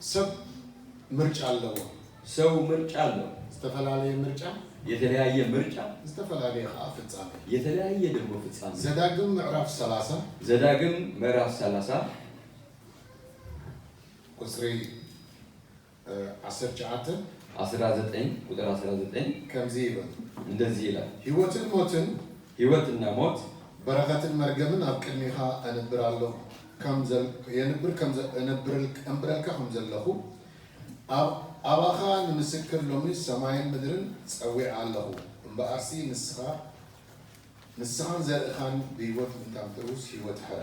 ሰብ ምርጫ ኣለዎ። ሰው ምርጫ አለው። ዝተፈላለየ ምርጫ፣ የተለያየ ምርጫ፣ ዝተፈላለየ ከዓ ፍጻሜ። የተለያየ ደግሞ ፍጻሜ። ዘዳግም ምዕራፍ 30፣ ዘዳግም ምዕራፍ 30፣ ቁፅሪ 19፣ 19፣ ቁጥር 19፣ ከምዚ ይብል፣ እንደዚህ ይላል፣ ህይወትን ሞትን፣ ሕይወትና ሞት፣ በረኸትን መርገምን ኣብ ቅድሚኻ ኣንብር ኣለኹ የንብር እንብረልካ ከም ዘለኹ ኣባኻ ንምስክር ሎሚ ሰማይን ምድርን ፀዊዕ ኣለኹ። እምበኣርሲ ንስኻን ዘርእኻን ብህይወት ምእንታን ህይወት ሕረ።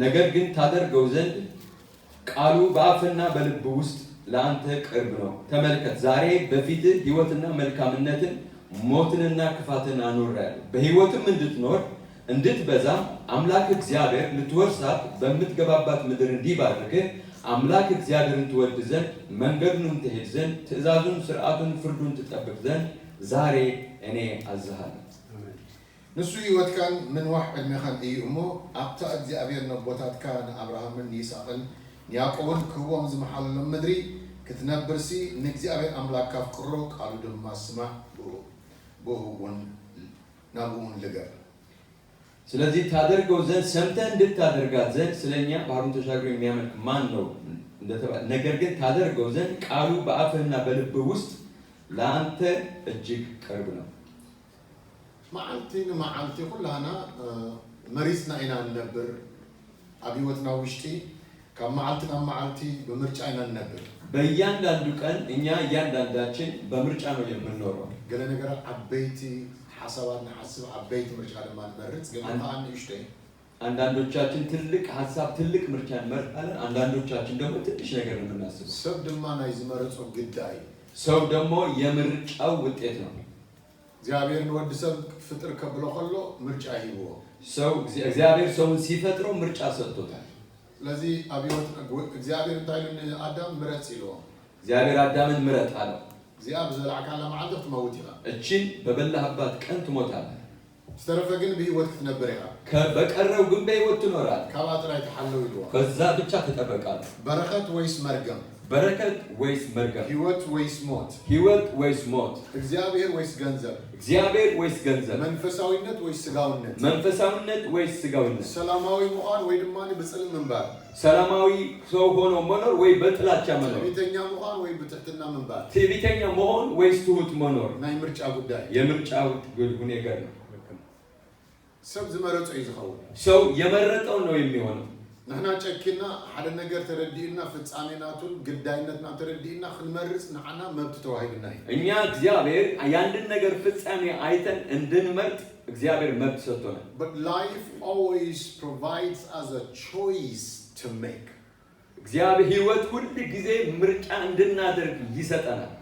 ነገር ግን ታደርገው ዘንድ ቃሉ በአፍና በልብ ውስጥ ለአንተ ቅርብ ነው። ተመልከት፣ ዛሬ በፊትህ ሕይወትና መልካምነትን ሞትንና ክፋትን አኑሬአለሁ። በሕይወትም እንድትኖር እንድትበዛም አምላክ እግዚአብሔር ልትወርሳት በምትገባባት ምድር እንዲባርክህ አምላክ እግዚአብሔርን ትወድ ዘንድ መንገዱንም ትሄድ ዘንድ ትእዛዙን፣ ስርዓቱን፣ ፍርዱን ትጠብቅ ዘንድ ዛሬ እኔ አዝሃለሁ። ንሱ ህይወትካን ምንዋሕ ዕድሜኻን እዩ እሞ ኣብታ እግዚኣብሔር ነቦታትካ ንኣብርሃምን ንይስሐቅን ንያዕቆብን ክህቦም ዝመሓለሎም ምድሪ ክትነብርሲ ንእግዚኣብሔር ኣምላክካ ኣፍቅሮ፣ ቃሉ ድማ ስማዕ፣ ብኡ እውን ናብኡ እውን ልገብ። ስለዚህ ታደርገው ዘንድ ሰምተህ እንድታደርጋት ዘንድ ስለኛ ባህሩን ተሻግሮ የሚያመልክ ማን ነው እንደተባለ፣ ነገር ግን ታደርገው ዘንድ ቃሉ በአፍህና በልብህ ውስጥ ለአንተ እጅግ ቅርብ ነው። መዓልቲ ንመዓልቲ ኩላና መሪፅና ኢና ንነብር። ኣብ ሂወትና ውሽጢ ካብ መዓልቲ ናብ መዓልቲ ብምርጫ ኢና ንነብር። በእያንዳንዱ ቀን እኛ እያንዳንዳችን በምርጫ ነው የምንኖረው። ገለ ነገራት ዓበይቲ ሓሳባት ንሓስብ፣ ዓበይቲ ምርጫ ድማ ንመርፅ፣ ገለ ከዓ ንእሽተይ። አንዳንዶቻችን ትልቅ ሀሳብ ትልቅ ምርጫ እንመርጣለን። አንዳንዶቻችን ደግሞ ትንሽ ነገር ነው የምናስበው። ሰብ ድማ ናይ ዝመረፆ ግዳይ እዩ። ሰው ደግሞ የምርጫው ውጤት ነው። እግዚኣብሔር ንወዲ ሰብ ፍጥር ከብሎ ከሎ ምርጫ ሂብዎ። ሰው እግዚአብሔር ሰውን ሲፈጥረው ምርጫ ሰጥቶታል። ስለዚ ኣብ ሂወት እግዚኣብሔር እንታይ ኢሉ ንኣዳም? ምረፅ ኢልዎ። እግዚአብሔር አዳምን ምረጥ አለው። እዚኣ ብዘላዕካላ መዓልቲ ክትመውት ኢኻ። እችን በበላህባት ቀን ትሞታለህ፣ ዝተረፈ ግን ብሂወት ክትነብር ኢኻ። በቀረው ግን በሕይወት ትኖራለህ። ካብኣ ጥራይ ተሓለው ኢልዎ። ከዛ ብቻ ተጠበቃለህ። በረኸት ወይስ መርገም? በረከት ወይስ መርገም? ሂወት ወይስ ሞት? ሕይወት ወይስ ሞት? እግዚኣብሔር ወይስ ገንዘብ? እግዚአብሔር ወይስ ገንዘብ? መንፈሳዊነት ወይስ ስጋውነት? መንፈሳዊነት ወይስ ስጋዊነት? ሰላማዊ ምዃን ወይ ድማ ብፅልኢ ምንባር? ሰላማዊ ሰው ሆኖ መኖር ወይ በጥላቻ መኖር? ትዕቢተኛ ምዃን ወይ ብትሕትና ምንባር? ትዕቢተኛ መሆን ወይስ ትሁት መኖር? ናይ ምርጫ ጉዳይ። የምርጫ ነገር ነው። ሰብ ዝመረፆ እዩ ዝኸውን። ሰው የመረጠው ነው የሚሆነው። ንሕና ጨኪና ሓደ ነገር ተረዲእና ፍጻሜናቱን ግዳይነትና ተረዲእና ክንመርፅ ንዓና መብቲ ተዋሂብና እዩ። እኛ እግዚአብሔር የአንድን ነገር ፍጻሜ አይተን እንድንመርጥ እግዚአብሔር መብት ሰጥቶናል። But life always provides us a choice to make. እግዚአብሔር ሕይወት ሁል ጊዜ ምርጫ እንድናደርግ ይሰጠናል።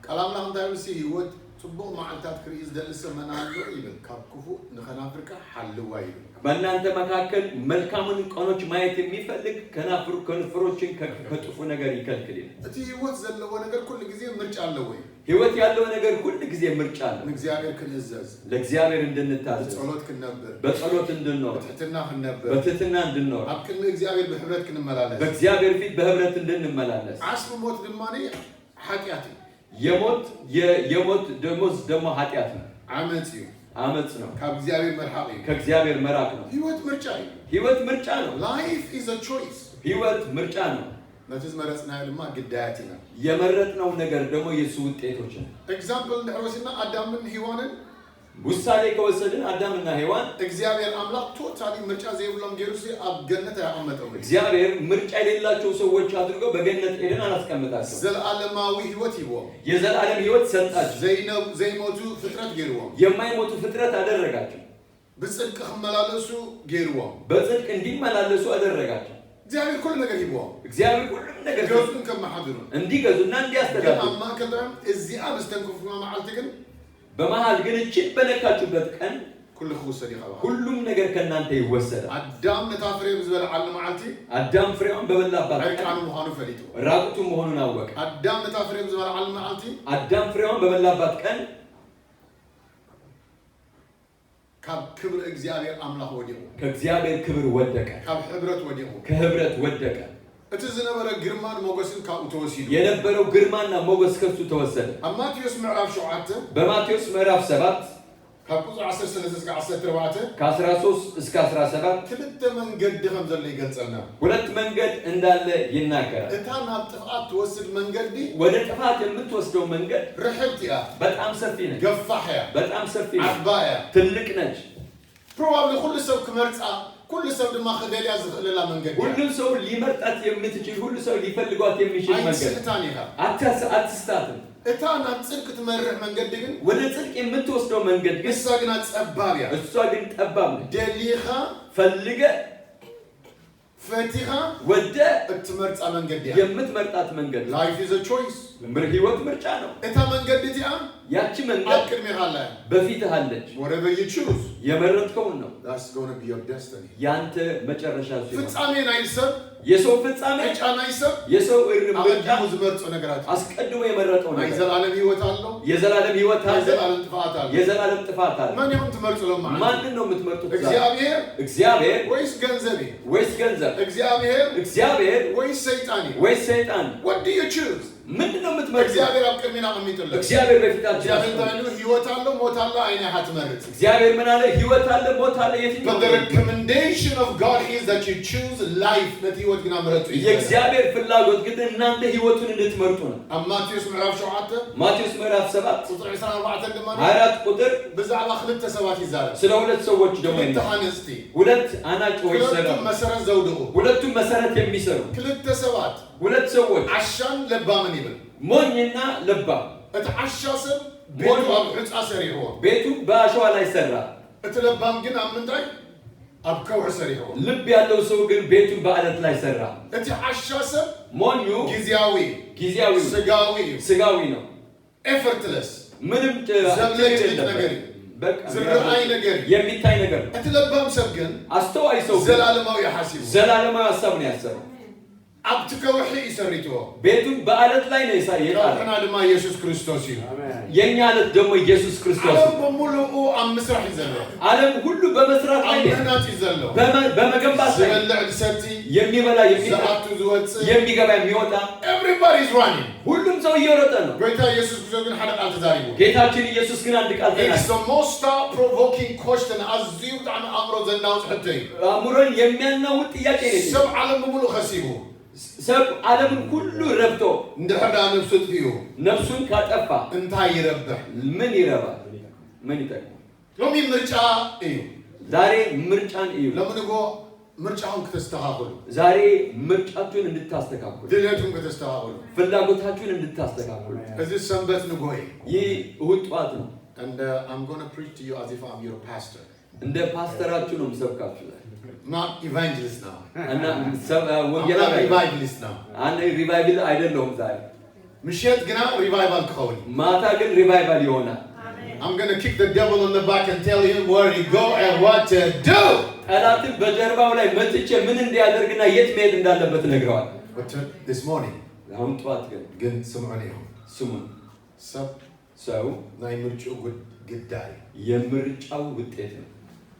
ቃል ኣምላኽ እንታይ ይብል? ሂወት ፅቡቕ መዓልትታት ክርኢ ዝደሊ ሰብ መን ኣሎ ይብል። ካብ ክፉእ ንኸናፍርካ ሓልዋ ይብል። በእናንተ መካከል መልካሙን ቀኖች ማየት የሚፈልግ ከንፈሮችን ከክፉ ነገር ይከልክል ይላል። እቲ ሂወት ዘለዎ ነገር ኩሉ ግዜ ምርጫ ኣለዎ እዩ። ሕይወት ያለው ነገር ሁል ጊዜ ምርጫ አለው። ንእግዚኣብሔር ክንእዘዝ፣ ለእግዚአብሔር እንድንታዘዝ፣ ብፀሎት ክንነብር፣ በጸሎት እንድንኖር፣ ብትሕትና ክንነብር፣ በትህትና እንድንኖር፣ ኣብ ቅድሚ እግዚኣብሔር ብሕብረት ክንመላለስ። በእግዚአብሔር ፊት በህብረት እንድንመላለስ። ዓስቢ ሞት ድማ ሓጢኣት እዩ። የሞት ደሞዝ ደግሞ ኃጢአት ነው፣ ዓመፅ እዩ። አመፅ ነው፣ ካብ እግዚኣብሔር መርሓቕ እዩ። ከእግዚአብሔር መራቅ ነው። ሂወት ምርጫ እዩ። ሕይወት ምርጫ ነው። Life is a choice. ሕይወት ምርጫ ነው። ነቲ ዝመረፅናዮ ድማ ግዳያት ኢና። የመረጥነው ነገር ደግሞ የሱ ውጤቶች ነው። Example እንድሕር ወሲድና ኣዳምን ሂዋንን፣ ውሳኔ ከወሰድን አዳምና ሔዋን፣ እግዚኣብሔር ኣምላኽ totally ምርጫ ዘይብሎም ገይሩ ኣብ ገነት ኣየቐመጦም። እግዚአብሔር ምርጫ የሌላቸው ሰዎች አድርጎ በገነት ኤደን አላስቀመጣቸው። ዘለዓለማዊ ሂወት ሂብዎም። የዘላለም ሕይወት ሰጣቸው። ዘይሞቱ ፍጥረት ገይርዎም። የማይሞቱ ፍጥረት አደረጋቸው። ብፅድቂ ክመላለሱ ገይርዎም። በጽድቅ እንዲመላለሱ አደረጋቸው። እግዚኣብሔር ኩሉ ነገር ሂብዎም። እግዚአብሔር ሁሉም ነገር ገዝኡን ከመሓድሩን እንዲገዙና ግን እንዲያስተዳድሩ። ኣብ ማእከል እዚኣ ብዝተንክፍማ መዓልቲ ግን በመሃል ግን እችን በነካችሁበት ቀን ኩሉ ክውሰድ እዩ ካባኻ። ሁሉም ነገር ከእናንተ ይወሰዳል። ኣዳም ነታ ፍሬ ብዝበልዓሉ መዓልቲ አዳም ፍሬዋን በበላባት ቀን ዕርቃኑ ምዃኑ ፈሊጡ። ራቁቱ መሆኑን አወቀ። ኣዳም ነታ ፍሬ ብዝበልዓሉ መዓልቲ አዳም ፍሬዋን በበላባት ቀን ካብ ክብሪ እግዚኣብሔር ኣምላኽ ወዲቑ። ከእግዚአብሔር ክብር ወደቀ፣ ካብ ሕብረት ወዲቑ። ከህብረት ወደቀ። እቲ ዝነበረ ግርማን ሞገስን ካብኡ ተወሲዱ። የነበረው ግርማና ሞገስ ከሱ ተወሰደ። ኣብ ማቴዎስ ምዕራፍ 7፣ በማቴዎስ ምዕራፍ 7፣ ካብ ቁፅሪ 13 እስከ 14፣ ከ13 እስከ 17፣ ክልተ መንገዲ ከም ዘሎ ይገልፀልና። ሁለት መንገድ እንዳለ ይናገራል። እታ ናብ ጥፍኣት ትወስድ መንገዲ ወደ ጥፋት የምትወስደው መንገድ ርሕብቲ እያ። በጣም ሰፊ ነች። ገፋሕ እያ። በጣም ሰፊ ነች። ዓባይ እያ። ትልቅ ነች። Probably ኩሉ ሰብ ክመርፃ፣ ኩሉ ሰብ ድማ ክደልያ ዝኽእለላ መንገዲ እያ። ሁሉም ሰው ሊመርጣት የምትችል፣ ሁሉ ሰው ሊፈልጓት የሚችል መንገድ። ኣይትስሕታን ኢኻ። አትስታትም። እታ ናብ ፅድቂ ትመርሕ መንገዲ ግን ወደ ጽድቅ የምትወስደው መንገድ ግን ንሳ ግና ፀባብ እያ። እሷ ግን ጠባብ ነች። ደሊኻ፣ ፈልገ፣ ፈቲኻ ወደ እትመርፃ መንገዲ እያ። የምትመርጣት መንገድ ነው። Life is a choice. ህይወት ምርጫ ነው። እታ መንገዲ እቲኣ ያቺ ኣብ መንገድ ቅድሚኻ ኣላ እያ። በፊትህ አለች። Whatever you choose, የመረጥከውን ነው። that's going to be your destiny. ያንተ መጨረሻ እሱ ይሆናል። ፍጻሜ ናይ ሰብ፣ የሰው ፍጻሜ፣ ዕጫ ናይ ሰብ የሰው ምርጫ ኣቐዲሙ ዝመርፆ ነገራት እዩ። አስቀድሞ የመረጠው ናይ ነገር ዘለኣለም ህይወት ኣሎ፣ የዘላለም ህይወት ናይ አለ፣ ዘለኣለም ጥፍኣት ኣሎ። የዘላለም ጥፋት አለ። መን ኢኹም ትመርፁ ሎማ? ማንን ነው የምትመርጡት ዛሬ? እግዚአብሔር እግዚአብሔር ወይስ ገንዘብ እዩ? ወይስ ገንዘብ? እግዚአብሔር እግዚአብሔር ወይስ ሰይጣን እዩ? ወይስ ሰይጣን? What do you choose? ምንድን ነው የምትመርጡት? እግዚአብሔር ኣብ ቅድሚና ኣቐሚጡሎ። እግዚአብሔር በፊታችን እግዚአብሔር አስቀምጧል። እንታይ ኢሉ? ህይወት ኣሎ፣ ሞት ኣሎ፣ ዓይና ኢኻ ትመርፅ። እግዚአብሔር ምን አለ? ህይወት አለ፣ ሞት አለ። የትኛው? But the recommendation of God is that you choose life. ነቲ ህይወት ግና ምረፁ እዩ። የእግዚአብሔር ፍላጎት ግን እናንተ ህይወቱን እንድትመርጡ ነው። ኣብ ማቴዎስ ምዕራፍ 7፣ ማቴዎስ ምዕራፍ 7፣ ቁፅሪ 24 ድማ 24 ቁጥር፣ ብዛዕባ ክልተ ሰባት ይዛረብ። ስለ ሁለት ሰዎች ደግሞ ክልተ ይናገራል። ሃነፅቲ፣ ሁለት አናጺዎች ክልቱም ሰሩ። መሰረት ዘውድቑ። ሁለቱም መሰረት የሚሰሩ። ክልተ ሰባት፣ ሁለት ሰዎች፣ ዓሻን ለባምን ይብል። ሞኝና ለባም። እቲ ዓሻ ሰብ ቤቱ ኣብ ሑፃ ሰሪሕዎ። ቤቱ በአሸዋ ላይ ሰራ። እቲ ለባም ግን ኣብ ምንታይ? ኣብ ከውሒ ሰሪሕዎ። ልብ ያለው ሰው ግን ቤቱን በአለት ላይ ሰራ። እቲ ዓሻ ሰብ ሞኙ ጊዜያዊ፣ ጊዜያዊ፣ ስጋዊ እዩ። ስጋዊ ነው። Effortless ምንም ዘብለጭልጭ ችግር የለበትም። ነገር እዩ። በቃ ዝረአይ ነገር እዩ። የሚታይ ነገር ነው። እቲ ለባም ሰብ ግን አስተዋይ ሰው ግን ዘላለማዊ ሓሲቡ ዘላለማዊ ሀሳብ ነው ያሰበው። ኣብቲ ከውሒ እዩ ሰሪትዎ። ቤቱን በአለት ላይ ነው የጣለው። ከውሕና ድማ ኢየሱስ ክርስቶስ እዩ። የኛ አለት ደግሞ ኢየሱስ ክርስቶስ ዓለም ነው። በሙሉኡ ኣብ ምስራሕ እዩ ዘሎ። ዓለም ሁሉ በመስራት ኣብ ላይ ነው። ምህናፅ እዩ ዘሎ። በመገንባት ላይ ነው። ዝበልዕ ዝሰቲ፣ የሚበላ የሚጠጣ፣ ዝኣቱ ዝወፅእ፣ የሚገባ የሚወጣ፣ everybody is running. ሁሉም ሰው እየሮጠ ነው። ጎይታ ኢየሱስ ክርስቶስ ግን ሓደ ቃል ተዛሪቡ። ጌታችን ኢየሱስ ግን አንድ ቃል It's ተናገረ። the most thought provoking question. ኣዝዩ ብጣዕሚ ኣእምሮ ዘናውፅ ሕቶ እዩ። አእምሮን የሚያናውጥ ጥያቄ ነው። ሰብ ዓለም ብምሉእ ከሲቡ፣ ሰብ ዓለምን ሁሉ ረብቶ፣ እንድሕር ዳ ነብሱ ጥፊኡ፣ ነፍሱን ካጠፋ እንታይ ይረብሕ? ምን ይረባል? ምን ይጠቅማል? ሎሚ ምርጫ እዩ። ዛሬ ምርጫን እዩ። ሎሚ ንጎ ምርጫኹም ክተስተኻኽሉ፣ ዛሬ ምርጫችሁን እንድታስተካክሉ፣ ድሌትኩም ከተስተኻኽሉ። ፍላጎታችሁን እንድታስተካክሉ። እዚ ሰንበት ንጎ እዩ። ይህ እሁድ ጠዋት ነው። And I'm going to preach to you as if I'm your pastor, እንደ ፓስተራችሁ ነው የምሰብካችሁ ዛሬ። not evangelist now. እና I'm ወንጌላዊ not revivalist now. አንድ revival አይደለሁም ዛሬ። ምሸት ግና revival ክኸውን እዩ። ማታ ግን revival ይሆናል። I'm going to kick the devil in the back and tell him where to go and what to do. ጠላትን በጀርባው ላይ መትቼ ምን እንዲያደርግና የት መሄድ እንዳለበት እነግረዋለሁ። But this morning, አሁን ጠዋት ግን ግን ስምዑን ኢኹም። ስሙን። ሰብ ሰው ናይ ምርጭኡ ግዳይ። የምርጫው ውጤት ነው።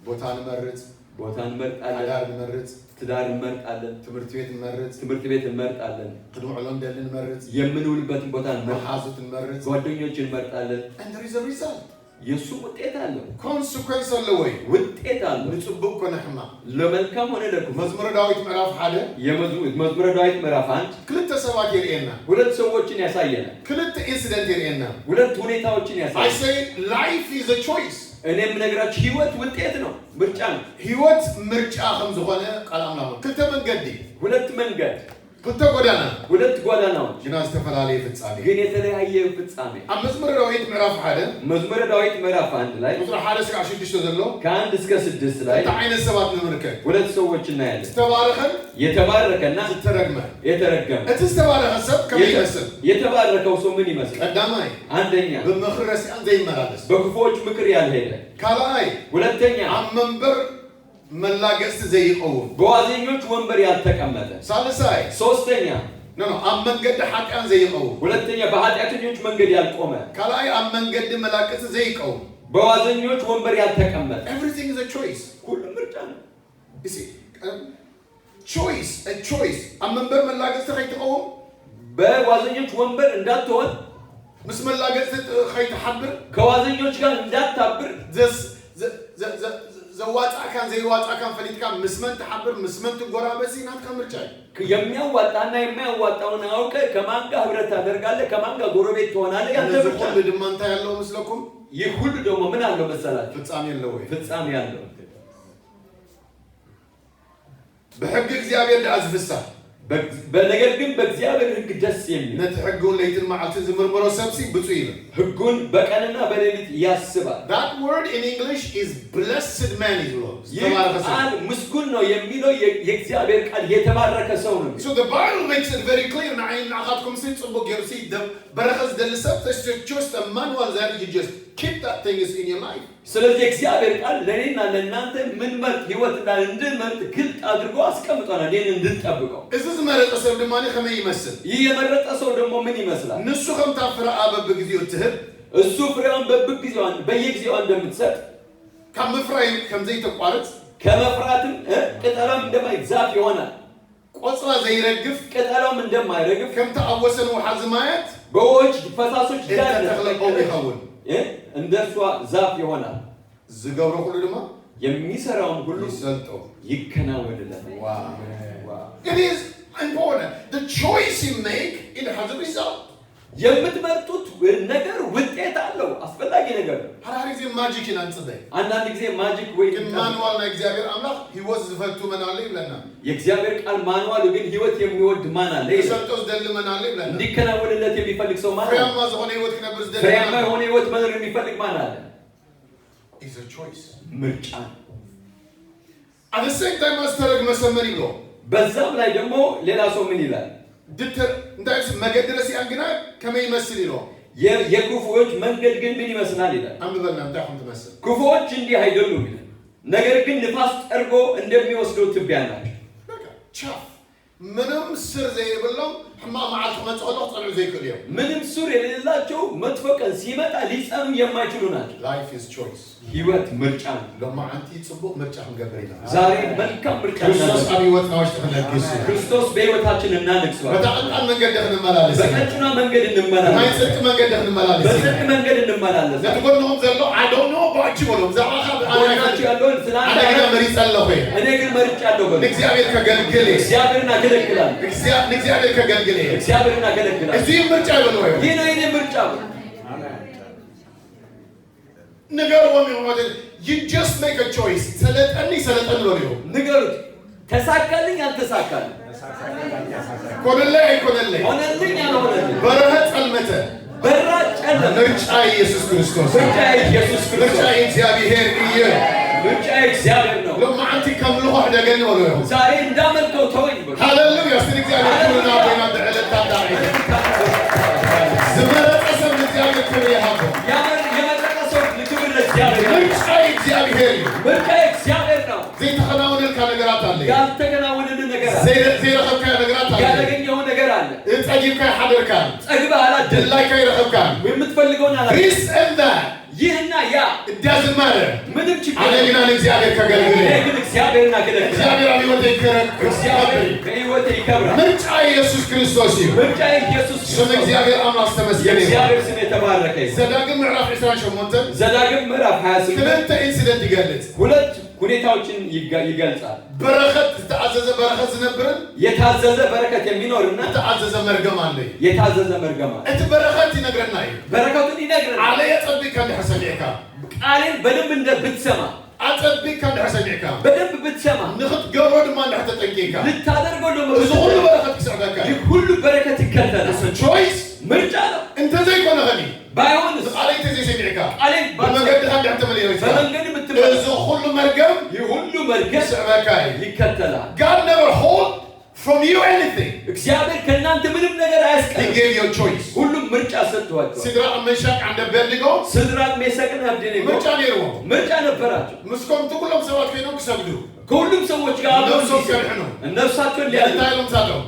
ቦታ ንመርፅ፣ ቦታ እንመርጣለን፣ ሓዳር ንመርፅ፣ ትዳር እንመርጣለን፣ ትምህርቲ ቤት ንመርፅ፣ ትምህርት ቤት እንመርጣለን፣ ክንውዕሎ እንደሊ ንመርፅ፣ የምንውልበትን ቦታ እንመርጣለን፣ መሓዙት ንመርፅ። ጓደኞች እንመርጣለን። And there is a result. የእሱም ውጤት አለው። Consequence ኣለዎ እዩ። ውጤት አለው። ንፅቡቅ ኮነ ሕማቅ። ለመልካም ሆነ ለክፉ። መዝሙረ ዳዊት ምዕራፍ 1፣ መዝሙረ ዳዊት ምዕራፍ 1፣ ክልተ ሰባት የርእየና። ሁለት ሰዎችን ያሳየናል። ክልተ incident የርእየና። ሁለት ሁኔታዎችን I ያሳየናል። say life is a choice. እኔ የምነግራችሁ ህይወት ውጤት ነው፣ ምርጫ ነው። ህይወት ምርጫ ከም ዝኾነ ቃል ኣምላኽ ክልተ መንገዲ፣ ሁለት መንገድ፣ ክልተ ጎዳና፣ ሁለት ጎዳናዎች፣ ግና ዝተፈላለየ ፍጻሜ። ግን የተለያየ ፍጻሜ። ኣብ መዝሙረ ዳዊት ምዕራፍ 1፣ መዝሙረ ዳዊት ምዕራፍ 1 ላይ፣ ቁፅሪ 1 እስካብ 6 ዘሎ፣ ከ1 እስከ 6 ላይ፣ ክልተ ዓይነት ሰባት ንምልከት። ሁለት ሰዎች እናያለን። ዝተባረኸን የተባረከና ዝተረግመ። የተረገመ። እቲ ዝተባረኸ ሰብ ከመይ ይመስል? የተባረከው ሰው ምን ይመስላል? ቀዳማይ፣ አንደኛ፣ ብምኽሪ ረሲኣን ዘይመላለስ። በክፉዎች ምክር ያልሄደ። ካልኣይ፣ ሁለተኛ፣ ኣብ መንበር መላገፅቲ ዘይቀውም። በዋዘኞች ወንበር ያልተቀመጠ። ሳልሳይ፣ ሶስተኛ፣ No, ኣብ መንገዲ ሓጢኣን ዘይቀውም። ሁለተኛ በኃጢአተኞች መንገድ ያልቆመ። ካልኣይ፣ ኣብ መንገዲ መላገፅቲ ዘይቀውም። በዋዘኞች ወንበር ያልተቀመጠ። Everything is a choice. ሁሉም ምርጫ ነው። You see, Choice, a choice. ኣብ መንበር መላገፅቲ ከይትቐውም፣ በዋዘኞች ወንበር እንዳትሆን፣ ምስ መላገፅቲ ከይትሓብር፣ ከዋዘኞች ጋር እንዳታብር፣ ዘዋፃእካን ዘይዋፃእካን ፈሊጥካ ምስ መን ትሓብር፣ ምስ መን ትጎራበሲ ናትካ ምርጫ እዩ። የሚያዋጣና የማያዋጣውን አውቀህ ከማን ጋር ህብረት ታደርጋለህ፣ ከማን ጋር ጎረቤት ትሆናለህ። ያንተ ነዚ ምርጫ ኩሉ ነው። ድማ እንታይ ኣለዎ ምስለኩም? ይህ ሁሉ ደግሞ ምን አለው መሰላችሁ? ፍፃሜ ኣለዎ እዩ። ፍጻሜ አለው። ብሕጊ እግዚኣብሔር ደኣ ዝፍሳህ፣ ነገር ግን በእግዚአብሔር ሕግ ደስ የሚል፣ ነቲ ሕጊ እውን ለይትን መዓልትን ዝምርምሮ ሰብሲ ብፁዕ ይብል። ሕጉን በቀንና በሌሊት ያስባል። That word in English is blessed man እዩ ዝብሎ። ይህ ዝተባረኸ ሰብ። ቃል ምስጉን ነው የሚለው የእግዚአብሔር ቃል የተባረከ ሰው ነው የሚለው። So the Bible makes it very clear ንዓይ ንዓኻትኩም ሲ ፅቡቅ ገይሩ ሲ በረኸት ዝደሊ ሰብ there's just a manual that you just keep that thing is in your life. ስለዚህ የእግዚአብሔር ቃል ለእኔና ለእናንተ ምንመርጥ ህይወት እና እንድንመርጥ ግልጥ አድርጎ አስቀምጦናል። ይህን እንድንጠብቀው። እዚ ዝመረፀ ሰብ ድማ ከመይ ይመስል? ይህ የመረጠ ሰው ደግሞ ምን ይመስላል? ንሱ ከምታ ፍረኣ በብግዚኡ እትህብ፣ እሱ ፍሬዋን በየጊዜዋ እንደምትሰጥ፣ ካብ ምፍራይ ከም ዘይተቋርፅ፣ ከመፍራትም ቅጠሏም እንደማይ ዛፍ ይሆናል። ቆፅላ ዘይረግፍ፣ ቅጠሏም እንደማይረግፍ፣ ከምቲ ኣብ ወሰን ወሓዚ ማያት በውኆች ፈሳሶች ዳር እተተኽለ ኦም ይኸውን። እንደ እርሷ ዛፍ ይሆናል። ዝገብሮ ኩሉ ድማ የሚሰራውን ሁሉ ይሰልጦ። ይከናወንለታል። Wow. Wow. It is important. The choice you make, it has a result. የምትመርጡት ነገር ውጤት አለው። አስፈላጊ ነገር ነው። ሓደ ሓደ ግዜ magic ኢና ንፅበይ። አንዳንድ ጊዜ magic ወይ ግን manual ናይ እግዚኣብሔር ኣምላኽ ሂወት ዝፈቱ መን ኣሎ ይብለና። የእግዚአብሔር ቃል manual ኡ ግን ህይወት የሚወድ ማን አለ ይላል። ክሰልጦ ዝደሊ መን ኣሎ ይብለና። እንዲከናወንለት የሚፈልግ ሰው ማን አለ? ፍሬያማ ዝኾነ ሂወት ክነብር ዝደሊ መን ፍሬያማ ኣሎ? የሆነ ህይወት መኖር የሚፈልግ ማን አለ? Is a choice. ምርጫ ነው። At the same time ዝተረግመ ሰብ መን ይብሎ? በዛም ላይ ደግሞ ሌላ ሰው ምን ይላል? ድትር እንታይ መገዲ ረሲኣን ግና ከመይ ይመስል ኢሎ። የክፉዎች መንገድ ግን ምን ይመስላል ይላል። ኣንብበልና እንታይ ከም ትመስል። ክፉዎች እንዲህ አይደሉም ይላል። ነገር ግን ንፋስ ጠርጎ እንደሚወስደው ትቢያ ናቸው። በቃ chaff፣ ምንም ስር ዘይብሎም፣ ሕማቅ መዓልቲ ክመፅእ ከሎ ክፀንዑ ዘይክእሉ እዮም። ምንም ሱር የሌላቸው፣ መጥፎ ቀን ሲመጣ ሊጸኑ የማይችሉ ናቸው። Life is choice. ህይወት ምርጫ ነው። ሎማዓንቲ ፅቡቅ ምርጫ ክንገብር ኢና። ዛሬ መልካም ምርጫ ክርስቶስ እናደርግ። ኣብ ሂወትና ውሽጢ ክነግስ እዩ። ክርስቶስ በህይወታችን እናነግሰዋለን። በታ ቀጣን መንገዲ ክንመላለስ ኢና። በቀጭኗ መንገድ ናይ እንመላለስ። ፅድቂ መንገዲ ክንመላለስ ኢና። በጽድቅ መንገድ እንመላለስ። ነቲ ጎንኹም ዘሎ I don't know about you በሎ፣ ብዛዕባኻ ጎናችሁ ያለውን ስለ ኣነ ግና መሪፀ ኣለኹ እየ። እኔ ግን መርጫለሁ በሉ። ንእግዚኣብሔር ከገልግል እየ። እግዚአብሔርን አገለግላለሁ። ንእግዚኣብሔር ከገልግል እየ። እግዚአብሔርን አገለግላለሁ። እዚ ምርጫ ይበልዎ እዮም። ይህ ነው የኔ ምርጫ በሉ። ንገርዎም ኢኹም፣ you just make a choice። ሰለጠኒ ሰለጠኒ በሉ ኢኹም። ንገሩት። ተሳካልኝ አልተሳካልኝ፣ ኮነለይ ኣይኮነለይ፣ ሆነልኝ አልሆነልኝ፣ በረሀ ፀልመተ፣ በራ ጨለመ፣ ምርጫ ኢየሱስ ክርስቶስ፣ ምርጫ ኢየሱስ ምርጫ ክርስቶስ፣ እግዚአብሔር እዩ። ምርጫ እግዚአብሔር ነው። ሎማዓንቲ ከምልኾ ሕደገኒ በሉ ኢኹም። ዛሬ እንዳመልከው ተወኝ በሉ። ሃሌሉያ! እስቲ ንእግዚኣብሔር ክብርና ኮይና ብዕለታ ዳዒ ዝመረፀ ሰብ ንእግዚኣብሔር ክብሪ ይሃቦ። የመረጠ ሰው ክብር ለእግዚአብሔር ነው። ምርጫ እግዚአብሔር እዩ። ምርጫ እግዚአብሔር ነው። ዘይተኸናወነልካ ነገራት አለ። ያልተከናወነልህ ነገር አለ። ዘይረኸብካዮ ነገራት አለ። ያላገኘኸው ነገር አለ። ፀጊብካ ይሓደርካ፣ ጠግበህ አላደርክም። ድላይካ ይረኸብካ። የምትፈልገውን አላገኘህም። This and that, ይህና ያ it doesn't matter. ምንም ችግር ኣነ የለም። ግና ንእግዚኣብሔር ከገልግል እኔ እየ። ግን እግዚአብሔርን አገለግላለሁ። እግዚአብሔር ኣብ ሂወተይ እግዚአብሔር ክረክብ። በሕይወቴ ይከብራል። ምርጫ ኢየሱስ ክርስቶስ እዩ። ምርጫ ኢየሱስ ስም ክርስቶስ። እግዚአብሔር ኣምላክ ዝተመስገነ ይኹን። የእግዚአብሔር ስም የተባረከ ይሁን። ዘዳግም ምዕራፍ 28 ዘዳግም ምዕራፍ 28 ክልተ incident ይገልጽ። ሁለት ሁኔታዎችን ይገልጻል። በረኸት ዝተኣዘዘ በረኸት ዝነብርን የታዘዘ በረከት የሚኖርና ዝተኣዘዘ መርገም አለ እዩ። የታዘዘ መርገም አለ። እቲ በረኸት ይነግረና እዩ። በረከቱን ይነግረናል። ቃለይ ኣፀቢቕካ እንድሕር ሰሚዕካ፣ ቃሌን በደንብ እንደ ብትሰማ፣ ኣፀቢቕካ እንድሕር ሰሚዕካ፣ በደንብ ብትሰማ፣ ንኽትገብሮ ድማ እንድሕር ተጠንቂቕካ፣ ልታደርገው ደግሞ እዚ ኩሉ በረኸት ክስዕበካ እዩ። ይህ ሁሉ በረከት ይከተላል። Choice. ምርጫ ነው። እንተዘይኮነ ኸኒ ባይሆንስ፣ ቃለይ እንተዘይሰሚዕካ፣ ቃሌን ብመንገድኻ እንድሕር ተመሊስካ፣ በመንገድ የምትመለስ እዚ ኩሉ መርገም ይህ ሁሉ መርገም ክስዕበካ እዩ። ይከተላል። God never hold from you anything. እግዚአብሔር ከእናንተ ምንም ነገር He አያስቀርም። gave you a choice. ሁሉም ምርጫ ሰጥቷቸዋል። ሲድራቅ፣ መሻቅ and አቤድኔጎ ሲድራቅ፣ ሜሳቅና አብደኔጎ ምርጫ ነይርዎም። ምርጫ ነበራቸው። ምስኮም ኩሎም ሰባት ኮይኖም ክሰግዱ ከሁሉም ሰዎች ጋር አብረው ነፍሶም እንዲሰግዱ፣ ከድሕኑ ነፍሳቸውን ሊያድኑ እንታይ ኢሎም ሳሎም?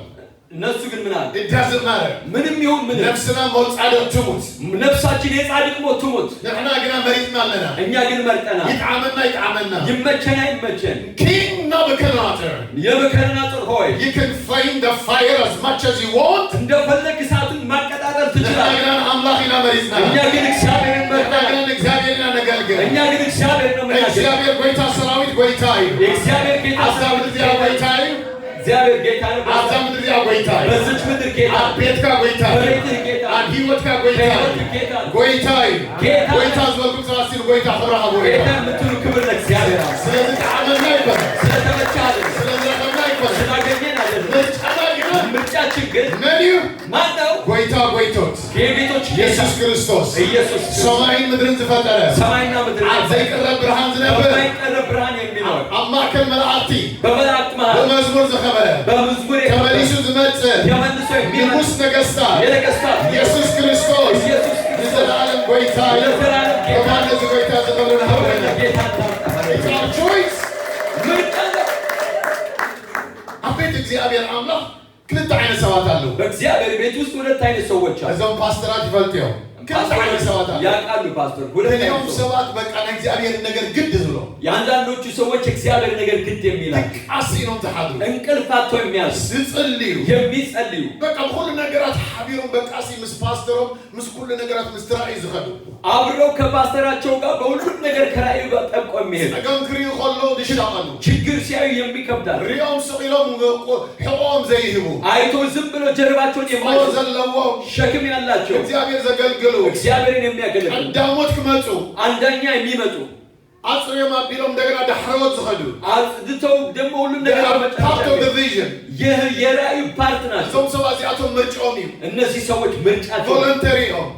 እነሱ ግን ምን አሉ? It doesn't matter. ምንም ይሁን ምንም ነፍስና ሞት ጻድቅ ትሙት። ነፍሳችን የጻድቅ ሞት ትሙት፣ ንሕና ግና መሪፅና ኣለና። እኛ ግን መርጠናል። ይጥዓመና ይጥዓመና። ይመቸን አይመቸን። King Nebuchadnezzar, የናቡከደነፆር ሆይ you can flame the fire as much as you want. እንደፈለግህ እሳቱን ማቀጣጠል ንሕና ትችላለህ። ግና ንኣምላኽ ኢና መሪፅና። እኛ ግን እግዚአብሔርን ንሕና መርጠናል። ግና ንእግዚኣብሔር ኢና ነገልግል። እኛ ግን እግዚአብሔር ነው የምናገለግለው። እግዚአብሔር ጎይታ ሰራዊት ጎይታ እዩ። የእግዚአብሔር ጌታ ኣብዛ ምድሪ እዚኣ ጎይታ እዩ። እግዚአብሔር ጌታ ነው። ኣብዛ ምድሪ እዚኣ ጎይታ እዩ። በዚች ምድር ጌታ ኣብ ቤትካ ጎይታ እዩ። በቤትህ ጌታ ኣብ ሂወትካ ጎይታ እዩ። በሕይወትህ ጌታ ነው። ጎይታ እዩ። ጌታ ጎይታ ዝበልኩም ሰባት ሲሉ ጎይታ ክብሪ ሃብዎ። ጌታ የምትሉ ክብር ለእግዚአብሔር አለ። ስለዚ ጣዕመና ይኮነ፣ ስለተመቸ አይደለም፣ ስለዝረኸብና ይኮነ። ስላገኘን አይደለም። ምርጫና ግና ምርጫችን ግን መን እዩ? ማን ነው? ጎይታ ጎይቶት የጌቶች ጌታ ኢየሱስ ክርስቶስ፣ ኢየሱስ ክርስቶስ፣ ሰማይን ምድርን ዝፈጠረ፣ ሰማይና ምድር ኣብ ዘይቅረብ ብርሃን ዝነብር፣ በማይቀረብ ብርሃን የሚኖር፣ ኣብ ማእከል መላእኽቲ በመላእክት መሃል ብመዝሙር ዝኸበረ፣ በመዝሙር የከበረ፣ ተመሊሱ ዝመፅእ ተመልሶ የሚመጣ ንጉስ ነገስታት የነገስታት ኢየሱስ ክርስቶስ ኢየሱስ ክርስቶስ ንዘለዓለም ጎይታ እዩ። ለዘላለም ጌታ ከማን ነዚ ጎይታ ዝኸብር ንሃበና። ጌታ እናምጣ። It's our choice. ምርጫ ነው። ኣብ ቤት እግዚአብሔር ኣምላኽ ክልተ ዓይነት ሰባት ኣለዉ። በእግዚአብሔር ቤት ውስጥ ሁለት አይነት ሰዎች አሉ። እዞም ፓስተራት ይፈልጡ እዮም። ክልተ ዓይነት ሰባት ኣለዉ። ያውቃሉ ፓስተር። ሁለት ገሊኦም አይነት ሰዎች። ሰባት በቃ ናይ እግዚአብሔር ነገር ግድ ዝብሎ፣ የአንዳንዶቹ ሰዎች እግዚአብሔር ነገር ግድ የሚላቸው፣ ድቃስ ኢኖም ዝሓድሩ፣ እንቅልፍ አጥተው የሚያዙ፣ ዝፅልዩ፣ የሚጸልዩ፣ በቃ ብኩሉ ነገራት ሓቢሮም በቃ ሲ ምስ ፓስተሮም ምስ ኩሉ ነገራት ምስ ራእዩ ዝኸዱ፣ አብረው ከፓስተራቸው ጋር በሁሉም ነገር ከራእዩ ጋር ጠብቆ የሚሄዱ፣ ፀገም ክርዩ ከለዉ ዝሻቐሉ፣ ችግር ሲያዩ የሚከብዳል፣ ሪኦም ስቕ ኢሎም ሕቆኦም ዘይህቡ፣ አይቶ ዝም ብሎ ጀርባቸውን ጾር የማይሰጡ፣ ዘለዎም፣ ሸክም ያላቸው፣ እግዚአብሔር ዘገልግሉ፣ እግዚአብሔርን የሚያገለግሉ፣ ቀዳሞት ክመፁ አንደኛ የሚመጡ፣ ኣፅርዮም ኣቢሎም እንደገና ዳሕረዎት ዝኸዱ፣ አጽድተው ደግሞ ሁሉም ነገር በመጨረሻ part of vision። ይህ የራእዩ part ናቸው። እዞም ሰባት እዚኣቶም ምርጭኦም እዩ። እነዚህ ሰዎች ምርጫቸው voluntary እዮም።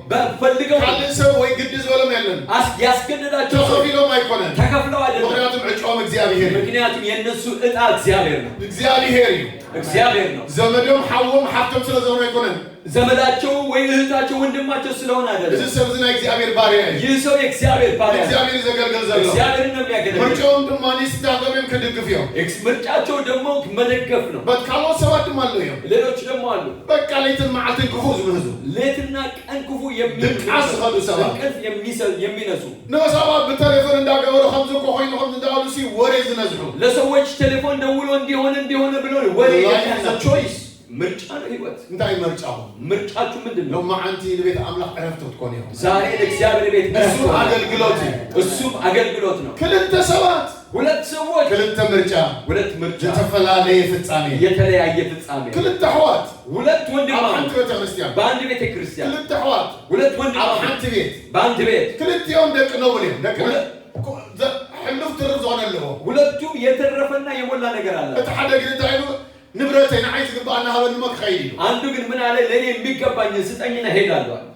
ፈልገው ካልእ ሰብ ወይ ግዲ ዝበሎም የለን። ያስገደዳቸው ሰው ተኸፊሎም ኣይኮነን። ተከፍለው አይደለም። ምክንያቱም ዕጭኦም እግዚአብሔር እዩ። ምክንያቱም የእነሱ ዕጣ እግዚአብሔር ነው። እግዚአብሔር እዩ። እግዚአብሔር ነው። ዘመዶም ሓዎም ሓፍቶም ስለ ዝኾኑ ኣይኮነን። ዘመዳቸው ወይ እህታቸው ወንድማቸው ስለሆነ እዚ አይደለም። ሰብ እዚ ናይ እግዚአብሔር ባርያ እዩ። ይህ ሰው የእግዚአብሔር ባሪያ ነው። እግዚአብሔር እዩ ዘገልግል ዘሎ። እግዚአብሔርን ነው የሚያገለግለው። ምርጭኦም ድማ ንስታገም ክድግፍ እዮም። ምርጫቸው ደግሞ መደገፍ ነው። But ካልኦት ሰባት ድማ ኣለዉ እዮም። ሌሎች ደግሞ አሉ። በቃ ለይትን መዓልትን ክፉእ ዝምህዙ፣ ሌትና ቀን ክፉ ድቃስ ዝኸዱ ሰባት፣ እንቅልፍ የሚነሱ፣ ንሰባት ብቴሌፎን እንዳገበሩ ከምዚ እኮ ኮይኑ ከምዚ እንዳበሉ ሲ ወሬ ዝነዝሑ። ለሰዎች ቴሌፎን ደውሎ እንዲሆነ እንዲሆነ ብሎ ወሬ Life is a የሚያነሱ። choice. ምርጫ ነው ህይወት። እንታይ ምርጫኹም? ምርጫችሁ ምንድን ነው? ሎማዓንቲ ንቤት ኣምላኽ ዕረፍቲ ክትኮኑ ኢኹም። ዛሬ ለእግዚአብሔር ቤት እሱ ኣገልግሎት እዩ። እሱም አገልግሎት ነው። ክልተ ሰባት፣ ሁለት ሰዎች፣ ክልተ ምርጫ፣ ሁለት ምርጫ፣ ዝተፈላለየ ፍጻሜ። የተለያየ ፍጻሜ። ክልተ ኣሕዋት ሁለት ኣብ ሓንቲ ወንድማማች ቤተ ክርስቲያን፣ በአንድ ቤተ ክርስቲያን፣ ክልተ ኣሕዋት ሁለት ኣብ ወንድማማች ሓንቲ ቤት፣ በአንድ ቤት፣ ክልቲኦም ደቂ noble እዮም። ደቂ ሕሉፍ ትርፍ ዝኾነ ኣለዎ። ሁለቱም የተረፈና የሞላ ነገር አለ። እቲ ሓደ ግን እንታይ ኢሉ? ንብረተይ ንዓይ ዝግባኣና ሃበኒ ሞ ክኸይድ ኢሉ። አንዱ ግን ምን አለ? ለእኔ የሚገባኝን ስጠኝና ሄዳለሁ አለ።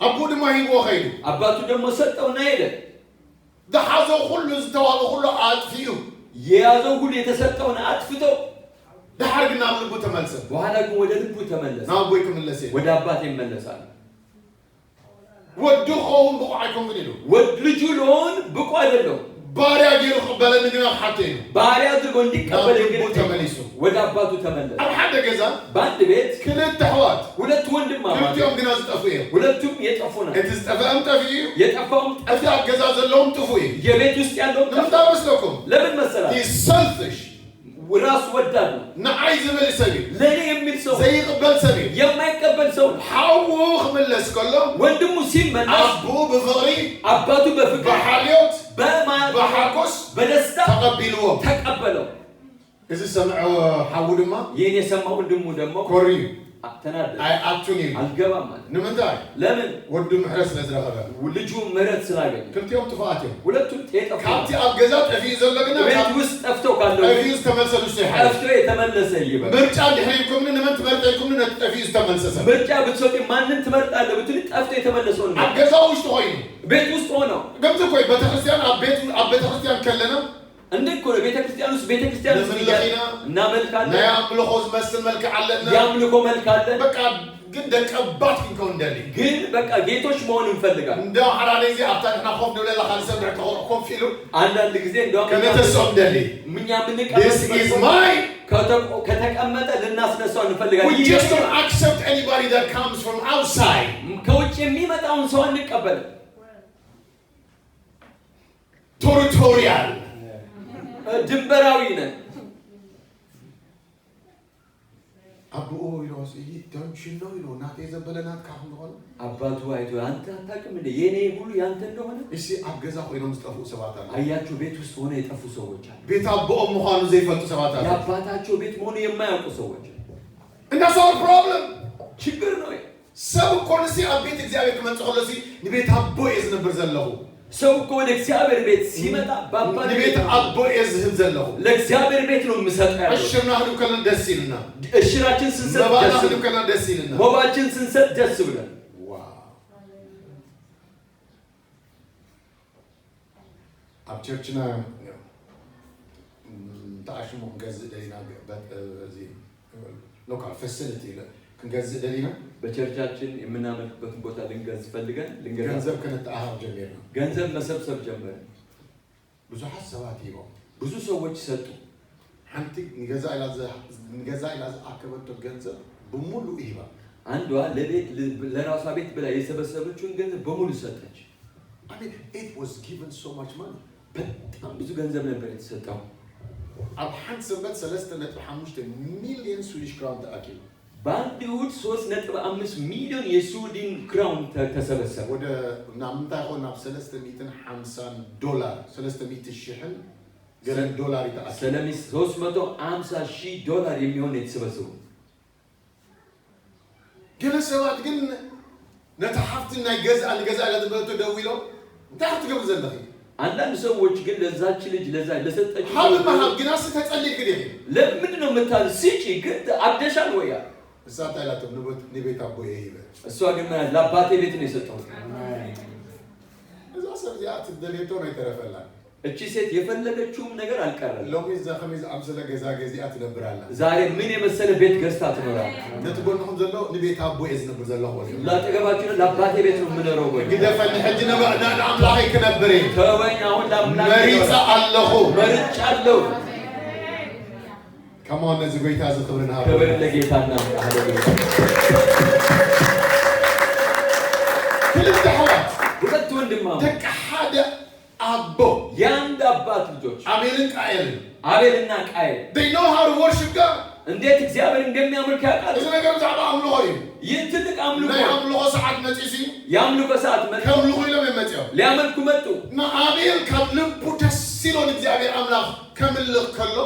ኣቦ ድማ ሂብዎ ኸይዱ። አባቱ ደግሞ ሰጠውና ሄደ። ዝሓዞ ኩሉ ዝተዋህቦ ኩሉ ኣጥፊኡ፣ የያዘው ሁሉ የተሰጠውን አጥፍቶ፣ ድሓር ግን ናብ ልቡ ተመልሰ። በኋላ ግን ወደ ልቡ ተመለሰ። ናብ ኣቦይ ክምለስ እየ፣ ወደ አባቴ ይመለሳል። ወዱ ክኸውን ብቑዕ ኣይኮንኩን ኢሉ። ወድ ልጁ ልሆን ብቁ አይደለሁም። ባርያ ገይሩ ክቕበለኒ ግና ክሓቶ ኢሉ። ባሪያ አድርጎ እንዲቀበል ናብ ግን ልቡ ተመሊሱ። ወደ አባቱ ተመለሰ። ኣብ ሓደ ገዛ በአንድ ቤት ክልተ ኣሕዋት፣ ሁለት ወንድማማች፣ ክልቲኦም ግና ዝጠፍኡ እዮም። ሁለቱም የጠፉ ናቸው። እቲ ዝጠፍአም ጠፊኡ እዩ፣ የጠፋውም እቲ ኣብ ገዛ ዘለዎም ጥፉ እዩ። የቤት ውስጥ ያለውም ጠፋ። ንምንታይ መስለኩም? ለምን መሰላል? Selfish. ራስ ወዳድ ነው። ንዓይ ዝብል ሰብ እዩ። ለእኔ የሚል ሰው፣ ዘይቕበል ሰብ እዩ። የማይቀበል ሰው ነው። ሓዉ ክምለስ ከሎ ወንድሙ ሲመለስ ኣቦ ብፍቕሪ፣ አባቱ በፍቅር፣ ብሓልዮት፣ ብሓጎስ በደስታ ተቐቢልዎ። ተቀበለው። እዚ ሰምዐ ሓዉ ድማ ይህን የሰማ ወንድሙ ደግሞ ኮሪ እዩ። ተናደደ። ኣይኣቱን እዩ። አልገባም ማለት። ንምንታይ? ለምን? ወዱ ምሕረት ስለ ዝረኸበ። ልጁ ምሕረት ስላገኘ። ክልቲኦም ጥፉኣት እዮም። ሁለቱም የጠፉ። ካብቲ ኣብ ገዛ ጠፊኡ ዘሎ ግና ቤት ውስጥ ጠፍተው ካለው ጠፊኡ ዝተመልሰ ንሱ ይሓይሽ። ጠፍቶ የተመለሰ ይበል። ምርጫ እንድሕር ኢልኩምኒ ንመን ትመርጠ ኢልኩምኒ ነቲ ጠፊኡ ዝተመልሰ ሰብ። ምርጫ ብትሰጡ ማንን ትመርጣለህ ብትል ጠፍቶ የተመለሰውን ኣብ ነው። ገዛ ውሽጢ ኮይኑ ቤት ውስጥ ሆነው ከምዚ ኮይ ቤተክርስትያን ኣብ ቤት ኣብ ቤተክርስትያን ከለና እንደ እኮ ነው ቤተክርስቲያን ውስጥ ነምልኽ ኢና። እናመልካለን። ናይ ኣምልኾ ዝመስል መልክዕ ኣለና። የአምልኮ መልክ አለን። በቃ ግን ደቀባት ክንከውን ደሊ። ግን በቃ ጌቶች መሆን እንፈልጋለን። እንዲያው ሓደ ሓደ ግዜ ኣብታ ንሕና ኮፍ ንብለላ ካልእ ሰብ ድሕሪ ኮፍ ኢሉ አንዳንድ ጊዜ እንደውም ከነተስኦም ደሊ። እኛ This is የምንቀመጥበት mine. ከተቀመጠ ልናስነሳው እንፈልጋለን። We ይህ just don't accept anybody that comes from outside. ከውጭ የሚመጣውን ሰው አንቀበልም። Territorial. ድንበራዊ ነን። ኣቦኡ ኢሎስ don't you know ኢሎ ናተይ ዘበለ ናትካ ከም ዝኾነ። አባቱ አይቶ አንተ አታውቅም እንደ የኔ ሁሉ ያንተ እንደሆነ? እሲ ኣብ ገዛ ኮይኖም ዝጠፍኡ ሰባት ኣለው። አያችሁ፣ ቤት ውስጥ ሆነ የጠፉ ሰዎች አሉ። ቤት ኣቦኦም ምዃኑ ዘይፈልጡ ሰባት ኣለው። የአባታቸው ቤት መሆኑ የማያውቁ ሰዎች አሉ። And that's our problem. ችግር ነው ይሄ። ሰብ እኮ ንሲ ኣብ ቤት እግዚኣብሔር ክመፅእ ከሎ ሲ ንቤት ኣቦ እየ ዝነብር ዘለኹ። ሰው እኮ ወደ እግዚአብሔር ቤት ሲመጣ በአባቴ ንቤት ቤት ነው፣ ኣቦ እየ ዝህብ ዘለኹ። ለእግዚአብሔር ቤት ነው የምሰጠው ያለው። ዕሽርና ክንብ ከለና ደስ ኢሉና። እሽራችን ስንሰጥ መባእና ደስ ክንብ ብለን፣ ከለና ደስ ኢሉና። መባችን ስንሰጥ ደስ ብለን። Wow፣ ኣብ church ና ተኣሽሙ ክንገዝእ ደሊና፣ እዚ local facility ክንገዝእ ደሊና። በ church ኣችን የምናመልክበትን ቦታ ልንገዝ ፈልገን ልንገዛ ገንዘብ ከነተኣሃብ ጀሚርና። ገንዘብ መሰብሰብ ጀመርን። ብዙሓት ሰባት ሂቦም። ብዙ ሰዎች ሰጡ። ሓንቲ ንገዛ ኢላ ዝኣከበቶ ገንዘብ ብሙሉእ ሂባ። አንዷ ለቤት ለራሷ ቤት ብላ የሰበሰበችውን ገንዘብ በሙሉ ሰጠች። I mean, it was given so much money. በጣም ብዙ ገንዘብ ነበር የተሰጠው። ኣብ ሓንቲ ሰንበት 3.5 ሚልዮን Swedish crown ተኣኪቡ። በአንድ እሑድ 3.5 ሚሊዮን የስዊድን crown ተሰበሰበ። ወደ ናብ ምንታይ ይኾን፣ ናብ 350 ዶላር፣ 300 ሽሕን ገለን ዶላር እዩ ተኣኪቡ። ስለሚ 350 ሺህ ዶላር የሚሆን ነው የተሰበሰቡ። ገለ ሰባት ግን ነቲ ሓፍቲ ናይ ገዛ ንገዛ ኢላ ዝበለቶ ደው ኢሎም እንታይ ክትገብር ዘለኺ? አንዳንድ ሰዎች ግን ለዛች ልጅ ለዛ ለሰጠች ሃብ መሃብ ግናስ ተፀሊእ ግዲ። ለምንድን ነው የምታዝ ስጪ ግን አብደሻል ወይ? እሳ እንታይ ኢላቶም? ንቤት ኣቦየ ሂበ። እሷ ግን ምን አለች? ለአባቴ ቤት ነው የሰጠሁት። እዛ ሰብ እዚኣ ትደልየቶ ነው ይተረፈላ። እቺ ሴት የፈለገችውም ነገር አልቀረም። ሎሚ እዛ ከመይ ዝኣምሰለ ገዛ ገዚኣ ትነብር ኣላ። ዛሬ ምን የመሰለ ቤት ገዝታ ትኖራለች። ነቲ ጎንኹም ዘሎ ንቤት ኣቦ እየ ዝነብር ዘለኹ በሉ። ላጠገባችሁ ለአባቴ ቤት ነው የምኖረው ወይ? ግደፈኒ ሕጂ ንኣምላኸይ ክነብር እየ። ተወኝ አሁን ለአምላክ መሪፀ ኣለኹ። መርጫለሁ። ከማን ነዚ ጎይታ እዚ ክብሪ ንሃቦ። ክብር ለጌታ እናምጣ። ሃሌሉያ። ክልተ ኣሕዋት፣ ሁለት ወንድማማች፣ ደቂ ሓደ ኣቦ፣ የአንድ አባት ልጆች፣ ኣቤልን ቃየልን። አቤልና ቃየል። They know how to worship God. እንዴት እግዚአብሔር እንደሚያመልክ ያውቃል። እዚ ነገር ብዛዕባ ኣምልኾ እዩ። ይህ ትልቅ አምልኮ ናይ ኣምልኾ ሰዓት መፂሲ የአምልኮ ሰዓት መጣ። ከምልኹ ኢሎም እዮም መፂኦም። ሊያመልኩ መጡ። ንኣቤል ካብ ልቡ ደስ ኢሎ ንእግዚኣብሔር ኣምላኽ ከምልኽ ከሎ፣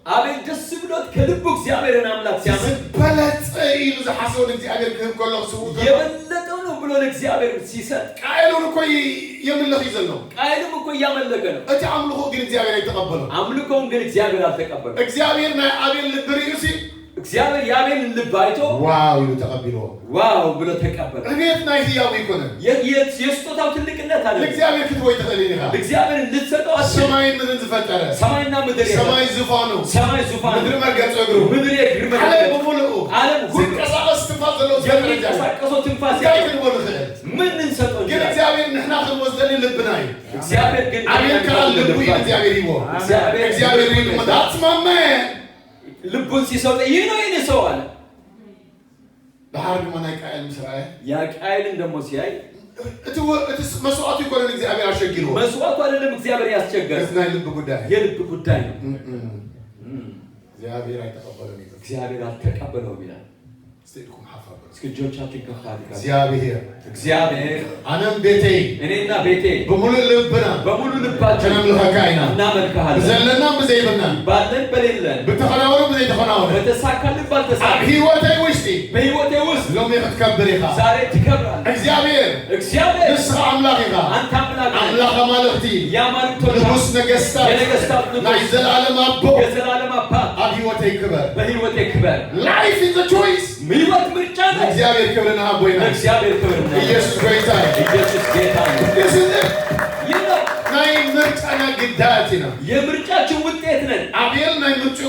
አቤል ደስ ብሎት ከልቡ እግዚአብሔርን አምላክ ሲያመልክ፣ ዝበለፀ ኢሉ ዝሓሰቦ ንእግዚኣብሔር ክህብ ከሎ፣ ክስውእ ከሎ፣ የበለጠው ነው ብሎ ለእግዚአብሔር ሲሰጥ፣ ቃየል እውን እኮ የምልኽ እዩ ዘሎ። ቃየልም እኮ እያመለከ ነው። እቲ ኣምልኾ ግን እግዚአብሔር ኣይተቐበሎ። አምልኮውን ግን እግዚአብሔር አልተቀበለም። እግዚአብሔር ናይ ኣቤል ልቢ ርእዩ ሲ እግዚአብሔር የአቤልን ልብ አይቶ Wow ኢሉ ተቐቢልዎ። Wow ብሎ ተቀበለ። ዕብየት ናይ ህያው ኣይኮነን። የስጦታው ትልቅነት አለ። ንእግዚአብሔር ክትቦ ይትኽእል ኢኻ። እግዚአብሔርን ልትሰጠው አትችልም። ሰማይን ምድርን ዝፈጠረ፣ ሰማይና ምድር የፈጠረ፣ ሰማይ ዝፋኑ፣ ሰማይ ዙፋን፣ ምድሪ መርገፂ እግሩ፣ ምድር የእግር ዓለም መረገጫ፣ ብምሉኡ ዓለም ሁሉ ዝንቀሳቐስ ትንፋስ ዘለዎ ዝፈጠረ እግዚአብሔር የሚንቀሳቀሰው ትንፋስ እንታይ ያለው ክንቦ ንኽእል? ምን እንሰጠው ግን እንችላለን? እግዚአብሔር ንሕና ክንቦ ዝደሊ ልብና እዩ። እግዚአብሔር ግን ኣቤል ከዓ ልቡ እዩ እግዚአብሔር ሂቦ። እግዚአብሔር እግዚአብሔር ድማ that's my man. ልቡን ሲሰጥ ይህ ነው የኔ ሰው አለ። ድሓር ድማ ናይ ቃየል ምስ ረኣየ፣ ያ ቃየልን ደግሞ ሲያይ፣ እቲ እቲ መስዋዕቱ ይኮነን እግዚአብሔር ኣሸጊርዎ። መስዋዕቱ አይደለም እግዚአብሔር ያስቸገረ፣ እዚ ናይ ልቢ ጉዳይ። የልብ ጉዳይ ነው። እግዚአብሔር ኣይተቐበሎን እዩ። እግዚአብሔር አልተቀበለውም ይላል። እስቲ ኢድኩም ሓፍ ኣበሉ። እስኪ እጆቻችን ከፍ አድርጋችሁ እግዚአብሔር እግዚአብሔር ኣነም ቤተይ እኔና ቤቴ ብሙሉእ ልብና በሙሉ ልባችን ከነምልኸካ ኢና። እናመልክሃለን። ብዘለና ብዘይብልና፣ ባለን በሌለን፣ ብተኸናወነ ብዘይተኸናወነ፣ በተሳካልን ኣብ ባልተሳካ፣ ሂወተይ ውሽጢ በህይወቴ ውስጥ ሎሚ ክትከብር ኢኻ። ዛሬ ትከብራለህ። እግዚአብሔር እግዚአብሔር ንስኻ ኣምላኽ ኢኻ። አንተ አምላክ ነህ። ኣምላኽ ኣማልኽቲ፣ የአማልክቶች ንጉስ ነገስታት፣ የነገስታት ናይ ንጉስ፣ ዘለኣለም ኣቦ፣ የዘላለም አባት፣ ኣብ ሂወተይ ክበር። በህይወቴ ክበር። Life is choice. ህይወት ምርጫ ነው። እግዚአብሔር ክብሪ ንሃቦ ኢና። ለእግዚአብሔር ክብር ነው። ኢየሱስ ጎይታ እዩ። ኢየሱስ ጌታ ነው። This is it. ይህ ነው። ናይ ምርጫና ግዴታ። ግዳያት ኢና። የምርጫችን ውጤት ነን። ኣቤል ናይ ምርጭኡ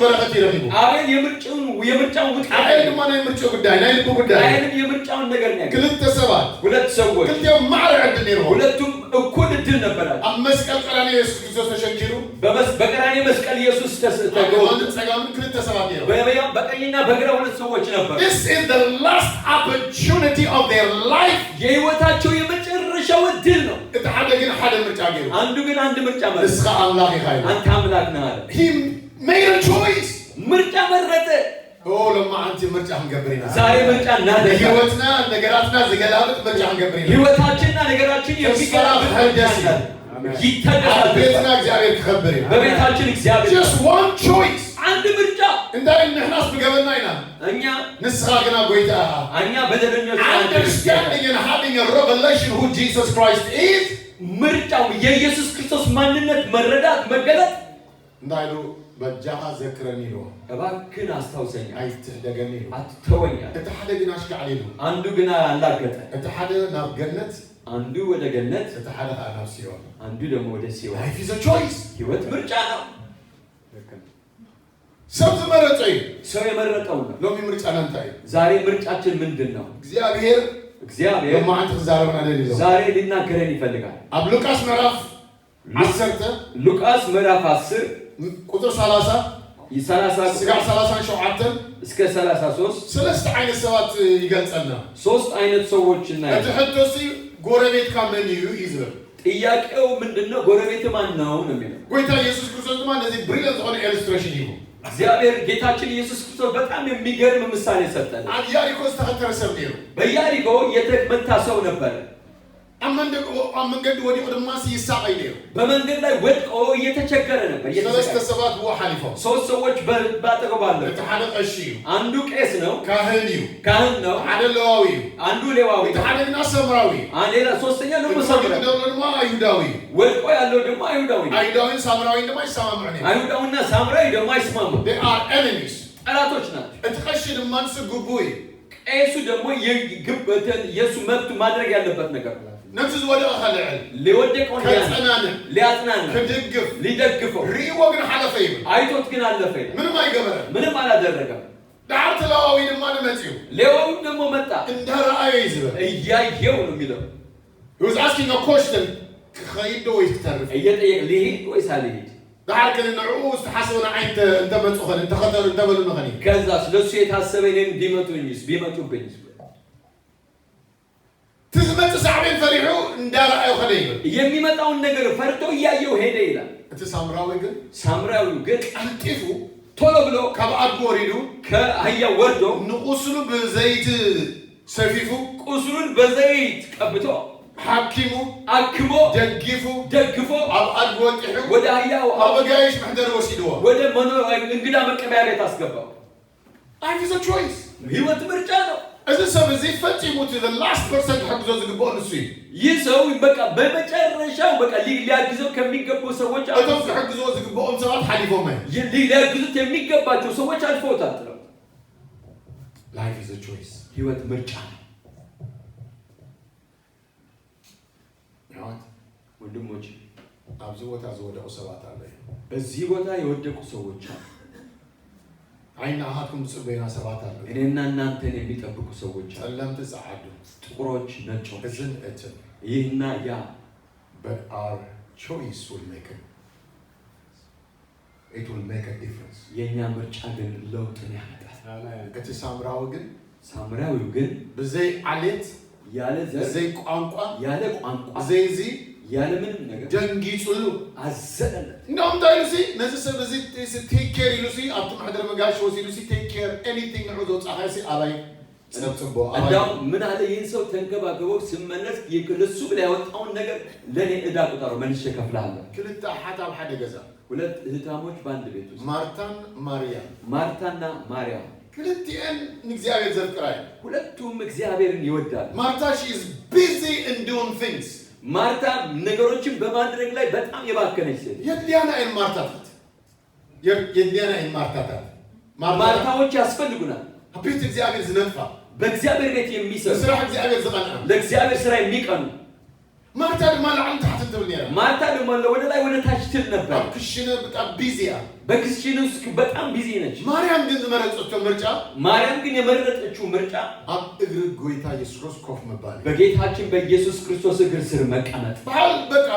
በረኸት ይረኺቡ። አቤል የምርጫውን ውጤት፣ ቃኤል ድማ ናይ ምርጭኡ ጉዳይ፣ ናይ ልቡ ጉዳይ። ቃየልም የምርጫውን ነገር ነው ያገኘው። ክልተ ሰባት፣ ሁለት ሰዎች፣ ክልቲኦም ማዕረ ዕድል ነይርዎም። ሁለቱም እኩል እድል ነበራቸው። ኣብ መስቀል ቀራንዮ የሱስ ክርስቶስ ተሸንኪሩ፣ በቀራንዮ መስቀል ኢየሱስ ኣብ የማንን ፀጋምን ክልተ ሰባት ነይሮም። በቀኝና በግራ ሁለት ሰዎች ነበሩ። This is the last opportunity of their life. የህይወታቸው የመጨረሻው እድል ነው። እቲ ሓደ ግን ሓደ ምርጫ ገይሩ። አንዱ ግን አንድ ምርጫ መረጠ። ንስኻ ኣምላኽ ኢኻ ኢሉ። አንተ አምላክ ነህ አለ። He made a choice. ምርጫ መረጠ። ኦ ሎማዓንቲ ምርጫ ክንገብር ኢና። ዛሬ ምርጫ እናደርጋለን። ንህይወትና ነገራትና ዝገላብጥ ምርጫ ክንገብር ኢና። ህይወታችንና ነገራችን የሚገላብጥ ምርጫ ተስፋ እናደርጋለን። ኣብ ይታደሳል። ቤትና እግዚአብሔር ክኸብር እዩ። በቤታችን እግዚአብሔር Just one choice. አንድ ምርጫ። እንታይ ንሕናስ ብገበና ኢና፣ እኛ ንስኻ ግና ጎይታ ኢኻ። እኛ በደለኞች ነን። Understanding and having a revelation who Jesus Christ is. ምርጫው የኢየሱስ ክርስቶስ ማንነት መረዳት መገለጥ። እንታይ ኢሉ? በጃኻ ዘክረኒ ኢልዎ። እባክህን አስታውሰኝ፣ ኣይትሕደገኒ ኢሉ። አትተወኝ። እቲ ሓደ ግን ኣሽካዕሊ ኢሉ። አንዱ ግን አላገጠ። እቲ ሓደ ናብ ገነት፣ አንዱ ወደ ገነት፣ እቲ ሓደ ከዓ ናብ ሲኦል። አንዱ ደግሞ ወደ ሲኦል። Life is a choice. ህይወት ምርጫ ነው። ሰብ ዝመረፀ እዩ። ሰው የመረጠው ነው። ሎሚ ምርጫና እንታይ እዩ? ዛሬ ምርጫችን ምንድን ነው? እግዚአብሔር እግዚአብሔር ሎማዓንቲ ክዛረበና ደልዩ ዘሎ ዛሬ ሊናገረን ይፈልጋል። ኣብ ሉቃስ ምዕራፍ 10፣ ሉቃስ ምዕራፍ 10፣ ቁጥሪ 30 30 ስጋዕ 37፣ እስከ 33፣ ሰለስተ ዓይነት ሰባት ይገልፀልና። ሶስት አይነት ሰዎች እቲ እናያለን። ሕቶሲ ጎረቤትካ መን እዩ እዩ ዝብል። ጥያቄው ምንድነው? ጎረቤት ማን ነው ነው የሚለው። ጎይታ ኢየሱስ ክርስቶስ ድማ ነዚ brilliant ዝኾነ illustration ሂቡ። እግዚአብሔር ጌታችን ኢየሱስ ክርስቶስ በጣም የሚገርም ምሳሌ ሰጠን። ኣብ ያሪኮ ዝተኸተረ ሰብ ነይሩ። በኢያሪኮ የተመታ ሰው ነበረ። ኣብ መንገዲ ወዲቑ ድማ ይሳቀይ ነይሩ። በመንገድ ላይ ወድቆ እየተቸገረ ነበር፣ ሰለስተ እየተሰቃየ። ሰባት ብኡ ሓሊፎም። ሶስት ሰዎች በአጠገቡ አለፉ። እቲ ሓደ ቀሺ እዩ። አንዱ ቄስ ነው፣ ካህን እዩ። ካህን ነው። ሓደ ለዋዊ እዩ። አንዱ ሌዋዊ እቲ ነው። ሓደ ግና ሰምራዊ እዩ። ሌላ ሶስተኛ ደግሞ እቲ ሳምራዊ። ወዲቑ ዘሎ ድማ ኣይሁዳዊ እዩ። ወድቆ ያለው ደግሞ አይሁዳዊ ነው። ኣይሁዳዊን ሳምራዊን ድማ ይሰማምዑ ነይሩ። አይሁዳዊና ሳምራዊ ደግሞ አይስማሙም፣ They are enemies. ጠላቶች ናቸው። እቲ ቀሺ ድማ ንሱ ግቡእ እዩ። ቄሱ ደግሞ የእሱ መብቱ ማድረግ ያለበት ነገር ነው። ነቲ ዝወደቐ ከልዕል፣ ሊወደቀውን ከፀናንዕ፣ ሊያጽናና፣ ክድግፍ፣ ሊደግፈው፣ ርእይዎ ግን ሓለፈ ይብል። አይቶት ግን አለፈ ይላል። ምንም ኣይገበረን። ምንም አላደረገም። ድሓርቲ ለዋዊ ድማ ንመፅኡ፣ ሌዋዊም ደግሞ መጣ። እንዳረኣዮ እዩ ዝብል። እያየው ነው የሚለው። He was asking a question፣ ክኸይድ ዶ ወይ ክተርፍ? እየጠየቀ ሊሄድ ወይስ አልሄድ? ድሓር ግን ንዕኡ ዝተሓሰበ ንዓይ እንተመፁ ኸኒ እንተኸተሉ እንተበሉ ንኸኒ። ከዛ ስለሱ የታሰበ እኔን ቢመጡኝስ ቢመጡብኝስ? እቲ ዝመፅእ ሳዕቤን ፈሪሑ እንዳረኣዮ ኸደ ይብል። የሚመጣውን ነገር ፈርቶ እያየው ሄደ ይላል። እቲ ሳምራዊ ግን ሳምራዊው ግን ቀልጢፉ ቶሎ ብሎ ካብ ኣድጉ ወሪዱ፣ ከአህያው ወርዶ፣ ንቁስሉ ብዘይቲ ሰፊፉ፣ ቁስሉን በዘይት ቀብቶ፣ ሓኪሙ፣ አክሞ፣ ደጊፉ፣ ደግፎ፣ ኣብ ኣድጉ ወጢሑ፣ ወደ አህያው ኣብ ኣጋይሽ መሕደሪ ወሲድዎ። ወደ እንግዳ መቀበያ ቤት አስገባው። Life is a choice. ህይወት ምርጫ ነው። እዚ ሰብ እዚ ፈፂሙ እቲ the last person ክሕግዞ ዝግብኦ ንሱ እዩ። ይህ ሰው በቃ በመጨረሻው በቃ ሊያግዘው ከሚገቡ ሰዎች አንዱ እቶም ሰው። ክሕግዝዎ ዝግብኦም ሰባት ሓሊፎም እዮም። ሊያግዙት የሚገባቸው ሰዎች አልፈውታል ጥለው። Life is a choice. ህይወት ምርጫ ነው። ኣሕዋት፣ ወንድሞች፣ ኣብዚ ቦታ ዝወደቑ ሰባት ኣሎ እዮም። በዚህ ቦታ የወደቁ ሰዎች አሉ። ዓይና ኣኻትኩም ዝፅበዩና ሰባት ኣሎ። እኔና እናንተን የሚጠብቁ ሰዎች አሉ። ፀለምቲ ፀዓዱ፣ ጥቁሮች፣ ነጮች፣ እዝን እትን፣ ይህና ያ። but our choice will make it it will make a difference. የእኛ ምርጫ ግን ለውጥን ያመጣል። እቲ ሳምራዊ ግን ሳምራዊው ግን ብዘይ ዓሌት፣ ያለ ዘር፣ ብዘይ ቋንቋ፣ ያለ ቋንቋ፣ ብዘይ እዚ ያለ ምንም ነገር ደንጊፁሉ፣ አዘነለት። እንደውም እንታይ ኢሉ ሲ ነዚ ሰብ እዚ take care ኢሉ ሲ ኣብቲ ማሕደር መጋሽ ወሲዱ ሲ take care, anything ንዑ ዘውፃኸ ሲ ኣባይ ፀብፅቦ ኣባይ። እንዳውም ምን አለ? ይህን ሰው ተንከባከበው፣ ስመለስ ለሱ ብለህ ያወጣውን ነገር ለእኔ ዕዳ ቁጠረው፣ መልሼ እከፍልሃለሁ። ክልተ ኣሓት ኣብ ሓደ ገዛ። ሁለት እህታሞች በአንድ ቤት ውስጥ፣ ማርታን ማርያም። ማርታና ማርያም። ክልቲአን ንእግዚአብሔር ዘፍቅራ እየን። ሁለቱም እግዚአብሔርን ይወዳሉ። ማርታ she is busy in doing things. ማርታ ነገሮችን በማድረግ ላይ በጣም የባከነች ሴት። የድልያና እየን ማርታታት፣ የድልያና እየን ማርታታት። ማርታዎች ያስፈልጉናል። ኣብ ቤት እግዚኣብሔር ዝነጥፋ፣ በእግዚአብሔር ቤት የሚሰሩ፣ ንስራሕ እግዚኣብሔር ዝቐንዓ፣ ለእግዚአብሔር ስራ የሚቀኑ። ማርታ ድማ ላዕልን ታሕትን ትብል ነይራ። ማርታ ደግሞ ወደ ላይ ወደ ታች ትል ነበር። ኣብ ክሽነ በጣም busy እያ። በ kitchen ውስጥ በጣም busy ነች። ማርያም ግን ዝመረፀቶ ምርጫ ማርያም ግን የመረጠችው ምርጫ ኣብ እግሪ ጎይታ ኢየሱስ ክርስቶስ ኮፍ ምባል እዩ። በጌታችን በኢየሱስ ክርስቶስ እግር ስር መቀመጥ። በዓል በቃ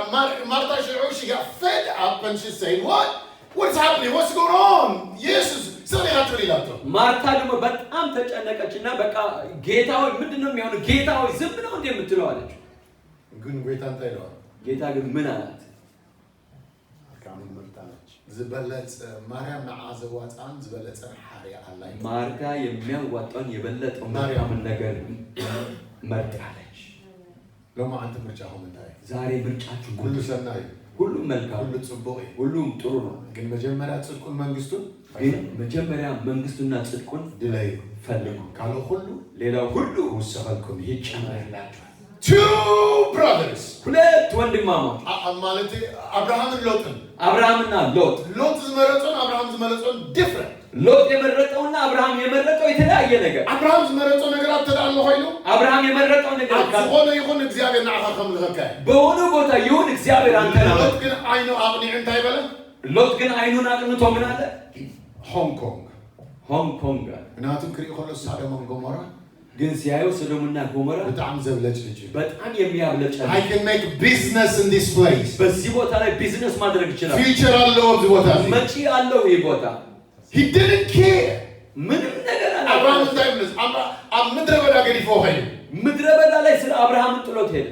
ማርታ ሽዑ she got fed up and she said, "What? What's happening? What's going on? ኢየሱስ ስቕ ኢኻ ትብል" ኢላቶ። ማርታ ደግሞ በጣም ተጨነቀች እና በቃ ጌታ ሆይ፣ ምንድን ነው የሚሆነው? ጌታ ሆይ፣ ዝም ነው እንዴ የምትለው አለች። ግን ጎይታ እንታይ ኢለዋ? ጌታ ግን ምን አላት? መልካሙን መርጣለች። ዝበለፀ ማርያም ንዓ ዘዋፅኣን ዝበለፀን ሓርያ ኣላ እዩ። ማርታ የሚያዋጣውን የበለጠው ማርያም። መልካምን ነገር መርጣለች። ሎማዓንቲ ምርጫኹም እንታይ እዩ? ዛሬ ምርጫችሁ ኩሉ ሰናይ እዩ። ሁሉም መልካም፣ ኩሉ ፅቡቅ እዩ። ሁሉም ጥሩ ነው። ግን መጀመርያ ፅድቁን መንግስቱን ግን መጀመሪያ መንግስቱና ጽድቁን ድለዩ፣ ፈልጉ፣ ካልእ ኩሉ ሌላው ሁሉ ክውሰኸልኩም እዩ። ይጨመርላችኋል። Two brothers. ሁለት ወንድማማች። ማለት አብርሃምን ሎጥን። አብርሃምና ሎጥ። ሎጥ ዝመረፆን አብርሃም ዝመረፆን different. ሎጥ የመረጠውና አብርሃም የመረጠው የተለያየ ነገር። አብርሃም ዝመረፆ ነገራት ተዳሎ ኮይኑ አብርሃም የመረጠው ነገር ኣብ ዝኾነ ይኹን እግዚአብሔር ንዓኻ ከምልኸካ እዩ። በሆነ ቦታ ይሁን እግዚአብሔር አንተን አመልክ። ሎጥ ግን ዓይኑ ኣቕኒዑ እንታይ በለ? ሎጥ ግን አይኑን አቅንቶ ምን አለ? ሆንግ ኮንግ። ሆንግ ኮንግ አለ። ምክንያቱም ክሪኢ ከሎ ሳዶምን ጎሞራ ግን ሲያየው ሰዶምና ጎሞራ ብጣዕሚ ዘብለጭልጭ እዩ። በጣም የሚያብለጨልጭ። I can make business in this place. በዚህ ቦታ ላይ ቢዝነስ ማድረግ ይችላል። Future ኣለዎ ኣብዚ ቦታ እዚ። መጪ አለው ይህ ቦታ። He didn't care. ምንም ነገር አለ። አብርሃም እንታይ ይብለስ? ኣብ ምድረ በዳ ገዲፎ ኸይዱ። ምድረ በዳ ላይ ስለ አብርሃምን ጥሎት ሄደ።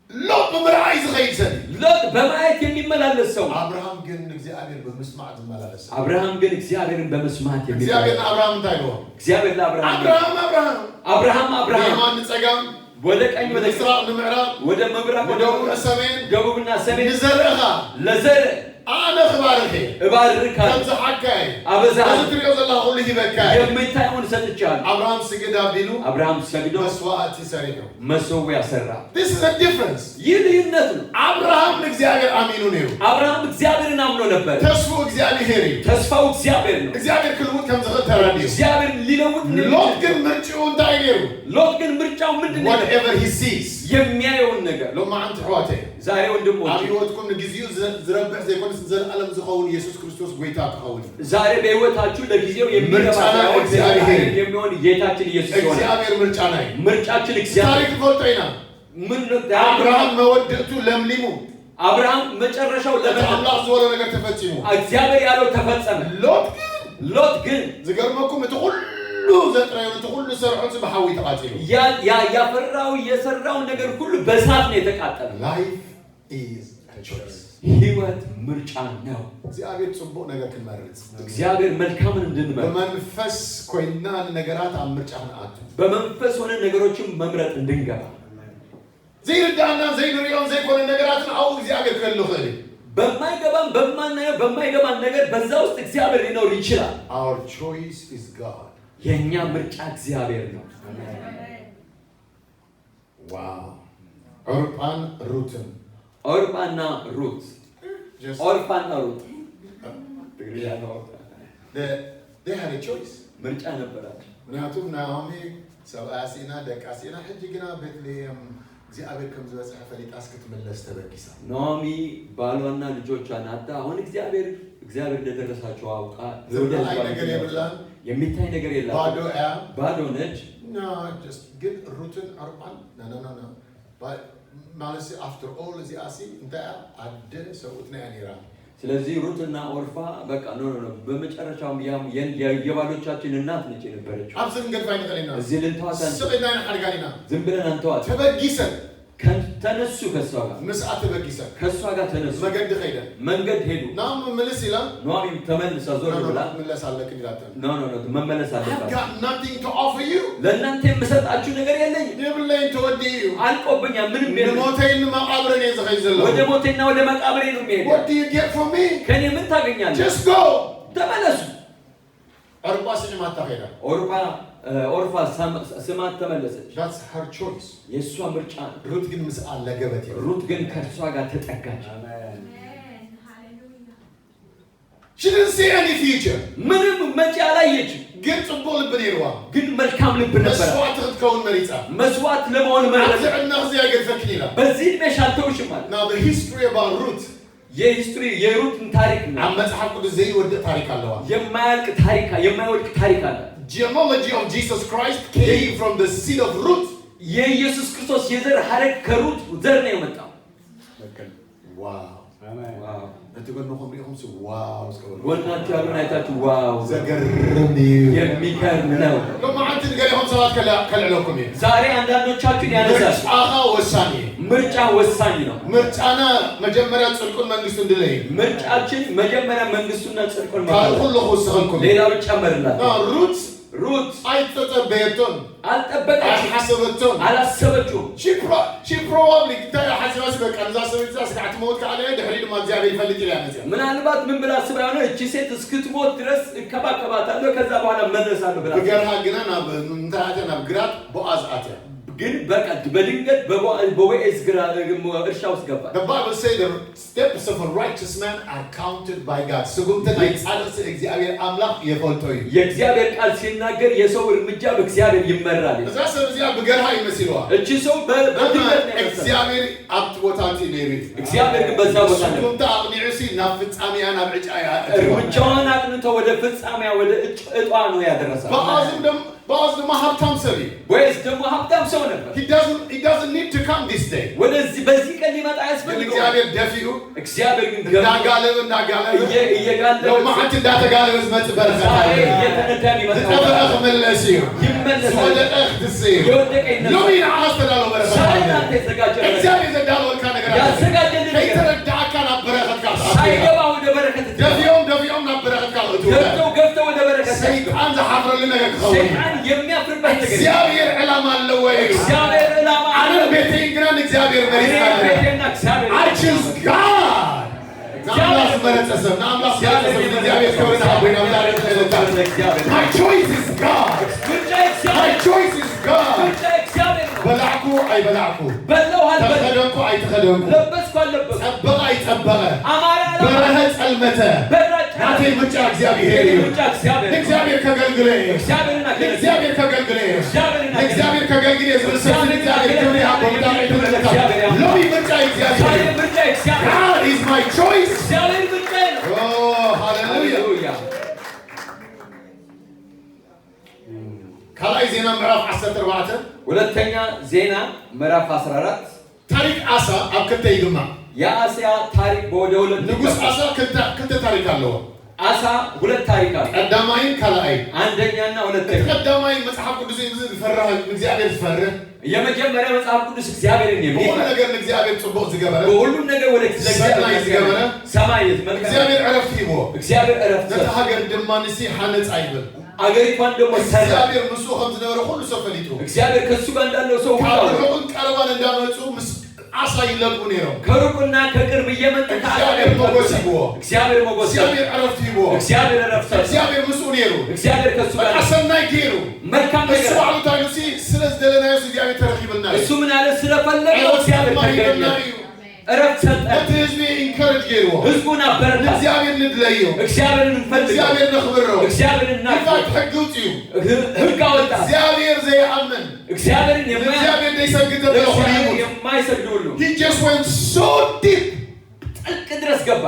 ሎጥ ብምርኣይ ዝኸይድ ሰብ እዩ። ሎጥ በማየት የሚመላለስ ሰው ነው። አብርሃም ግን እግዚአብሔር በምስማዕ ዝመላለስ ሰብ። አብርሃም ግን እግዚአብሔርን በመስማት እግዚአብሔር የሚመላለስ። ንአብርሃም እንታይ ኢልዎ? እግዚአብሔር ለአብርሃም አብርሃም፣ አብርሃም፣ አብርሃም፣ አብርሃም፣ ንየማን ንፀጋም፣ ወደ ቀኝ ወደ ንምስራቅ ንምዕራብ፣ ወደ ምብራቅ ወደ ንደቡብ ንሰሜን፣ ደቡብና ሰሜን፣ ንዘርእኻ ለዘር ኣነ ክባርኽ እየ። እባርካለሁ፣ ከም ዝሓካ እየ። አበዛሃለሁ፣ እዚ ትሪኦ ዘለካ ኩሉ ሂበካ እየ። የምታየውን ሰጥቼሃለሁ። አብርሃም ስግድ ኣቢሉ አብርሃም ሰግዶ መስዋዕቲ ሰሪሑ። መሰዊያ ሰራ። This is a difference. ይህ ልዩነት ነው። አብርሃም ንእግዚአብሔር ኣሚኑ ነይሩ። አብርሃም እግዚአብሔርን አምኖ ነበር። ተስፉ እግዚአብሔር እዩ። ተስፋው እግዚአብሔር ነው። እግዚአብሔር ክልውጥ ከም ዝኽእል ተረዲኡ። እግዚአብሔር ሊለውጥ ሎጥ እንደሚችል። ግን ምርጭኡ እንታይ ነይሩ? ሎጥ ግን ምርጫው ምንድን ነው? Whatever he sees. የሚያየውን ነገር። ሎማዓንቲ ኣሕዋተይ፣ ዛሬ ወንድሞች፣ ኣብ ሂወትኩም ንግዚኡ ዝረብሕ ዘይኮነስ ዘለዓለም ዝኸውን ኢየሱስ ክርስቶስ ጎይታ ክኸውን እዩ። ዛሬ በህይወታችሁ ለጊዜው የሚረባ ምርጫና ሳይሆን እግዚአብሔር። የሚሆን ጌታችን ኢየሱስ ይሆናል። እግዚአብሔር ምርጫና እዩ። ምርጫችን እግዚአብሔር። ታሪክ ንፈልጦ ኢና። ምን ነው? አብርሃም መወድእቱ ለምሊሙ። አብርሃም መጨረሻው እቲ ለምን ኣምላኽ ዝበሎ ነገር ተፈፂሙ። እግዚአብሔር ያለው ተፈጸመ። ሎጥ ግን ሎጥ ግን ዝገርመኩም እቲ ኩሉ ዘጥረዮ፣ እቲ ኩሉ ዝሰርሖ ብሓዊ ተቃፂሉ። ያፈራው የሰራው ነገር ሁሉ በእሳት ነው የተቃጠለ። Life is a choice. ህይወት ምርጫ ነው። እግዚአብሔር ፅቡቅ ነገር ክንመርፅ፣ እግዚአብሔር መልካምን እንድንመርጥ፣ ብመንፈስ ኮይና ነገራት ኣብ ምርጫ ክንኣቱ፣ በመንፈስ ሆነ ነገሮችን መምረጥ እንድንገባ፣ ዘይርዳእናን ዘይንሪኦን ዘይኮነ ነገራትን ኣብኡ እግዚአብሔር ክህሉ ክእል እዩ። በማይገባን በማናየው በማይገባን ነገር በዛ ውስጥ እግዚአብሔር ሊኖር ይችላል። Our choice is God. የእኛ ምርጫ እግዚአብሔር ነው። Wow. ዖርጳን ሩትን። ኦርፋና ሩት። Just ኦርፋና ሩት። ትግርኛ ነው። They had a choice. ምርጫ ነበራቸው። ምክንያቱም ናኦሚ ሰብኣያ ሲኢና፣ ደቃ ሲኢና፣ ሕጂ ግና ቤትልሔም እግዚአብሔር ከም ዝበፅሐ ፈሊጣስ ክትምለስ ተበጊሳ። ናኦሚ ባሏና ልጆቿን አጥታ አሁን እግዚአብሔር እንደደረሳቸው አውቃ ወደ ዝረኣይ ህዝቧ ነገር የብላን። የሚታይ ነገር የላትም። ባዶ እያ። ባዶ ነች። No, just ግን ሩትን ዖርጳን no, no, no, no. ማለት after all እዚኣ ሲ እንታይ እያ? ኣደ ሰብኡትና እያ ነይራ። ስለዚህ ሩትና ኦርፋ በቃ no, no, no፣ በመጨረሻውም የባሎቻችን እናት ነች የነበረችው። ኣብዚ ክንገድፋ ይንኽእል ኢና። እዚህ ልንተዋት አንችልም። ስቕ ኢልና ንሓድጋን ኢና። ዝም ብለን አንተዋት። ተበጊሰን። ተነሱ ከእሷ ጋር። ምስኣ ተበጊሰን። ከእሷ ጋር ተነሱ። መገዲ ከይደን። መንገድ ሄዱ። ናኦሚ ምልስ ኢላ ኑኃሚን ተመልሳ ዞር ብላ ምለስ ኣለክን ኢላተን። No, no, no፣ መመለስ I've አለባት። got nothing to offer you. ለእናንተ የምሰጣችሁ ነገር የለኝም። የብለይን ተወዲኡ እዩ። አልቆብኛል። ምንም የለም። ንሞተይን ንመቃብርን እየ ዝኸይድ ዘለኹ። ወደ ሞቴና ወደ መቃብሬ ነው የሚሄደው። What do you get from me? ከእኔ ምን ታገኛለህ? Just go. ተመለሱ። ዖርጳ ስዒማታ ከይዳ። ኦርፋ ስማት ተመለሰች። That's her choice. የእሷ ምርጫ ነው። ሩት ግን ምስኣ ለገበት እዩ። ሩት ግን ከእርሷ ጋር ተጠጋች። She didn't see any future. ምንም መጪ አላየችም። ግን ጽቡቅ ልብ ነይርዋ። ግን መልካም ልብ ነበረ። መስዋዕት ክትከውን መሪፃ። መስዋዕት ለመሆን ኣብዚ መረጠ። ዕድመ እዚ ኣይገድፈክን ኢላ። በዚህ ዕድሜሽ አልተውሽም አለ። Now, the history about Ruth የ history የሩትን ታሪክ ነው። ኣብ መጽሓፍ ቅዱስ ዘይወድእ ታሪክ ኣለዋ። የማያልቅ ታሪክ፣ የማይወድቅ ታሪክ አለ። Genealogy of Jesus Christ came from the seed of Ruth. የኢየሱስ ክርስቶስ የዘር ሐረግ ከሩት ዘር ነው የመጣው። Wow. አሜን። Wow! እቲ ጎንኹም ሪኢኹም wow እስከበሉ። ጎናችሁ ያሉን አይታችሁ wow! ዘገርም እዩ። የሚገርም ነው። ሎማዓንቲ ንገሊኹም ሰባት ከልዕለኩም እየ። ዛሬ አንዳንዶቻችሁን ያነሳል። ምርጫኻ ወሳኒ እዩ። ምርጫ ወሳኝ ነው። ምርጫና መጀመርያ ጽድቁን መንግስቱ እንድለ እዩ። ምርጫችን መጀመሪያ መንግስቱና ጽድቁን ካልእ መፈለግ፣ ኩሉ ክውስኸልኩም እዩ። ሌላው ይጨመርላል። Now, ሩት ሩት ኣይተፀበየቶን። አልጠበቀችም፣ ኣይሓሰበቶን። አላሰበችውም። She probably እንታይ ሓሲባሲ በቃ ንዛ ሰበይቲ እዛ ስጋዕ ትመውት ከዓ ድሕሪ ድማ እግዚአብሔር ይፈልጥ ኢላ መፅያ። ምናልባት ምን ብላ አስባ የሆነ፣ እቺ ሴት እስክትሞት ድረስ እከባከባታለሁ፣ ከዛ በኋላ መለሳለሁ ብላ። ብገርሃ ግና ናብ እንታይ ኣትያ? ናብ ግራት ቦኣዝ ኣትያ። ግን በቃ በድንገት በቦዔዝ ግራ እርሻ ውስጥ ገባ። The Bible says the steps of a righteous man are counted by God. ስጉምቲ ናይ ጻድቅ ሰብ እግዚአብሔር ኣምላኽ የፈልጦ እዩ። የእግዚአብሔር ቃል ሲናገር የሰው እርምጃ በእግዚአብሔር ይመራል ይላል። እዛ ሰብ እዚኣ ብገርሃ ይመሲልዋ። እቺ ሰው በድንገት ነው የመሰለው። እግዚአብሔር ኣብቲ ቦታ እቲ ነይሩ እዩ። እግዚአብሔር ግን በዛ ቦታ ነበር። ስጉምቲ ኣቕኒዑ ሲ ናብ ፍጻሜያ ናብ ዕጫ እያ ኣእትይዋ። እርምጃዋን አቅንቶ ወደ ፍጻሜያ ወደ እጧ ነው ያደረሳት። ቦኣዝ ድማ ሃብታም ሰብ እዩ። ቦዔዝ ደግሞ ሀብታም ሰው ነበር። He doesn't need to come this day. ወደዚህ በዚህ ቀን ሊመጣ ግን አያስፈልገውም። እግዚአብሔር ደፊኡ እግዚአብሔር ግን ገፍቶ እንዳጋለበ እንዳጋለበ እየጋለበ ሎማዓንቲ እንዳተጋለበ ዝመፅእ በረከት ዛሬ አለ። እየተነዳ የሚመጣው ዝጠፍአ ክምለስ እዩ። ይመለሳል። ዝወደቀ ክትስእ እዩ። የወደቀ ይነሳል። ሎሚ ንዓኻ ዝተዳለወ በረከት ዛሬ አለ። ለአንተ የተዘጋጀ በረከት፣ እግዚአብሔር ዘዳለወልካ ነገር አለ። ያዘጋጀልህ ነገር ከይተረዳእካ ናብ በረከትካ ትኣቱ። ሳይገባ ወደ በረከት ትገባ። ደፊኦም ደፊኦም ናብ በረከትካ ክእትውካ። ገፍተው ገፍተው ወደ በረከት ታስገባ። ሰይጣን ዝሓፍረሉ ነገር ክኸውን እዩ። ሰይጣን የሚያፍርበት ነገር እግዚአብሔር ዕላማ ኣለዎ እዩ። እግዚአብሔር ዕላማ ኣነ አለው። ቤተይን ግና ንእግዚአብሔር መሪፅና እኔ ኣለና። ቤቴና እግዚአብሔር I choose God. ንኣምላኽ ዝመረፀ ሰብ፣ ንኣምላኽ ዝመረፀ ሰብ፣ እግዚአብሔር ክብሪ ንኣቦና። My choice is God. ምርጫ My እግዚአብሔር choice is God. ምርጫ እግዚአብሔር ነው። በላዕኩ ኣይበላዕኩ፣ በላሁ አልበላሁ፣ ተኸደንኩ ኣይተኸደንኩ፣ ለበስኩ አልለበስኩ፣ ፀበቐ ኣይፀበቐ፣ አማረ አላማረ፣ በረሀ ፀልመተ፣ በራ ጨለመ፣ ናተይ ምርጫ እግዚአብሔር የኔ እዩ። ምርጫ እግዚአብሔር ነው። ንእግዚአብሔር ከገልግለ እየ። እግዚአብሔርን አገለግል። ንእግዚአብሔር ከገልግለ እየ። እግዚአብሔርን አገለግል። ንእግዚአብሔር ከገልግለ እየ ዝብል ሰብ ንእግዚአብሔር ክብሪ ይሃቦ። ብጣዕሚ ሎሚ ምርጫ እግዚአብሔር ዛሬ እዩ። ምርጫ እግዚአብሔር ነው። God is my choice. እግዚአብሔር ምርጫዬ ነው። Oh, hallelujah. ሃሌሉያ። ካልኣይ ዜና ምዕራፍ 14። ሁለተኛ ዜና ምዕራፍ 14። ታሪክ ኣሳ ኣብ ክልተ ይግማዕ። የአስያ ታሪክ ወደ ሁለት ንጉስ ይከፈላል። ኣሳ ክልተ ታሪክ ኣለዎ። አሳ ሁለት ታሪክ አለ። ቀዳማይን ካልኣይ። አንደኛና እቲ ሁለተኛ። ቀዳማይ መጽሓፍ ቅዱስ እዩ ዝፈርህ፣ ንእግዚአብሔር ዝፈርህ፣ የመጀመሪያ መጽሐፍ ቅዱስ እግዚአብሔርን ብኩሉ የሚፈራ፣ ነገር ንእግዚአብሔር ጽቡቅ ዝገበረ፣ በሁሉም ነገር ወደ እግዚአብሔር ሰናይ ዝገበረ፣ ሰማይ መልካም እግዚአብሔር ዕረፍቲ ሂብዎ። እግዚአብሔር እረፍት ነቲ ሰጠ። ሃገር ድማ ንሲ ሓነፃ ይብል። አገሪቷን ደግሞ ሰራ። እግዚአብሔር ምስኡ ከም ዝነበረ ኩሉ ሰብ ፈሊጡ። እግዚአብሔር ከእሱ ጋር እንዳለው ሰው ሁሉ ካብ አወቀ። ርሑቕን ቀረባን እንዳመፁ ምስ ዓሳ ይለግቡ ነይሮም። ከሩቅና ከቅርብ እየመጡ ከአሳ ጋር እግዚአብሔር ሞገስ ሂብዎ። እግዚአብሔር ሞገስ ሰጠ። እግዚአብሔር ዕረፍቲ ሂብዎ። እግዚአብሔር እረፍት ሰጠ። እግዚአብሔር ምስኡ ነይሩ። እግዚአብሔር ከእሱ ጋር በቃ ነበር። ሰናይ ገይሩ። መልካም እሱ ነገር ባዕሉ እንታይ ኢሉ? ስለ ዝደለናዮስ እግዚኣብሔር ተረኪብልና እዩ። እሱ ምን አለ? ስለፈለገው ዕረፍቲ እግዚአብሔር ድማ ተገኘ። ሂበና እዩ። እረፍት ሰጠ። ነቲ ህዝቢ encourage ገይርዎ። ህዝቡን አበረታ። ንእግዚአብሔር ንድለዮ፣ እግዚአብሔርን እንፈልገው። እግዚአብሔር ነኽብሮ። እግዚአብሔርን እናክብር። In fact ሕጊ ውፅኡ። ህግ አወጣ። እግዚአብሔር ዘይኣምን፣ እግዚአብሔርን የማያ ንእግዚአብሔር ዘይሰግድ ዘበለ ኩሉ ለእግዚአብሔር ይሙት። የማይሰግድ ሁሉ። He just went so deep. ጥልቅ ድረስ ገባ።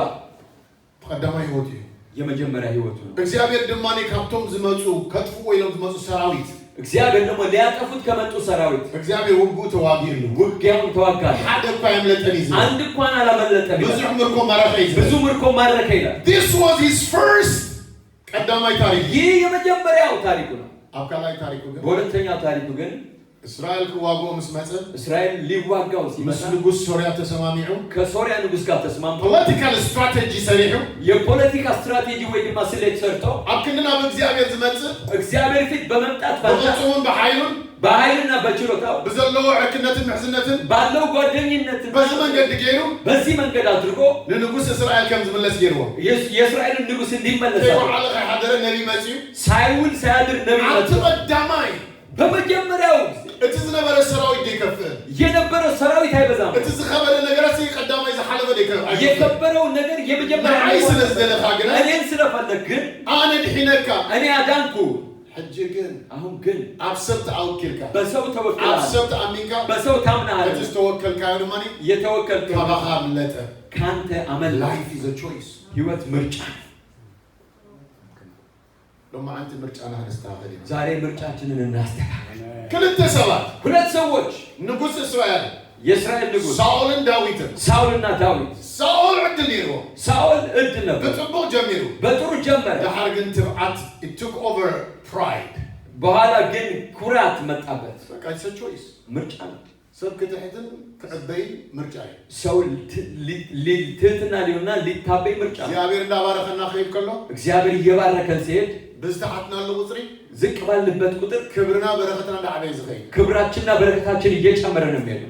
ቀዳማይ ህይወት እዩ። የመጀመሪያ ህይወቱ ነው። እግዚአብሔር ድማ ካብቶም ዝመፁ ከጥፍዎ ኢሎም ዝመፁ ሰራዊት፣ እግዚአብሔር ደግሞ ሊያጠፉት ከመጡ ሰራዊት እግዚአብሔር ውግኡ ተዋጊኡሉ። ውጊያውን ተዋጋለ። ሓደ እኳ የምለጠን እዩ ዝብል። አንድ እንኳን አላመለጠም ይላል። ብዙሕ ምርኮ ማረኸ እዩ ዝብል። ብዙ ምርኮ ማረከ ይላል። This was his first ቀዳማይ ታሪክ። ይህ የመጀመሪያው ታሪኩ ነው። ኣብ ካልኣይ ታሪኩ ግን፣ በሁለተኛው ታሪኩ ግን፣ እስራኤል ክዋግኦ ምስ መፀ፣ እስራኤል ሊዋጋው ምስ ሲመጣ፣ ንጉስ ሶርያ ተሰማሚዑ፣ ከሶሪያ ንጉስ ጋር ተስማምቶ፣ political strategy ሰሪሑ፣ የፖለቲካ ስትራቴጂ ወይ ድማ ስሌት ሰርቶ፣ ኣብ ክንዲ ናብ እግዚኣብሔር ዝመፅእ፣ እግዚአብሔር ፊት በመምጣት ፈንታ፣ ብቅልፅሙን ብሓይሉን፣ በኃይልና በችሎታው፣ ብዘለዎ ዕርክነትን ምሕዝነትን፣ ባለው ጓደኝነት በዚ መንገዲ ገይሩ በዚህ መንገድ አድርጎ ንንጉስ እስራኤል ከም ዝምለስ ገይርዎ። የእስራኤልን ንጉስ እንዲመለስ አድርጎ። ከይወዓለ ከይሓደረ ነቢ መፅዩ። ሳይውል ሳያድር ነቢይ ኣብቲ መጣ። ቀዳማይ በመጀመሪያው ጊዜ እቲ ዝነበረ ሰራዊት ደይከፍእ፣ የነበረው ሰራዊት አይበዛም። እቲ ዝኸበረ ነገራት ቀዳማይ ዝሓለፈ ደይከፍእ። የከበረው ነገር የመጀመሪያ ንዓይ ስለ ዝደለኻ ግና፣ እኔን ስለፈለግ ግን፣ ኣነ ድሒነካ። እኔ አዳንኩ። ሕጂ ግን አሁን ግን ኣብ ሰብ ተኣወኪልካ፣ በሰው ኣብ ተወክለሃል፣ ሰብ ተኣሚንካ፣ በሰው ታምናሃል። እቲ ዝተወከልካዮ ድማኒ የተወከልከው ካባኻ ምለጠ። ከአንተ አመለጠ። Life is a choice. ህይወት ምርጫ ነው። ሎማዓንቲ ምርጫና ክነስተኻኸል ኢና። ዛሬ ምርጫችንን እናስተካክል። ክልተ ሰባት፣ ሁለት ሰዎች፣ ንጉስ እስራኤል የእስራኤል ንጉሥ ሳኦልን ዳዊትን። ሳውልና ዳዊት። ሳኦል ዕድል ነይርዎ። ሳኦል እድል ነበር። ብፅቡቅ ጀሚሩ። በጥሩ ጀመረ። ድሓር ግን ትብዓት, it took over, pride. በኋላ ግን ኩራት መጣበት። በቃ it's a choice. ምርጫ ነው። ሰብ ክትሕትን ክዕበይን ምርጫ እዩ። ሰው ትህትና ሊሆንና ሊታበይ ምርጫ ነው። እግዚኣብሔር እንዳባረኸና ክኸይድ ከሎ፣ እግዚአብሔር እየባረከን ሲሄድ፣ ብዝተሓትናሉ ቁፅሪ፣ ዝቅ ባልንበት ቁጥር፣ ክብርና በረኸትና እንዳዓበየ ዝኸይድ። ክብራችንና በረከታችን እየጨመረ ነው የሚሄደው።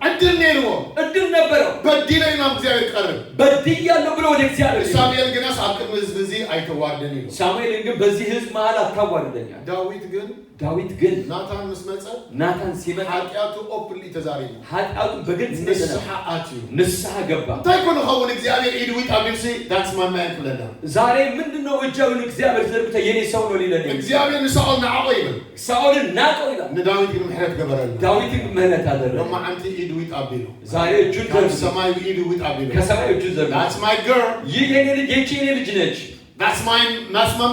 ዕድል ነይርዎ። እድል ነበረው። በዲለ እዩ ናብ እግዚኣብሔር ቀርብ። በድያለሁ ብሎ ወደ እግዚአብሔር ሲሄድ፣ ሳሙኤል ግናስ ኣብ ቅድሚ ህዝቢ እዚ ኣይተዋርደን ኢሉ። ሳሙኤልን ግን በዚህ ህዝብ መሃል አታዋርደኛል። ዳዊት ግን ዳዊት ግን ናታን ምስ መፀ፣ ናታን ሲመጣ፣ ሓጢኣቱ openly ተዛሪቡ። ኃጢአቱን በግልጽ ነው የተናገረው። ንስሓ ኣትዩ። ንስሐ ገባ። እንታይ ኮነ ኸውን እግዚኣብሔር ኢዱ ዊጥ ኣቢልሲ "That's my man" ክብለና? ዛሬ ምንድነው እጃውን እግዚአብሔር ዘርግቶ የኔ ሰው ነው ሊለን የሚችለው? እግዚኣብሔር ንሳኦል ንዓቆ ይብል። ሳኦልን ናቀው ይላል። ንዳዊት ግን ምሕረት ገበረሉ። ዳዊትን ምህረት አደረገ። ሎማዓንቲ ኢዱ ዊጥ ኣቢሉ፣ ዛሬ እጁን ካብ ዘርግቶ፣ ሰማይ ኢዱ ዊጥ ኣቢሉ፣ ከሰማይ እጁን ዘርግቶ፣ "That's my girl." ይህ የኔ ልጅ፣ ይህቺ የኔ ልጅ ነች። That's my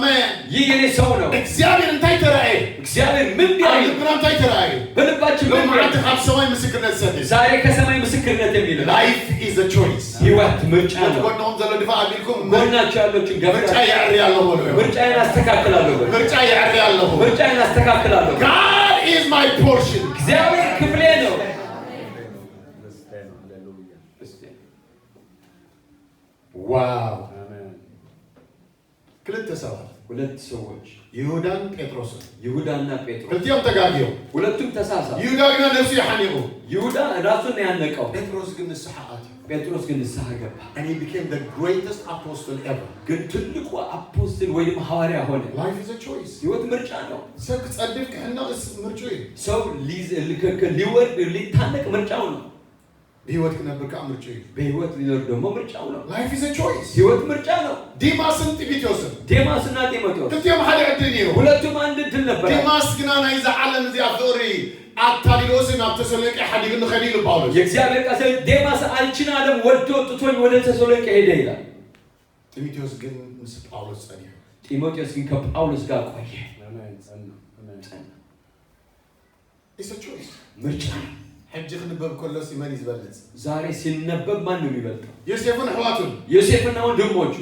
man." ይህ የኔ ሰው ነው። እግዚኣብሔር እንታይ ተረአየ? እግዚአብሔር ምን ኣብ ቢያይ? ልብና እንታይ ተረአየ? በልባችን ምን ቢያይ? ሎማዓንቲ ካብ ሰማይ ምስክርነት ዝሰድድ። ዛሬ ከሰማይ ምስክርነት የሚለው። Life is a choice. ህይወት ምርጫ ነው። ጎንኹም ዘሎ ድፋ ኣቢልኩም ጎናቸው ያሎችን ምርጫ ገፍታ የዕሪ ኣለኹ በሉ። ምርጫዬን አስተካክላለሁ በሉ። ምርጫ የዕሪ ኣለኹ። ምርጫዬን አስተካክላለሁ። God is my portion. እግዚአብሔር ክፍሌ ነው። ርስቴ ነው። ሃሌሉያ። እስቲ Wow. አሜን። ክልተ ሰባት፣ ሁለት ሰዎች፣ ይሁዳን ጴጥሮስን። ይሁዳና ጴጥሮስ። ክልቲኦም ተጋጊዮም። ሁለቱም ተሳሳቱ። ይሁዳ ግና ነፍሱ ይሓኒቑ። ይሁዳ ራሱን ያነቀው፣ ጴጥሮስ ግን ንስሓ ኣትዩ። ጴጥሮስ ግን ንስሐ ገባ። And he became the greatest apostle ever. ግን ትልቁ apostle ወይም ሐዋርያ ሆነ። Life is a choice. ህይወት ምርጫ ነው። ሰብ ክፀድፍ ክሕነቕ ምርጩ እዩ። ሰው ሊወርድ ሊታነቅ ምርጫው ነው። ብሂወት ክነብር ከዓ ምርጩ እዩ። በህይወት ሊኖር ደግሞ ምርጫው ነው። Life is a choice. ህይወት ምርጫ ነው። ዲማስን ጢሞቴዎስን፣ ዴማስና ጢሞቴዎስ፣ ክልቲኦም ሓደ ዕድል ነይሩ። ሁለቱም አንድ እድል ነበር። ዲማስ ግና ናይዛ ዓለም እዚኣ ፍቅሪ ኣታሊሎስ ናብ ተሰሎንቄ ሓዲጉ ንኸዲ ኢሉ ጳውሎስ። የእግዚአብሔር ቃል ዴማስ ይህችን ዓለም ወዶ ትቶኝ ወደ ተሰሎንቄ ሄደ ይላል። ጢሞቴዎስ ግን ምስ ጳውሎስ ፀኒሑ። ጢሞቴዎስ ግን ከጳውሎስ ጋር ቆየ። አሜን። ጸና። አሜን። ጸና። It's a choice. ምርጫ ነው። ሕጂ ክንበብ ከሎሲ መን እዩ ዝበልፅ? ዛሬ ሲነበብ ማን ነው የሚበልጠው? ዮሴፍን ኣሕዋቱን። ዮሴፍና ወንድሞቹ።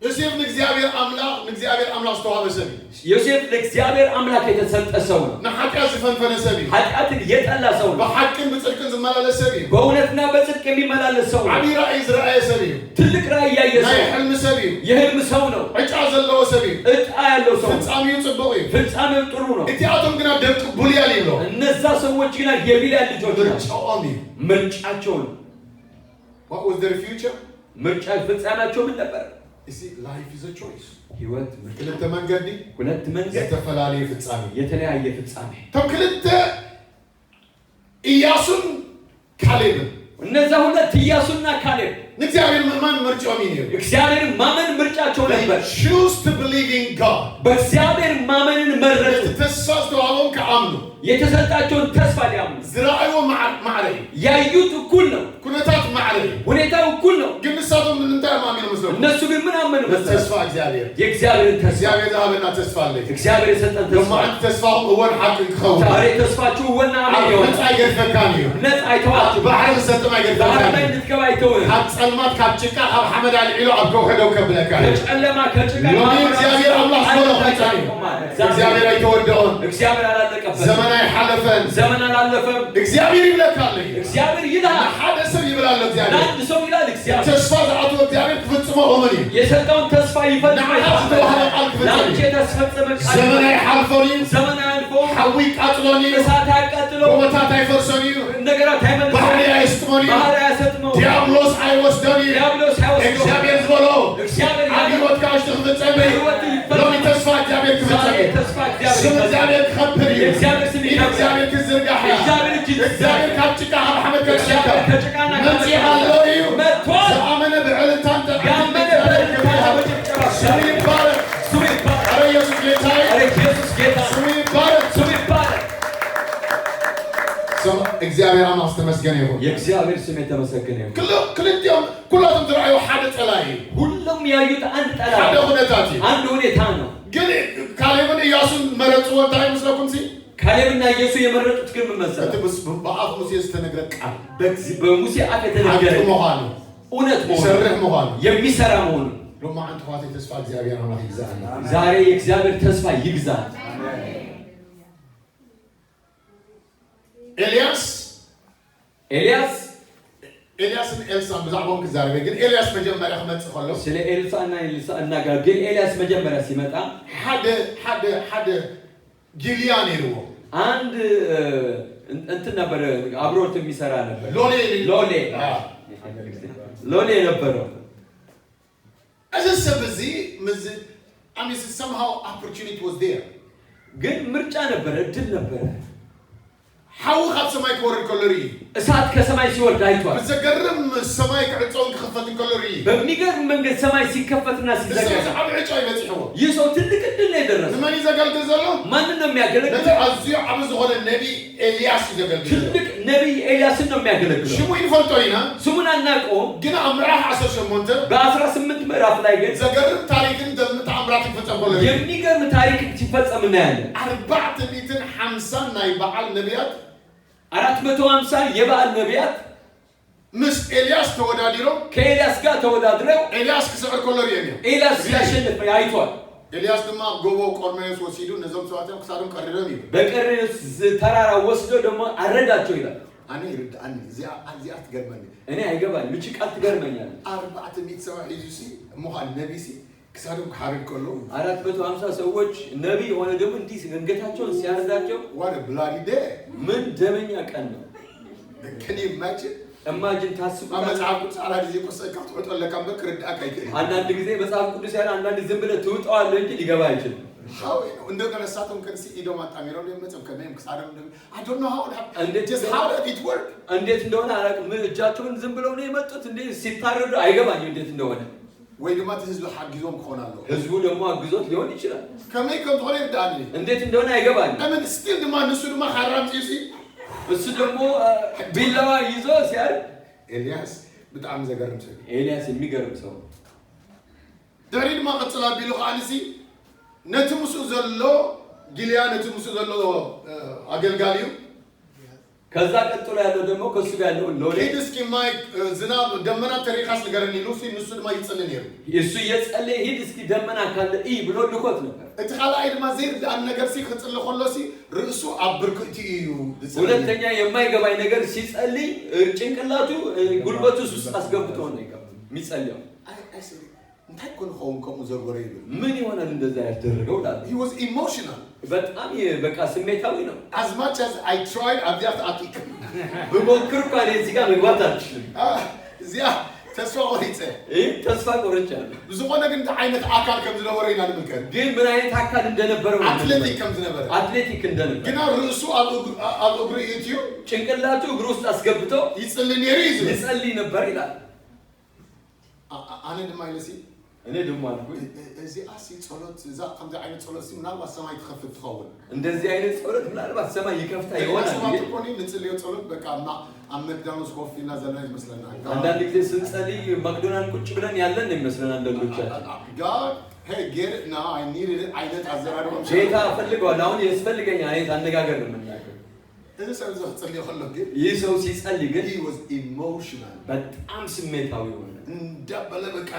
ዮሴፍ ንእግዚአብሔር ኣምላኽ ንእግዚአብሔር ኣምላኽ ዝተዋሃበ ሰብ እዩ። ዮሴፍ ለእግዚአብሔር አምላክ የተሰጠ ሰው ነው። ንሓጢኣት ዝፈንፈነ ሰብ እዩ። ኃጢአትን የጠላ ሰው ነው። ብሓቅን ብፅድቅን ዝመላለስ ሰብ እዩ። በእውነትና በጽድቅ የሚመላለስ ሰው ነው። ዓብይ ራእይ ዝረኣየ ሰብ እዩ። ትልቅ ራእይ ያየ ናይ ሰው ነው። ሕልሚ ሰብ እዩ። የህልም ሰው ነው። ዕጫ ዘለዎ ሰብ እዩ። እጣ ያለው ሰው ነው። ፍጻሜኡ ፅቡቅ እዩ። ፍጻሜው ጥሩ ነው። እቲኣቶም ግና ደቂ ብልያል ይብሎ። እነዛ ሰዎች ግና የቢልያል ልጆች ናቸው። ምርጫኦም እዩ። ምርጫቸው ነው። What was their future? ምርጫ ፍጻሜያቸው ምን ነበር? You see, life is a choice. ህይወት ምርጫ። ክልተ መንገዲ፣ ሁለት መንገድ፣ ዝተፈላለየ ፍጻሜ። የተለያየ ፍጻሜ። እቶም ክልተ ኢያሱን ካሌብን፣ እነዛ ሁለት ኢያሱና ካሌብ፣ ንእግዚአብሔር ምእማን ምርጫኦም እዩ ነይሩ። እግዚአብሔርን ማመን ምርጫቸው They ነበር። choose to believe in God. በእግዚአብሔር ማመንን መረጡ። እቲ ተስፋ ዝተዋህቦም ክኣምኑ፣ የተሰጣቸውን ተስፋ ሊያምኑ። ዝረኣይዎ ማዕረ እዩ። ያዩት እኩል ነው። ኩነታት ማዕረ እዩ። ሁኔታው እኩል ነው። ግን ንሳቶም እንታይ ኣሚኖም መስለኩም? እነሱ ግን ምን አመኑ መሰለህ? ተስፋ እግዚአብሔር። የእግዚአብሔርን ተስፋ። እግዚአብሔር ዝሃበና ተስፋ ኣለ። እግዚአብሔር የሰጠን ተስፋ። ሎማዓንቲ ተስፋኹም እወን ሓቅን ክኸውን። ዛሬ ተስፋችሁ እውንና ኣብ አሜን ይሆናል። ነፃ ኣይገድፈካን እዩ። ነፃ አይተዋችሁም። ባሕሪ ክሰጥም ባህር ኣይገድፈካን ላይ እዩ። እንድትገባ አይተውህም። ካብ ፀልማት ካብ ጭቃ ካብ ሓመድ ኣልዒሉ ኣብ ከውሒ ደው ከብለካ እዩ። ከጨለማ ከጭቃ ሎሚ እግዚአብሔር ኣምላኽ ዝበሎ ክፍፀም እዩ። እግዚአብሔር ኣይተወድኦን። እግዚአብሔር አላለቀበትም። ዘመን ኣይሓለፈን። ዘመን አላለፈም። እግዚአብሔር ይብለካ ኣሎ እዩ። እግዚአብሔር ይልሃል። ንሓደ ሰብ ይብል ኣሎ እግዚአብሔር። ለአንድ ሰው ይላል እግዚአብሔር። ተስፋ ዝኣተወ እግዚአብሔር ክፍፅሞ እሙን እዩ። የሰጠውን ተስፋ ይፈጽማል። ንዓኻ ዝተዋህበ ቃል ክፍፀም ለአንቺ እዩ። የተፈጸመ ቃል ዘመን ኣይሓልፎን እዩ። ዘመን አያልፈውም። ሓዊ ቃጥሎን እዩ። እሳት አያቃጥለው። ጎቦታት ኣይፈርሶን እዩ። ነገራት አይመልሰውም። ባሕሪ ኣየስጥሞን እዩ። ባህር አያሰጥመው። ዲያብሎስ ኣይወስዶን እዩ። ዲያብሎስ አይወስደውም። እግዚአብሔር ዝበሎ እግዚአብሔር ኣብ ያለው ሂወትካ ውሽጢ ክፍፀም እዩ። በሕይወት ይፈጸም። ሎሚ ተስፋ እግዚአብሔር ክፍፀም ዛሬ እዩ። ተስፋ እግዚአብሔር ስም ይፈጸም። እግዚአብሔር ክኸብር እዩ። የእግዚአብሔር ስም ኢድ ይከብራል። እግዚአብሔር ክዝርጋሕ እያ። እግዚአብሔር እጅ እግዚአብሔር ካብ ጭቃ ካብ ሓመድ እግዚአብሔር ከልዕለካ ከጭቃና መፂኡ ኣሎ እዩ። መጥቷል። ዝኣመነ ብዕልልታን ያመነ በእልልታና በጭብጨባ ስሙ ይባረክ። ስሙ ይባረክ። ኧረ ኢየሱስ ጌታ እዩ። ኧረ ኢየሱስ እግዚአብሔር ኣምላኽ ዝተመስገነ ይኹን። የእግዚአብሔር ስም የተመሰገነ ይሁን። ክልቲኦም ኩላቶም ዝረኣዩ ሓደ ፀላኢ እዩ። ሁሉም ያዩት አንድ ጠላት ሓደ ነው፣ ኩነታት እዩ። አንድ ሁኔታ ነው። ግን ካሌብን ኢያሱን መረፅዎ እንታይ ይመስለኩም ሲ? ካሌብና ኢያሱ የመረጡት ግን ምን መሰለህ? እቲ ብኣፍ ሙሴ ዝተነግረ ቃል በሙሴ አፍ የተነገረ ሓቂ ምዃኑ፣ እውነት መሆኑ፣ ይሰርሕ ምዃኑ። የሚሰራ መሆኑ። ሎማዓንቲ ኣሕዋተይ ተስፋ እግዚኣብሔር ኣምላኽ ይግዛኣና። ዛሬ የእግዚአብሔር ተስፋ ይግዛል። ኤልያስ ኤልያስ ኤልያስን ኤልሳን ብዛዕባኦም ክዛረበ፣ ግን ኤልያስ መጀመርያ ክመፅእ ከሎ ስለ ኤልሳ እና ኤልሳ እናገር፣ ግን ኤልያስ መጀመሪያ ሲመጣ ሓደ ጊልያ ነይርዎ። አንድ እንትን ነበረ፣ አብሮት የሚሰራ ነበር። ሎሌ። ሎሌ፣ ሎሌ ነበረው። እዚ ሰብ እዚ ምዝ I mean, somehow opportunity was there. ግን ምርጫ ነበረ፣ እድል ነበረ። ሓዊ ካብ ሰማይ ክወርድ ከሎ ርኢ። እሳት ከሰማይ ሲወርድ አይቷል። ብዘገርም ሰማይ ክዕፀውን ክኽፈትን ከሎ ርኢ። በሚገርም መንገድ ሰማይ ሲከፈትና እዚ ሲዘጋ ሰብ ዓብዪ ዕጫ ይበፂሕዎ። ይህ ሰው ትልቅ እድል ነው የደረሰው። ንመን እዩ ዘገልግል ዘሎ? ማንን ነው ነቲ የሚያገለግለው? ኣዝዩ ዓብዪ ዝኾነ ነቢ ኤልያስ እዩ ዘገልግል ዘሎ። ትልቅ ነቢይ ኤልያስን ነው የሚያገለግለው። ሽሙ ይንፈልጦ ኢና። ስሙን አናውቀውም። ግን ኣብ ምዕራፍ 18 በ18 ምዕራፍ ላይ ግን ዘገርም ታሪክን ተኣምራትን ክፍፀም ከሎ ርኢ። የሚገርም ታሪክ ሲፈጸም እናያለን። 450 ናይ በዓል ነቢያት 450 የበዓል ነቢያት ምስ ኤልያስ ተወዳዲሮም ከኤልያስ ጋር ተወዳድረው ኤልያስ ክስዕር ከሎ ሪኦም እዮም። ኤልያስ ሲያሸንፍ አይቷል። ኤልያስ ድማ ኣብ ጎቦ ቆርሜሎስ ወሲዱ ነዞም ሰባት እዮም ክሳዶም ቀሪሮም ይብል። በቀርሜሎስ ተራራ ወስዶ ደግሞ አረዳቸው ይላል። ኣነ ይርድኣኒ፣ እዚኣ ትገርመኒ። እኔ አይገባኝም። እቺ ቃል ትገርመኛለች። 400 ሰባት ሒዙ ሲ እሞ ከዓ ነቢ ሲ ክሳዶም ክሓርድ ከሎ 450 ሰዎች ነቢይ የሆነ ደግሞ እንዲህ አንገታቸውን ሲያርዳቸው What a bloody day! ምን ደመኛ ቀን ነው! Can you imagine? Imagine ኣብ ታስቡ። መፅሓፍ ቅዱስ ፃዕዳ ግዜ ቁሰልካ ክትውዕጦ ኣለካ እምበር ክርድኣካ ኣይክእልን። አንዳንድ ጊዜ መጽሐፍ ቅዱስ ያለ አንዳንድ ዝም ብለህ ትውጠዋለህ እንጂ ሊገባ አይችልም። How እንደገና ንሳቶም ከንሲ ኢዶም ኣጣሚሮም እዮም መፅኦም ከመይ ክሳዶም I don't know how it happened. Just how did it work? እንዴት እንደሆነ አላውቅም። ምን እጃቸውን ዝም ብለው ነው የመጡት? እንዴ ሲታረዱ አይገባኝም እንዴት እንደሆነ። ወይ ድማ እቲ ህዝቢ ሓጊዞም ክኾን ኣለዎ። ህዝቡ ደግሞ አግዞት ሊሆን ይችላል። ከመይ ከም ዝኾነ ይርድኣኒ። እንዴት እንደሆነ አይገባኝም። I mean, still ድማ ንሱ ድማ ካራ ኣምፂኡ ሲ እሱ ደግሞ ቢላዋ ይዞ ሲያርድ ኤልያስ ብጣዕሚ ዘገርም ሰብ እዩ። ኤልያስ የሚገርም ሰው ነው። ድሕሪ ድማ ቅፅል ኣቢሉ ከዓንሲ ነቲ ምስኡ ዘሎ ጊልያ፣ ነቲ ምስኡ ዘሎ ኣገልጋሊ እዩ ከዛ ቀጥሎ ያለው ደግሞ ከእሱ ጋር ያለው ሎሌ ኪድ እስኪ ማይ ዝናብ ደመና ተሪኻስ ንገረኒ ኢሉ ሲ ንሱ ድማ ይፅሊ ነይሩ። እሱ እየጸለየ ሂድ እስኪ ደመና ካለ እይ ብሎ ልኮት ነበር። እቲ ካልኣይ ድማ ዘይርድኣኒ ነገር ሲ ክፅሊ ከሎ ሲ ርእሱ ኣብ ብርክእቲ እዩ ዝፅሊ። ሁለተኛ የማይገባኝ ነገር ሲጸልይ ጭንቅላቱ ጉልበቱ ውስጥ አስገብቶ ነው የሚጸልየው። I said, እንታይ ኮን ክኸውን ከምኡ ዘግበሮ ይብል። ምን ይሆናል እንደዛ ያስደረገው እላለሁ። He was emotional. በጣም በቃ ስሜታዊ ነው። As much as I tried, ኣብዚኣ ክትኣቱ ብሞክር እንኳን እዚህ ጋር መግባት አልችልም። እዚኣ ተስፋ ቆሪፀ። ይህ ተስፋ ቆርጫለሁ። ብዝኾነ ግን እንታይ ዓይነት ኣካል ከም ዝነበረ ኢና ንምልከት። ግን ምን አይነት አካል እንደነበረው ነው athletic ከም ዝነበረ። Athletic እንደነበረ። ግና ርእሱ ኣብ እግሩ እትዩ ጭንቅላቱ እግሩ ውስጥ አስገብቶ ይፅሊ ነይሩ እዩ ዝብል። ይጸልይ ነበር ይላል። ኣነ ድማ ኢለሲ እኔ ደግሞ አልኩኝ እዚኣ ሲ ጸሎት እዛ ከምዚ ዓይነት ጸሎት ሲ ምናልባት ሰማይ ትኸፍት ትኸውን። እንደዚህ አይነት ጸሎት ምናልባት ሰማይ ይከፍታ ይሆናል ሰባት ብዬ እኮ ንፅልዮ ጸሎት በቃ ኣብ መክዳኖስ ኮፍ ኢልና ዘለና ይመስለና። አንዳንድ ጊዜ ስንጸልይ ማክዶናልድ ቁጭ ብለን ያለን ነው የሚመስለን አንዳንዶቻችን። God, hey, get it now, I need it ዓይነት ኣዘራርባ። ጌታ እፈልገዋለሁ አሁን ያስፈልገኛል አይነት አነጋገር ነው የምናገር። እዚ ሰብ እዚ ክፅልዮ ከሎ ግን ይህ ሰው ሲጸልይ ግን he was emotional. በጣም ስሜታዊ ሆነ። እንዳበለ በቃ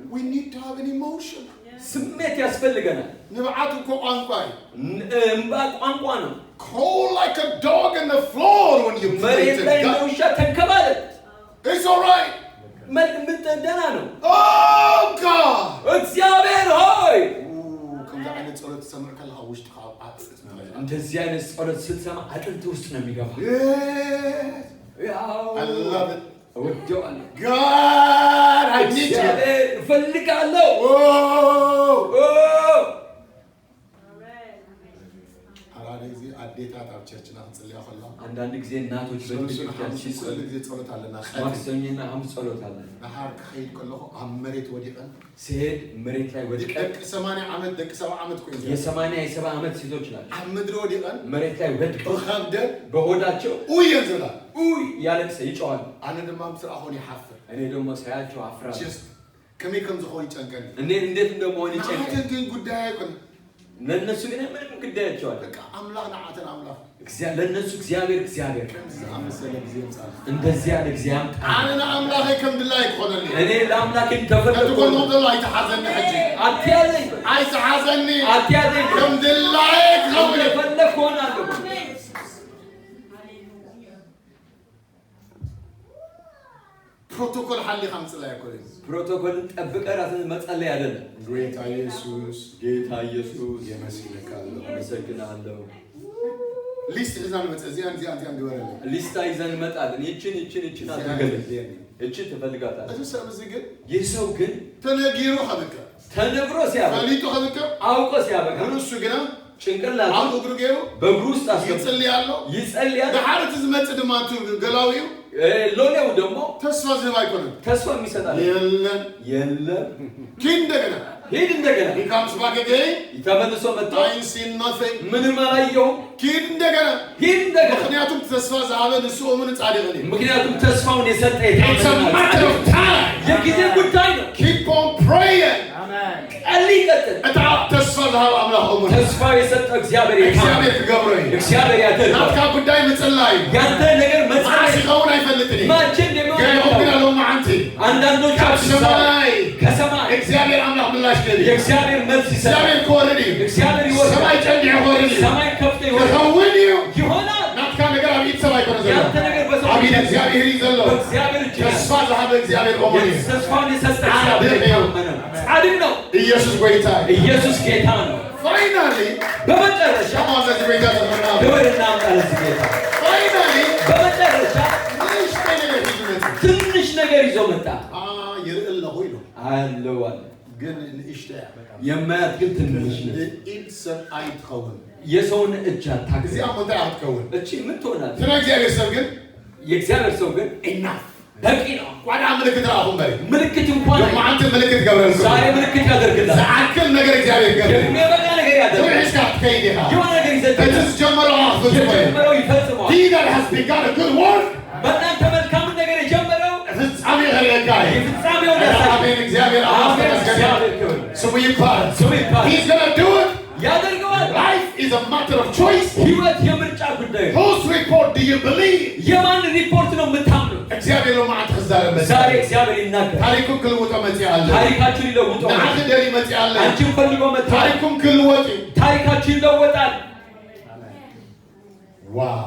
we need to have an emotion. ስሜት ያስፈልገናል። ንብዓት እኮ ቋንቋ እዩ። እንባ ቋንቋ ነው። Crawl like a dog on the floor when you pray መሬት to ላይ እንደ God. ውሻ ተንከባለል። It's all right. ደህና ነው። Oh God! እግዚአብሔር ሆይ። ከምዚ ዓይነት ጸሎት ትሰምዕ ከለካ ውሽጥካ እንደዚህ አይነት ጸሎት ስትሰማ አጥንት ውስጥ ነው የሚገባ። Yes. ያው I love it. እወደዋለሁ። God, I need you. እግዚአብሔር እፈልጋለሁ። Whoa! ኦ! ኧረ ሓደ ግዜ ኣዴታት ኣብ church ና ክንፅልያ ከለዋ አንዳንድ ጊዜ እናቶች በቤተክርስቲያን ሲጸልዩ ኩሉ ግዜ ጸሎት ኣለና። ማክሰኞና ሐሙስ ጸሎት አለ። ድሓር ክኸይድ ከለኹ ኣብ መሬት ወዲቐን ሲሄድ መሬት ላይ ወድቀን ደቂ 80 ዓመት ደቂ 70 ዓመት ኮይኑ የ80 የ70 ዓመት ሴቶች ናቸው። ኣብ ምድሪ ወዲቐን መሬት ላይ ወድቀው ብከብደን በሆዳቸው ውይ እየን ዝብላ። ውይ ያለቅሰ ይጮኻሉ። ኣነ ድማ ምስ ረኣኹን ይሓፍር። እኔ ደግሞ ሳያቸው አፍራለሁ። Just ከመይ ከም ዝኸውን ይጨንቀኒ። እኔ እንዴት እንደመሆን ይጨንቃል። ንዓተን ግን ጉዳይ ኣይኮነ። ለእነሱ ግን ምንም ጉዳያቸዋል። በቃ ኣምላኽ ንዓተን ኣምላኽ። ለእነሱ እግዚአብሔር እግዚአብሔር። ከምዚ ዝኣመሰለ ግዜ ምፃእ። እንደዚህ ያለ ጊዜ ያምጣ። ኣነ ንኣምላኸይ ከም ድላይ ክኾነኒ። እኔ ለአምላኬ ነቲ እንደፈለግኩ ጎንኹም ዘሎ ኣይተሓዘኒ ሕጂ። አትያዘኝ፣ ኣይተሓዘኒ። አትያዘኝ። ከም ድላይ ክኸውን። እንደፈለግኩ እሆናለሁ። ፕሮቶኮል ሓሊኻ ምፅላይ ኣይኮነን። ፕሮቶኮልን ጠብቀህ ራስን መጸለይ አይደለም። ጎይታ ኢየሱስ። ጌታ ኢየሱስ። የመስግነካ ኣለኹ። አመሰግናለሁ። List ሒዝና ንመፅእ፣ እዚኣን እዚኣን እዚኣን ግበረለይ። ሊስታ ይዘን እንመጣለን። ይችን ይችን ይችን አድርገልኝ፣ ይችን ትፈልጋታለህ። እዚ ሰብ እዚ ግን ይህ ሰው ግን ተነጊሩ ከብቅዕ ተነግሮ ሲያበቃ ፈሊጡ ከብቅዕ አውቆ ሲያበቃ ንሱ ግና ጭንቅላቱ ኣብ እግሩ ገይሩ በእግሩ ውስጥ አስገብቶ ይፅሊ ኣሎ። ይጸልያል። ድሓር እቲ ዝመፅእ ድማ እቲ ገላዊኡ ሎሌው ደግሞ ተስፋ ዝህብ ኣይኮነን። ተስፋ የሚሰጣል የለን። የለም። ኪድ እንደገና። ሂድ እንደገና። He comes back again. ተመልሶ መጣ። I ain't seen nothing. ምንም አላየሁም። ኪድ እንደገና። ሂድ እንደገና። ምክንያቱም ተስፋ ዝሃበ ንሱ እሙን ጻድቅን እዩ። ምክንያቱም ተስፋውን የሰጠ It's a matter of time. የጊዜ ጉዳይ ነው። Keep on praying. ጸልይ፣ ቀጥል። እቲ ተስፋ ዝሃበ ኣምላኽ እሙን እዩ። ተስፋ የሰጠ እግዚአብሔር የታመነ እግዚአብሔር ክገብሮ እዩ። እግዚአብሔር ያደርገዋል። ናትካ ጉዳይ ምፅላይ እዩ። ያንተ ነገር መዓስ መጸለይ ይኸውን ኣይፈልጥን እዩ። መቼ እንደሚሆን ገሊኦም ግን አይታወቅም። ኣለዉ መዓንቲ አንዳንዶች ካብ ሰማይ ከሰማይ እግዚአብሔር ኣምላኽ ምላሽ ክህብ እዩ። የእግዚአብሔር መልስ ይሰጣል። እግዚአብሔር ክወርድ እዩ። እግዚአብሔር ይወርዳል። ሰማይ ጨንዲዑ ክወርድ እዩ። ሰማይ ከፍቶ ይወርዳል። ክኸውን እዩ። ይሆናል። ናትካ ነገር ኣብ ኢድ ሰብ ኣይኮነ ዘሎ፣ ያንተ ነገር በሰው ኣብ ኢድ እግዚአብሔር እዩ ዘሎ። በእግዚአብሔር እጅ ነው። ተስፋ ዝሃበ እግዚአብሔር እሙን እዩ። ተስፋውን የሰጠ እግዚአብሔር የታመነ ነው። ጻድቅ ነው። ኢየሱስ ጎይታ እዩ። ኢየሱስ ጌታ ነው። Finally በመጨረሻ come on፣ ነዚ ጎይታ ዘኽብርና። ክብር እናምጣ ለዚህ ጌታ። Finally በመጨረሻ ንእሽተይ ነገር ሒዙ መፅኡ። ትንሽ ነገር ይዞ መጣ። ይርኢ ኣለኹ ኢሉ። አለው አለ። ግን ንእሽተይ እያ። የማያት ግን ትንሽ ነች። ንኢድ ሰብኣይ ትኸውን። የሰውን እጅ አታክል። እዚኣ እሞ እንታይ እያ ክትከውን? እቺ ምን ትሆናለች? እቲ ናይ እግዚአብሔር ሰብ ግን የእግዚአብሔር ሰው ግን Enough. በቂ ነው። ቋዳ ምልክት ረኣኹም በሪ። ምልክት እንኳን ሎማዓንቲ ምልክት ገብረልኩም። ዛሬ ምልክት ያደርግላል። ዝዓክል ነገር እግዚአብሔር ገብር። የሚያበቃ ነገር ያደርጋል። ሒዝካ ክትከይድ ኢኻ። የሆነ ነገር እቲ ይዘ ዝጀመሮ ክፍፅሞ እዩ። የጀመረው ይፈጽመዋል። He that has begun a good work በእናንተ መልካምን ነገር የጀመረው ፍጻሜ ከሪአካ እዩ። የፍጻሜውን ያሳያል። አሜን። እግዚአብሔር አምላክ አሜን። ተመስገን። እግዚአብሔር ክብር ስሙ ይባረክ። ስሙ ይባረክ። He's gonna do it. ያደርገዋል። Life is a matter of choice. ህይወት የምርጫ ጉዳይ ነው። Whose report do you believe? የማን ሪፖርት ነው የምታምኑት? እግዚአብሔር ሎማዓንቲ ክዛረብ መፅእ። ዛሬ እግዚአብሔር ይናገራል። ታሪኩም ክልውጦ መፅእ ኣለ። ታሪካችሁን ይለውጠዋል። ንዓኺ ደልዩ መፅእ ኣለ። አንቺን ፈልጎ መጥቷል። ታሪኩም ክልወጥ እዩ። ታሪካችሁ ይለወጣል። Wow፣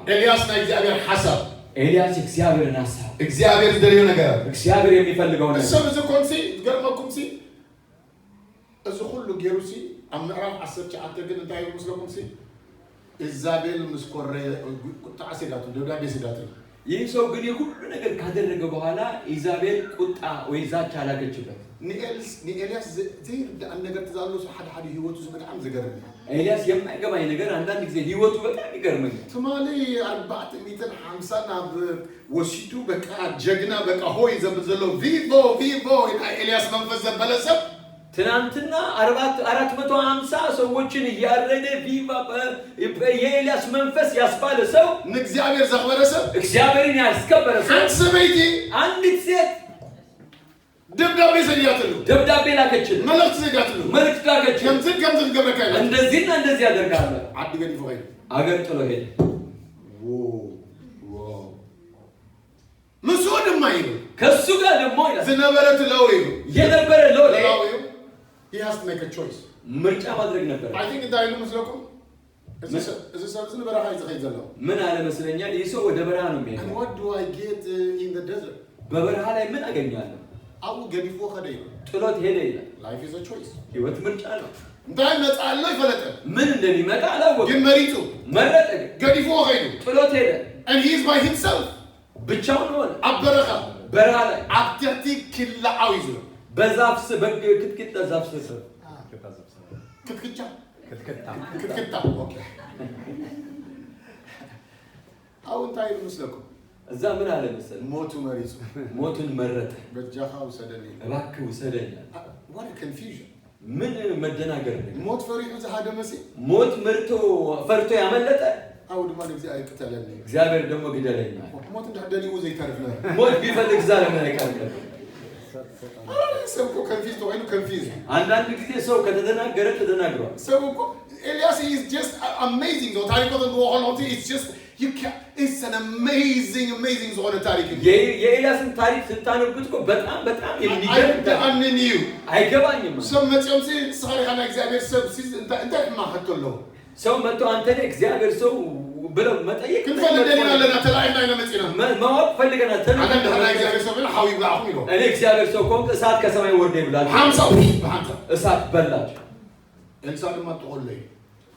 ኤልያስ ናይ እግዚአብሔር ሓሳብ። ኤልያስ እግዚአብሔርን ሀሳብ እግዚአብሔር ዝደልዮ ነገር። እግዚአብሔር የሚፈልገው ነገር። እሶም እዚ ኮንሲ ዝገርመኩም ሲ እዚ ኩሉ ገይሩ ሲ ኣብ ምዕራፍ 19 ግን እንታይ ይብል ምስለኩም ሲ ኢዛቤል ምስ ኮረ ቁጣዓ ሲዳቱ ደብዳቤ ሲዳቱ። ይህ ሰው ግን የሁሉ ነገር ካደረገ በኋላ ኢዛቤል ቁጣ ወይ ዛቻ አላገችበት። ንኤልያስ ዘይርዳእን ነገር ትዛሎ ሓደ ሓደ ሂወቱ ብጣዕሚ ዝገርም እዩ። ኤልያስ የማይገባኝ ነገር አንዳንድ ጊዜ ህይወቱ በጣም ይገርመኛል። ትማሊ 450 ናብ ወሲዱ በቃ ጀግና በቃ ሆይ ዘብል ዘሎ vivo vivo ናይ ኤልያስ መንፈስ ዘበለ ሰብ ትናንትና 450 ሰዎችን እያረደ viva የኤልያስ መንፈስ ያስባለ ሰው ንእግዚአብሔር ዘኽበረ ሰብ እግዚአብሔርን ያስከበረ ሰው ሓንቲ ሰበይቲ አንዲት ሴት ደብዳቤ ሰዲዳትሉ። ደብዳቤ ላከችልን፣ መልእክቲ ሰዲዳትሉ። መልእክት ላከችልን። ከምዝን ከምዝን ክገብረካ ኢላ። እንደዚህና እንደዚህ ያደርጋል። ዓዲ ገዲፉ ኸይዱ። አገር ጥሎ ሄደ። Wow፣ ምስኡ ድማ ኢሉ ከሱ ጋር ደግሞ ይላል ዝነበረት ሎሌ እዩ። የነበረ ሎሌ ሎሌ እዩ። He has to make a choice. ምርጫ ማድረግ ነበር። I think እንታይ ኢሉ ምስለኩም እዚ ሰብ እዚ ንበረኻ እዩ ዝኸይድ ዘሎ። ምን አለ መስለኛል፣ ይህ ሰው ወደ በረሃ ነው And የሚሄደው። what do I get in the desert? በበረሃ ላይ ምን አገኛለሁ? ኣብኡ ገዲፍዎ ኸደ እዩ። ጥሎት ሄደ ይላል። Life is a choice. ህይወት ምርጫ ነው። እንታይ መፅእ ኣሎ ይፈለጠን። ምን እንደሚመጣ አላወቅም። ግን መሪፁ። መረጠ ግን ገዲፍዎ ኸይዱ። ጥሎት ሄደ። And he is by himself. ብቻውን ሆነ። ኣብ በረኻ። በረሃ ላይ። ኣብ ትሕቲ ክልዓው እዩ ዝብል። በዛፍ ስር በክትክታ ዛፍ ስር። ክትክቻ። ክትክታ። ክትክታ፣ okay። ኣብኡ እንታይ ኢሉ ምስለኩም? እዛ ምን አለ መሰለህ? ሞቱ መሪፁ። ሞቱን መረጠ። በጃኻ ውሰደኒ ኢሉ። እባክህ ውሰደኝ አለ። What a confusion! ምን መደናገር ነው! ሞት ፈሪሑ ዝሃደመ ሲ ሞት መርቶ ፈርቶ ያመለጠ ኣብኡ ድማ ንእግዚኣብሔር ቅተለኒ። እግዚአብሔር ደግሞ ግደለኝ አለ። ሞት እንድሕር ደሊኡ ዘይተርፍ ነረ። ሞት ቢፈልግ እዛ ለምን አይቀርም ነበር? ሰብ እኮ confuse ተኮይኑ confuse። አንዳንድ ጊዜ ሰው ከተደናገረ ተደናግሯል። ሰብ እኮ ኤልያስ is just amazing ዞ ታሪኮ ተንብቦ ከለኹ it's just you can it's an amazing, amazing ዝኾነ ታሪክ እዩ። የኤልያስን ታሪክ ስታነቡት እኮ በጣም በጣም የሚገርም ታሪክ። ኣይርድኣንን እዩ። አይገባኝም። ሰብ መፂኦም ሲ ንስኻ ዲኻ ናይ እግዚኣብሔር ሰብ ሲ እንታይ እንታይ ሕማቅ ሕቶ ኣለዎ? ሰው መጥቶ አንተ ነህ እግዚአብሔር ሰው ብለው መጠየቅ ክንፈልጥ ደሊና ኣለና፣ ተላዒልና ኢና መፂና። ማወቅ ፈልገናል። ኣነ እንድሕር ናይ እግዚኣብሔር ሰብ ሓዊ ይብላዕኹም ኢሎም። እኔ እግዚአብሔር ሰው ከሆንክ እሳት ከሰማይ ወርዶ ይብላል። 50 ብ50። እሳት በላቸው። ኤልሳ ድማ ጥቆሎ እዩ።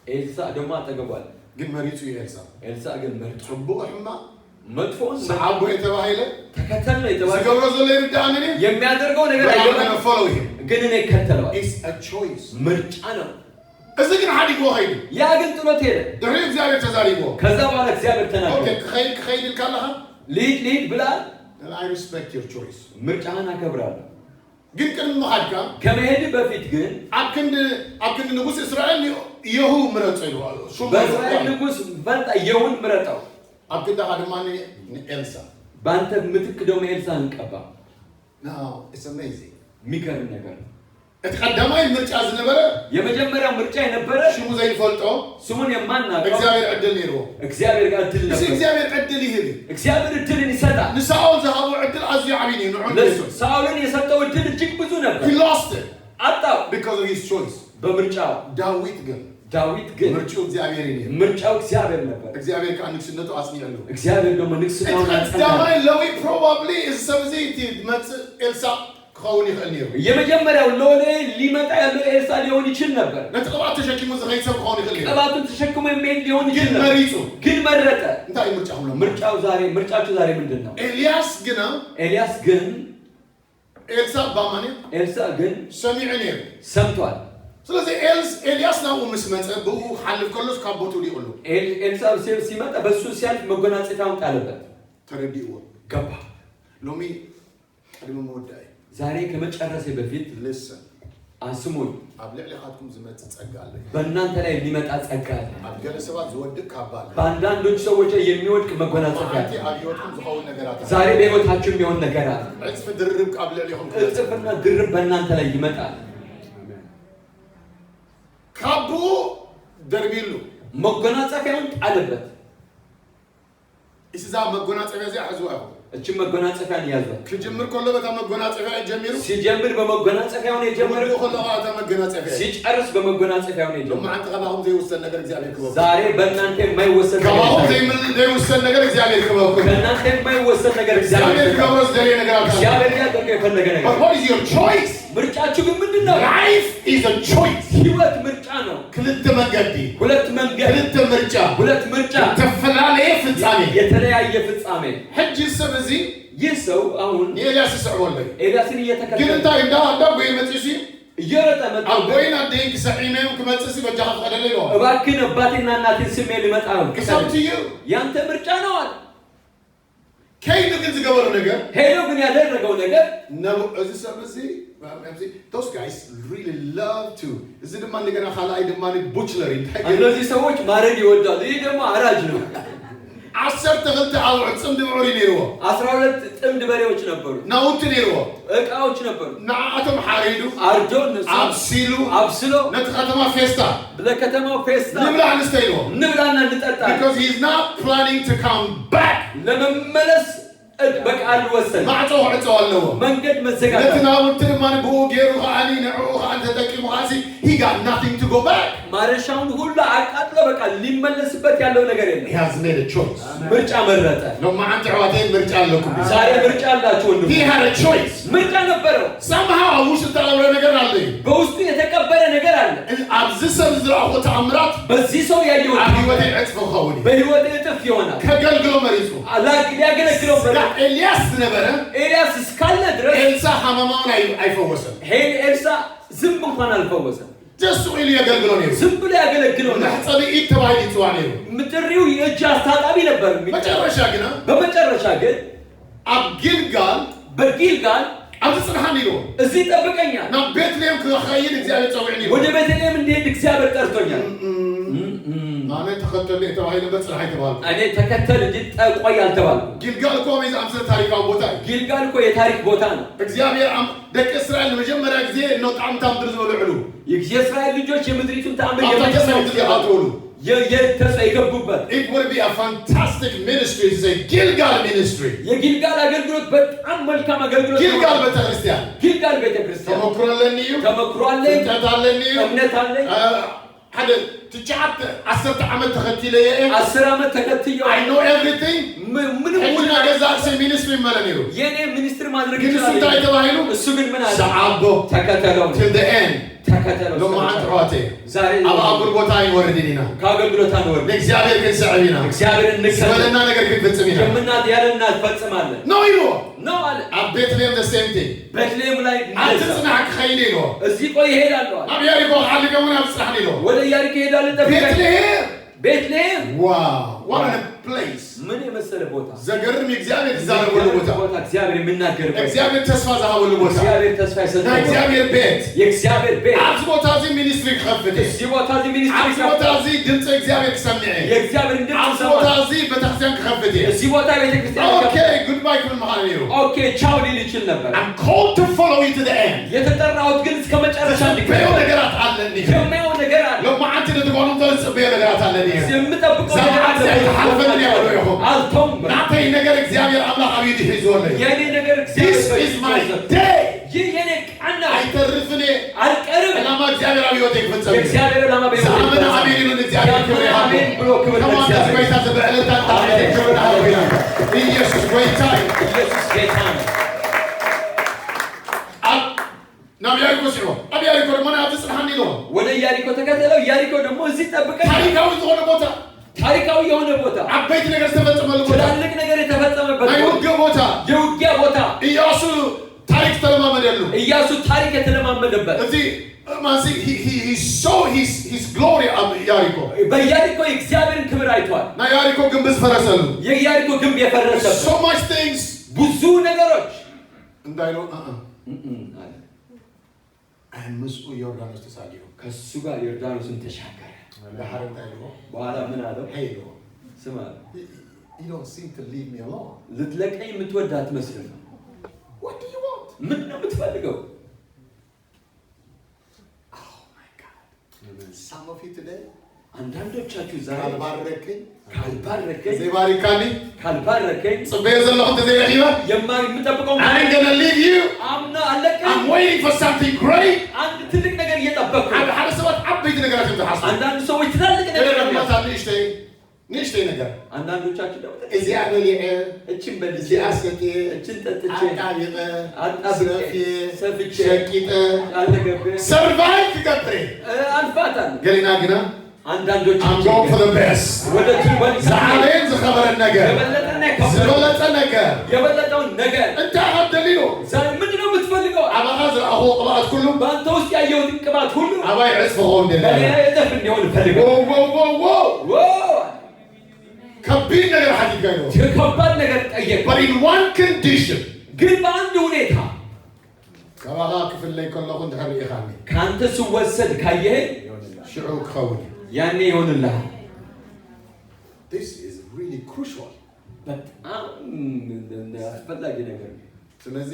ኤልሳ ደግሞ አጠገቧል። ግን መሪፁ እዩ ኤልሳ። ኤልሳ ግን መርጦ ፅቡቅ ሕማቅ መጥፎውን ሰዓቦ የተባሂለ። ተከተል ነው የተባለው። ዝገብሮ ዘሎ ይርዳእኒ። የሚያደርገው ነገር But I'm አይገባም፣ gonna follow him. ግን እኔ እከተለዋለሁ። It's a choice. ምርጫ ነው። እዚ ግን ሓዲግዎ ኸይዱ። ያ ግን ጥሎት ሄደ። ድሕሪኡ እግዚኣብሔር ተዛሪብዎ። ከዛ በኋላ እግዚአብሔር Okay. ተናገረ። ክኸይድ ክኸይድ ኢልካ ኣለኻ። ልሂድ ልሂድ ብለሃል። And I respect your choice. ምርጫህን አከብራለሁ። ግን ቅድሚ ምኻድካ ከመሄድ በፊት ግን ኣብ ክንዲ ንጉስ እስራኤል የሁ ምረፆ ኢልዎ ሹም። በእስራኤል ንጉሥ ፈንታ የሁን ምረጠው፣ ኣብ ክንዳኻ ድማ ንኤልሳ። በአንተ ምትክ ደግሞ ኤልሳን ቀባ። Now it's amazing. የሚገርም ነገር ነው። እቲ ቀዳማይ ምርጫ ዝነበረ የመጀመሪያው ምርጫ የነበረ ሽሙ ዘይንፈልጦ ስሙን የማናውቀው እግዚኣብሔር ዕድል ነይርዎ። እግዚአብሔር ጋር እድል እዚ ነበር። እግዚኣብሔር ዕድል ይህብ እዩ። እግዚአብሔር እድልን ይሰጣል። ንሳኦል ዝሃቦ ዕድል ኣዝዩ ዓብይ እዩ ንዑ። ሳኦልን የሰጠው እድል እጅግ ብዙ ነበር። He lost it አጣው because of his choice. በምርጫው። ዳዊት ግን ዳዊት ግን ምርጭኡ እግዚኣብሔር እዩ ነይሩ። ምርጫው እግዚአብሔር ነበር። እግዚኣብሔር ከዓ ንግስነቱ ኣፅኒዐሉ። እግዚአብሔር ደግሞ እቲ ንግስናውን አጸና። ቀዳማይ ለዊ probably እዚ ሰብ እዚ እቲ ዝመፅእ ኤልሳ ክኸውን ይኽእል ነይሩ። የመጀመሪያው ሎሌ ሊመጣ ያለው ኤልሳ ሊሆን ይችል ነበር። ነቲ ቅብኣት ተሸኪሙ ዝኸይድ ሰብ ክኸውን ይኽእል ነይሩ። ቅባቱን ተሸክሞ የሚሄድ ሊሆን ይችል ግን ነበር። መሪፁ። ግን መረጠ። እንታይ እዩ ምርጫ ኩሎም? ምርጫው ዛሬ ምርጫችሁ ዛሬ ምንድን ነው? ኤልያስ ግና ኤልያስ ግን ኤልሳ ባማኒ ኤልሳ ግን ሰሚዑ ነይሩ። ሰምቷል። ስለዚ ኤልስ ኤልያስ ናብኡ ምስ መፀ ብኡ ክሓልፍ ከሎስ ካብ ቦትኡ ወዲቑሉ። ኤልሳ ሲመጣ በሱ ሲያልፍ መጎናጸፊያውን ጣለበት። ተረዲእዎ። ገባ። ሎሚ ቅድሚ ምውዳእ ዛሬ ከመጨረሴ በፊት listen. ስሙኝ። ኣብ ልዕሊኻትኩም ዝመፅእ ፀጋ ኣሎ። በእናንተ ላይ የሚመጣ ጸጋ አለ። ኣብ ገለ ሰባት ዝወድቅ ካባ ኣሎ። በአንዳንዶች ሰዎች ላይ የሚወድቅ መጎናጸፊያ መዓልቲ አለ። ኣብ ሂወትኩም ዝኸውን ነገራት ኣሎ። ዛሬ በሕይወታችሁ የሚሆን ነገር አለ። ዕፅፊ ድርብ ኣብ ልዕሊኹም ክመፅእ። እጥፍና ድርብ በእናንተ ላይ ይመጣል። አሜን። ካብኡ ደርቢሉ። መጎናጸፊያውን ጣለበት። እዛ መጎናፀፊያ እዚኣ ሕዝዋ ኢኹም። እችን መጎናጸፊያን ያዟት። ክጅምር ከሎ በታ መጎናፀፊያ እዩ ጀሚሩ። ሲጀምር በመጎናጸፊያውን የጀመረ ክውድእ ከሎ ከዓ እታ መጎናፀፊያ እዩ። ሲጨርስ በመጎናጸፊያውን የጀመረ። ሎማዓንቲ ካባኹም ዘይውሰን ነገር እግዚአብሔር ክበኩም። ዛሬ በእናንተ የማይወሰድ ነገር ካባኹም ይታያል። ዘይውሰን ነገር እግዚአብሔር ክበኩም። ከእናንተ የማይወሰድ ነገር እግዚአብሔር እግዚአብሔር ክገብሮ ዝደልየ ነገራት ኣሎ። እግዚአብሔር ሊያደርገው የፈለገ ነገር። But what is your choice? ምርጫችሁ ግን ምንድን ነው? Life is a choice. ህይወት ምርጫ ነው። ክልተ መንገዲ፣ ሁለት መንገድ፣ ክልተ ምርጫ፣ ሁለት ምርጫ፣ ዝተፈላለየ ፍጻሜ። የተለያየ ፍጻሜ። ሕጂ ሰብ እዚ ይህ ሰው አሁን ንኤልያስ ይስዕቦ ኣሎ እዩ። ኤልያስን ግን እየተከተለ እንታይ እንዳ እንዳጎየ መፂኡ ሲ እየሮጠ መጣ። ኣቦይን ኣደይን ክሰዒመዮም ክመፅእ ሲ በጃኻ ፍቀደለ ኢልዎ። እባክህን አባቴና እናቴን ስሜ ልመጣ ነው። ክሳብቲ እዩ። ያንተ ምርጫ ነው አለ። ከይዱ ግን ዝገበሮ ነገር ሄዶ ግን ያደረገው ነገር እዚ ሰብ እዚ those guys really love to እዚ ድማ እንደገና ካልኣይ ድማ butcher እንታይ ገይሩ? እነዚህ ሰዎች ማረድ ይወዳሉ። ይህ ደግሞ አራጅ ነው። 12 ኣብዑር ፅምዲ ብዑር እዩ ነይርዎ። 12 ጥምድ በሬዎች ነበሩ፣ ናውቲ ነይርዎ። እቃዎች ነበሩ። ንዓኣቶም ሓሪዱ አርዶ እነሱ ኣብሲሉ አብስሎ ነቲ ከተማ ፌስታ ለከተማው ፌስታ ንብላዕ ንስተ ኢልዎ። እንብላና እንጠጣ። Because he's not planning to come back. ለመመለስ በቃ አልወሰንም። ማዕፆ ክዕፀው ኣለዎ። መንገድ ነቲ መዘጋት ናውቲ ድማ ብኡ ገይሩ ከዓኒ ንዕኡ ከዓ ተጠቂሙ ከዓሲ he got nothing to go back. ማረሻውን ሁሉ አቃጥሎ በቃ ሊመለስበት ያለው ነገር የለም። He has made a choice. ምርጫ መረጠ። ሎማዓንቲ ኣሕዋተይ ምርጫ ኣለኩም። ዛሬ ምርጫ አላችሁ ወንድሙ። He had a choice. ምርጫ ነበረው። Somehow ኣብ ውሽጡ ዝተቐብረ ነገር ኣሎ እዩ። በውስጡ የተቀበረ ነገር አለ። ኣብዚ ሰብ ዝረኣኹ ተኣምራት በዚህ ሰው ያየው ኣብ ሂወተይ ዕፅፊ ክኸውን እዩ። በህይወት እጥፍ ይሆናል። ከገልግሎ መሪፁ። ሊያገለግለው መረጠ። ኤልያስ ዝነበረ ኤልያስ እስካለ ድረስ ኤልሳ ሃመማውን ኣይፈወሰን። ኤልሳ ዝም እንኳን አልፈወሰም። ደስ ኢሉ የገልግሎ ነይሩ። ዝም ብሎ ያገለግለው ነበር። መሕፀቢ ኢድ ተባሂሉ ይፅዋዕ ነይሩ። ጥሪው የእጅ አስታጣቢ ነበር። መጨረሻ ግና በመጨረሻ ግን ኣብ ጊልጋል በጊልጋል ኣብዚ ፅንሓኒ ኢልዎ። እዚህ ጠብቀኛል። ናብ ቤትልሔም ክኸይድ እግዚኣብሔር ፀዊዕኒ ኢልዎ። ወደ ቤተልሔም እንዲሄድ እግዚአብሔር ጠርቶኛል። ኣነ ተኸተሉ ተባሂሉ እምበር ፅንሓ ኣይተባሃልኩ። እኔ ተከተል እንጂ ቆይ አልተባልኩም። ጊልጋል እኮ ከመይ ዝኣምሰለ ታሪካዊ ቦታ እዩ። ጊልጋል እኮ የታሪክ ቦታ ነው። እግዚኣብሔር ደቂ እስራኤል ንመጀመርያ ግዜ እኖ ጣዕምታ ምድሪ ዝበልዕሉ የእስራኤል ልጆች የምድሪቱን ተአምር ኣብታ ተስፋ ምድሪ ዝኣትውሉ የተስፋ የገቡበት። It would be a fantastic ministry to say Gilgal ministry. የጊልጋል አገልግሎት በጣም መልካም አገልግሎት ነው። ጊልጋል ቤተክርስቲያን ጊልጋል ቤተክርስቲያን ተመክሮ ኣለኒ እዩ። ተመክሮ አለኝ፣ ፍልጠት ኣለኒ እዩ። እምነት አለኝ። ሓደ 9 10 ዓመት ተኸቲለ እየ። 10 ዓመት ተከትየው I know everything. ምንም ሕጂ ናይ ገዛ ርእሰይ ministry ይመለ ነይሩ። የኔ ministry ማድረግ ግን እሱ ይችላል። እንታይ ተባሂሉ? እሱ ግን ምን አለ? ሰዓቦ ተከተለው ነው። till the end. ተከተለው። ሎማዓንቲ ኣሕዋተይ ዛሬ ኣብ ኣጉል ቦታ ኣይንወርድን ኢና። ከአገልግሎት አንወርድ። ንእግዚኣብሔር ክንስዕብ ኢና። እግዚአብሔርን እንከተል። ዝበለና ነገር ክንፍፅም ኢና። የምናት ያለና እንፈጽማለን። No ኢልዎ። ነው አለ። ኣብ ቤትልሔም the same thing. ቤትልሔም ላይ ኣብቲ እንደዛ። ፅናሕ ክኸይድ ኢልዎ። እዚህ ቆይ እሄዳለሁ አለ። ናብ ያሪኮ ክሓልፍ እውን ኣብ ፅናሕኒ ኢልዎ። ወደ ኢያሪኮ እሄዳለሁ፣ ጠብቀኝ። ቤትልሔም ቤትልሔም Wow, what a place! ምን የመሰለ ቦታ! ዘገርም እግዚአብሔር ዝዛረበሉ ቦታ። ቦታ፣ እግዚአብሔር የሚናገርበት፣ እግዚአብሔር ተስፋ ዝሃበሉ ቦታ። እግዚአብሔር ተስፋ የሰጠው ናይ ቦታ። እግዚአብሔር ቤት። የእግዚአብሔር ቤት። ኣብዚ ቦታ እዚ ministry ክኸፍት እየ። እዚህ ቦታ እዚህ ministry ኣብዚ ቦታ እዚ ድምፂ እግዚአብሔር ክሰምዕ እየ። የእግዚአብሔርን ድምፅ ኣብዚ ቦታ ይሰማል። እዚ ቤተክርስትያን ክኸፍት እየ። እዚህ ቦታ ቤተክርስቲያን Okay, goodbye ክብል ምኻነ ነይሩ። Okay ቻው ሊል ይችል ነበር። I'm called to follow you to the end. የተጠራሁት ግን እስከ መጨረሻ ዝፅበዮ እንዲከተል ነገራት ኣለኒ። የማየው ነገር አለ። ሎማዓንቲ ነቲ ጓሎም ዝፅበዮ ነገራት ኣለኒ። የምጠብቀው ነገር አለ። ኣይተሓልፈኒ ያበሎ ኢኹም። አልተውም። ናተይ ነገር እግዚአብሔር ኣምላኽ ኣብ ኢዱ ሒዝዎ ኣሎ እዩ። የኔ ነገር This እግዚአብሔር is my day. ይህ የኔ ቀን ነው። ኣይተርፍን እየ። አልቀርም። ዕላማ እግዚአብሔር ኣብ ሂወተይ ክፍፀም እዩ። የእግዚአብሔር ዓላማ በሕይወቴ ዝኣመነ ይፈጸም። ኣሜን ኢሉ ንእግዚአብሔር ክብሪ ያመነ ይሃቦ። አሜን ብሎ ክብር ከማን ለእግዚአብሔር። ጎይታ ዝበዕለታ ክብሪ ንሃቦ። ኢየሱስ ጎይታ እዩ። ኢየሱስ ጌታ ነው። ናብ ያሪኮ ስዕቦ ኣብ ያሪኮ ድማ ኣብዚ ፅንሓኒ ኢልዎ። ወደ ኢያሪኮ ተከተለው። ኢያሪኮ ደግሞ እዚህ ጠብቀኝ። ታሪካዊ ዝኾነ ቦታ። ታሪካዊ የሆነ ቦታ። ዓበይቲ ነገር ዝተፈፀመሉ ቦታ። ትላልቅ ነገር የተፈጸመበት ናይ ቦታ። ውግእ ቦታ። የውጊያ ቦታ። ኢያሱ ታሪክ ዝተለማመደሉ። ኢያሱ ታሪክ የተለማመደበት። እቲ ማሲ he saw his glory ኣብ ያሪኮ። በኢያሪኮ የእግዚአብሔርን ክብር አይቷል። ናይ ያሪኮ ግንቢ ዝፈረሰሉ። የኢያሪኮ ግንብ የፈረሰበት። So much things. ብዙ ነገሮች። እንታይ ኢሉ? አለ። ምስኡ ዮርዳኖስ ተሳጊሩ። ከሱ ጋር ዮርዳኖስን ተሻገረ። ድሓር እንታይ ኢልዎ? በኋላ ምን አለው? Hey ኢልዎ። ስማ አለው፣ You don't seem to leave me alone. ልትለቀኝ የምትወድ አትመስልም። What do you want? ምንድን ነው የምትፈልገው? Oh my God. Some of you today, አንዳንዶቻችሁ ዛሬ ካልባረከኝ ካልባረከኝ ዘይባሪካኒ ካልባረከኝ ፅበዮ ዘለኹ እንተዘይረኺበ የምጠብቀው I ain't gonna leave you. አምና አለቀኝ። I'm waiting for something great. አንድ ትልቅ ነገር እየጠበቅኩ ሓደ ነው። ሓደ ሰባት ዓበይቲ ነገራት እዮም ዝሓስቡ። አንዳንድ ሰዎች ትላልቅ ነገር ነው ገለ ድማ የሚያስቡት። ንእሽተይ ንእሽተይ ነገር። አንዳንዶቻችሁ ደግሞ እዚኣ በሊዐ እችን በልቼ እዚኣ ሰትየ እችን ጠጥቼ ኣጣቢቐ አጣብቄ ሰፍየ ሰፍቼ ሸቂጠ አልተገቤ Survive ክገብር እየ። አልፋታለሁ። ገሊና ግና አንዳንዶች I'm going for the best. ወደ ትልቅ ዝዓበየን ዝኸበረን ነገር። የበለጠና የከበረ ዝበለፀ ነገር። የበለጠውን ነገር። እንታይ ከደሊሉ? ዛሬ ምንድን ነው የምትፈልገው? ኣባኻ ዝረኣኽዎ ቅብኣት ኩሉ በአንተ ውስጥ ያየሁትን ቅባት ሁሉ ኣባይ ዕፅፊ ክኸውን ደለ። በእኔ ላይ እጥፍ እንዲሆን እፈልጋለሁ። Wow, wow, wow! Wow! ከቢድ ነገር ሓቲትካ ኢልዎ። ከባድ ነገር ጠየቅ። But in one condition. ግን በአንድ ሁኔታ። ካባኻ ክፍለይ ከለኹ እንድሕር ርኢኻኒ ከአንተ ስወሰድ ካየኸኝ ሽዑ ክኸውን እዩ። ያኔ ይሆንልሃል። This is really crucial. በጣም አስፈላጊ ነገር ነው። ስለዚ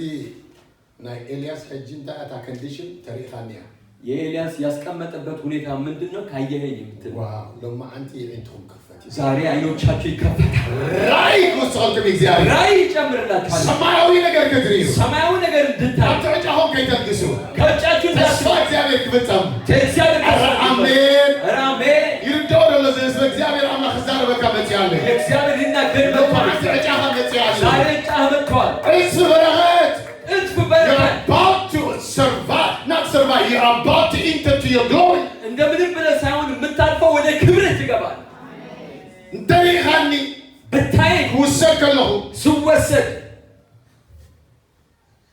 ናይ ኤልያስ ሕጂ እንታይ እታ condition ተሪኢኻኒ እያ። የኤልያስ ያስቀመጠበት ሁኔታ ምንድን ነው? ካየኸኝ የምትል። Wow, ሎማዓንቲ የዒንትኩም ክፈት እዩ። ዛሬ አይኖቻችሁ ይከፈታል። ራእይ ክውስኸልኩም እግዚኣብሔር። ራእይ ይጨምርላችኋል። ሰማያዊ ነገር ክትርእዩ። ሰማያዊ ነገር እንድታይ። ኣብቲ ዕጫኹም ከይተልግሱ። ከእጃችሁ ተስፋ እግዚአብሔር ክፍፀም። ከእግዚአብሔር ኧረ ኣሜን! ኧረ አሜን! ይርድኦ ደሎ እዚ ህዝቢ እግዚአብሔር ኣምላኽ ክዛረበካ መፅእ ኣሎ። እግዚአብሔር ሊናገር መጥቷል። ሎማዓንቲ ዕጫኻ መፅእ ኣሎ። ዛሬ ዕጫህ መጥቷል። ዕፅፊ በረኸት። እጥፍ You're በረከት። about to survive, not survive, you're about to enter to your glory. እንደምንም ብለህ ሳይሆን የምታልፈው ወደ ክብርህ ትገባለህ። እንተሪኢኻኒ ብታየኝ ክውሰድ ከለኹ ስወሰድ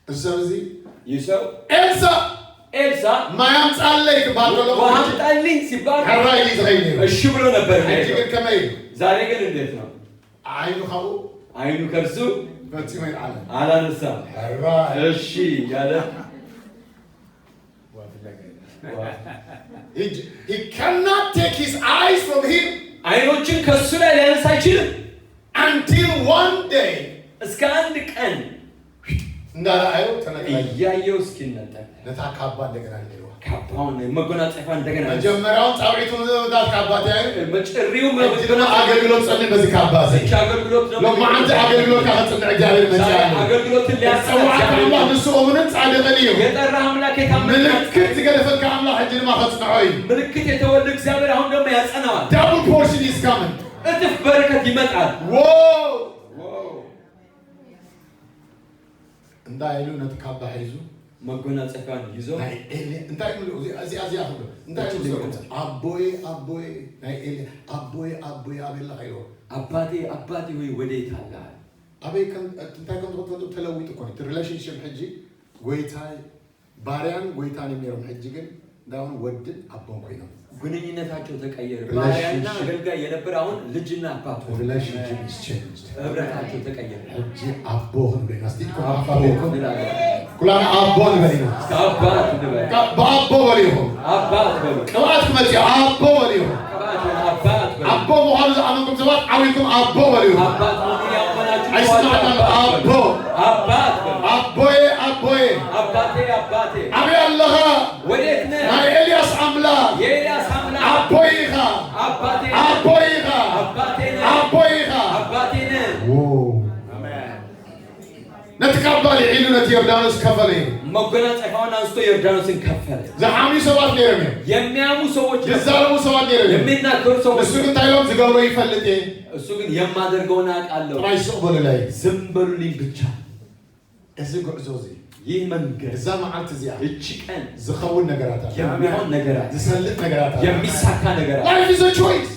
እዚ ሰብ እዚ ይህ ሰው ኤልሳ ኤልሳ ማይ ኣምፃለይ ክበሃል ከሎ ውሃ አምጣልኝ ሲባል ሕራይ እዩ ዝኸይድ ነይሩ። እሺ ብሎ ነበር ሕጂ የሚሄደው። ግን ከመይ እዩ? ዛሬ ግን እንዴት ነው? ዓይኑ ካብኡ አይኑ ከእርሱ ፈፂሞ ይልዓለን። አላነሳም። ሕራይ። እሺ ያለ ውሃ ፍለጋ He cannot take his eyes from him አይኖችን ከእሱ ላይ ሊያነሳ አይችልም። until one day እስከ አንድ ቀን እንዳረኣዮ ተነቅለ። እያየው እስኪነጠቅ። ነታ ካባ እንደገና ነይርዋ። ካባውን መጎናጸፊያ እንደገና መጀመሪያውን ፃውዒቱ ምታት ካባ ተያዩ። ጥሪው ሕጂ ድማ ኣገልግሎት ፀኒዕ በዚ ካባ እዚ። እቺ አገልግሎት ነው። ሎማዓንቲ ኣገልግሎትካ ከፅንዕ እግዚአብሔር መፅእ ዛሬ ኣሎ። አገልግሎትን ሊያጸና ፀዋዕካ እግዚአብሔር ኣምላኽ ንሱ እሙንን ፃድቕን እዩ። የጠራ አምላክ የታመነ ምልክት ዝገደፈካ ኣምላኽ ሕጂ ድማ ከፅንዖ እዩ። ምልክት የተወልድ እግዚአብሔር አሁን ደግሞ ያጸናዋል። Double portion is coming. እጥፍ በረከት ይመጣል። Wow! እንታይ ኢሉ ነቲ ካባ ሒዙ መጎናጸፊያን ይዞ ናይ ኤልያ እንታይ ይብሉ እዚኣ እዚኣ ክብሉ እንታይ ይብሉ ዘለኩም? ኣቦዬ ኣቦዬ ናይ ኤልያ ኣቦዬ ኣቦዬ ኣበይ ኣለኻ ኢልዎ። አባቴ አባቴ ሆይ ወዴት አለህ? ኣበይ እንታይ ከም ዝኽትፈልጡ ተለዊጡ ኮነ እቲ relationship። ሕጂ ጎይታይ ባርያን ጎይታን እዮም ነይሮም፣ ሕጂ ግን እንዳሁን ወድን ኣቦን ኮይኖም። ግንኙነታቸው ተቀየረ። Relationship. ባሪያና አገልጋይ የነበረ አሁን ልጅና አባት ሆነ። Relationship is changed. ህብረታቸው ተቀየረ። ሕጂ ኣቦ ክንብል ኢና። እስቲ ኢድኩም አቦ ኣፋ እንላለን። ኩላና ኣቦ ንበል ኢና። እስከ አባት እንበል። ብኣቦ በሉ ኢኹም። አባት በሉ። ቅብኣት ክመፅእ ኣቦ በሉ ኢኹም። ቅባት ሆነ አባት በሉ። ኣቦ ምዃኑ ዝኣመንኩም ሰባት ዓዊልኩም ኣቦ በሉ ኢኹም። አባት መሆኑን ያመናችሁ አይስማዕታም። አባት ኣቦ። በሉ። አባት በሉ። ኣቦዬ ኣቦዬ አባቴ አባቴ ኣበይ ኣለኻ? ወዴት ነህ? ናይ ኤልያስ ኣምላኽ። የኤልያስ አምላክ። ኣቦይ ኢኻ። አባቴ ነህ። ኣቦይ ኢኻ። አባቴ ነህ። ኣቦይ ኢኻ። አባቴ ነህ። አሜን። ነቲ ካባ ልዒሉ ነቲ ዮርዳኖስ ከፈለ እዩ። መጎናጸፊያውን አንስቶ ዮርዳኖስን ከፈለ። ዝሓምዩ ሰባት ነይሮም እዮም። የሚያሙ ሰዎች ነበሩ። ዝዛረቡ ሰባት ነይሮም እዮም። የሚናገሩ ሰዎች። ንሱ ግን እንታይ ኢሎም ዝገብሮ ይፈልጥ እየ። እሱ ግን የማደርገውን አውቃለሁ። ጥራይ ስቕ በሉለይ። ዝም በሉልኝ ብቻ። እዚ ጉዕዞ እዚ ይህ መንገድ እዛ መዓልቲ እዚኣ እቺ ቀን ዝኸውን ነገራት ኣሎ። የሚሆን ነገር አለ። ዝሰልጥ ነገራት ኣሎ። የሚሳካ ነገር አለ። Life is a choice.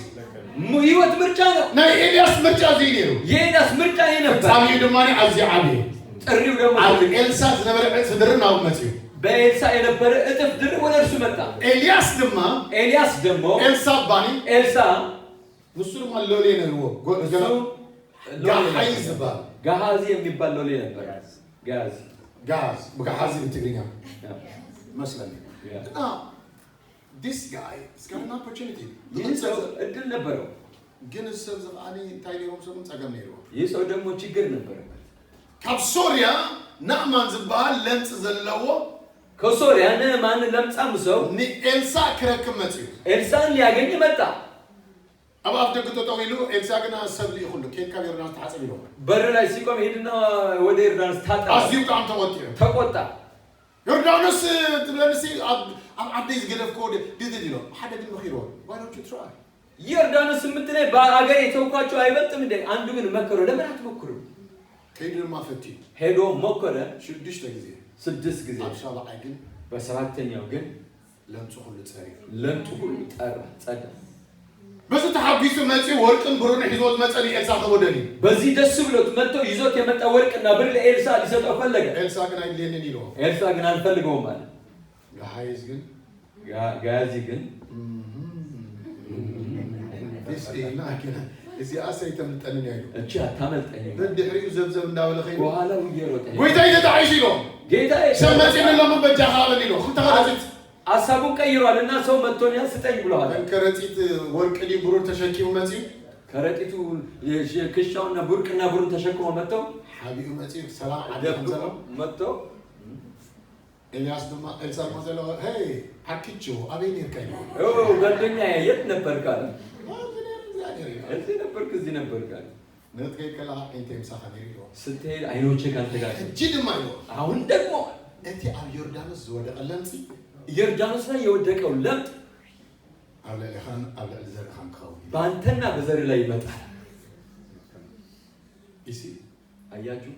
ህይወት ምርጫ ነው። ናይ ኤልያስ ምርጫ እዚ ነይሩ። የኤልያስ ምርጫ ይህ ነበር። ፍጻሜኡ ድማ ኣዝዩ ዓብዪ። ጥሪው ደግሞ ኣብ ኤልሳ ዝነበረ ዕፅፊ ድርብ ናብኡ መፅዩ። በኤልሳ የነበረ እጥፍ ድርብ ወደ እርሱ መጣ። ኤልያስ ድማ ኤልያስ ደግሞ ኤልሳ ባኒ ኤልሳ ንሱ ድማ ሎሌ ነይርዎ። እሱ ጋሓይ ዝበሃል። ጋሃዚ የሚባል ሎሌ ነበር። ጋዚ። ጋዝ ብጋሓዚ ብትግርኛ መስለኒ። Yeah. Now, this guy has got an opportunity. ይህ ሰው እድል ነበረው። ግን እዚ ሰብ እዚ ከዓኒ እንታይ ነይሮም ሰሙን ፀገም ነይርዎ። ይህ ሰው ደግሞ ችግር ነበረበት። ካብ ሶርያ ናእማን ዝበሃል ለምፂ ዘለዎ ከሶርያ ንዕማን ለምጻም ሰው ንኤልሳ ክረክብ መፅዩ። ኤልሳን ሊያገኝ መጣ። ኣብ ኣፍ ደገ ጠጠው ኢሉ ኤልሳ ግና ሰብ ልኢኹሉ ኬድካ ዮርዳኖስ ተሓፀብ ኢልዎ። በር ላይ ሲቆም ሄድና ወደ ዮርዳኖስ ታጠብ። ኣዝዩ ብጣዕሚ ተቆጢዑ። ተቆጣ። ዮርዳኖስ ትብለንሲ ኣብ ዓደይ ዝገደፍኮ ድድድ ኢሎ። ሓደ ግን መኺርዎ፣ why don't you try? ዮርዳኖስ የምትለኝ በአገር የተውኳቸው አይበልጥም እንዴ? አንዱ ግን መከረው፣ ለምን አትሞክሩም? ከይዱ ድማ ፈትዩ። ሄዶ ሞከረ። 6 ግዜ። 6 ጊዜ። ኣብ ሻብዓይ ግን በሰባተኛው ግን ለምፂ ኩሉ ፀሪዩ። ለምጡ ሁሉ ጠራ፣ ጸዳ። በዚ ተሓጒሱ መፂኡ ወርቅን ብሩን ሒዝዎ ዝመፀ ንኤልሳ ክወደን እዩ። በዚህ ደስ ብሎት መጥቶ ይዞት የመጣ ወርቅና ብር ለኤልሳ ሊሰጠው ፈለገ። ኤልሳ ግን ኣይድልየንን ኢልዎ። ኤልሳ ግን አልፈልገውም አለ። ጋሓይዝ ግን ጋያዚ ግን እዚኣ ሰይተምልጠንን እያ ኢሉ። እቺ አታመልጠኝም። በድሕሪኡ ዘብዘብ እንዳበለ ኸይዱ በኋላው እየሮጠ ሄደ። ጎይታይ ተጣዒሱ ኢሎ። ጌታ ሰብ መፂኡ ሎሚ በጃኻ በል ኢሎ ክልተ ከረፂት። ሀሳቡን ቀይሯል እና ሰው መጥቶኛል ስጠኝ ብለዋል። ከረፂት ወርቂ ድዩ ብሩር ተሸኪሙ መፂኡ። ከረጢቱ ክሻውና ቡርቅና ብሩን ተሸክሞ መጥተው ሓቢኡ መፂኡ ሰላም ዓዲ ከም ደብቆ ዘሎ መጥተው ኤልያስ ድማ ኤልሳ ድማ ዘለዎ hey ዓርኪቹ ኣበይ ነርካ ኢሎ። ኦ ጓደኛዬ የት ነበርክ አለ። እዚኣ ነይሩ። እዚህ ነበርክ፣ እዚህ ነበርክ አለ። ንትከይድ ከለካ ዓይንተይ ምሳኻ ነይሩ ኢልዎ። ስትሄድ አይኖቼ ካንተ ጋር ናቸው። ሕጂ ድማ ኢልዎ አሁን ደግሞ እቲ ኣብ ዮርዳኖስ ዝወደቐ ለምፂ ዮርዳኖስ ላይ የወደቀው ለምጥ ኣብ ልዕሊኻን ኣብ ልዕሊ ዘርእኻን ክኸውን እዩ። በአንተና በዘር ላይ ይመጣል። You see, አያችሁ፣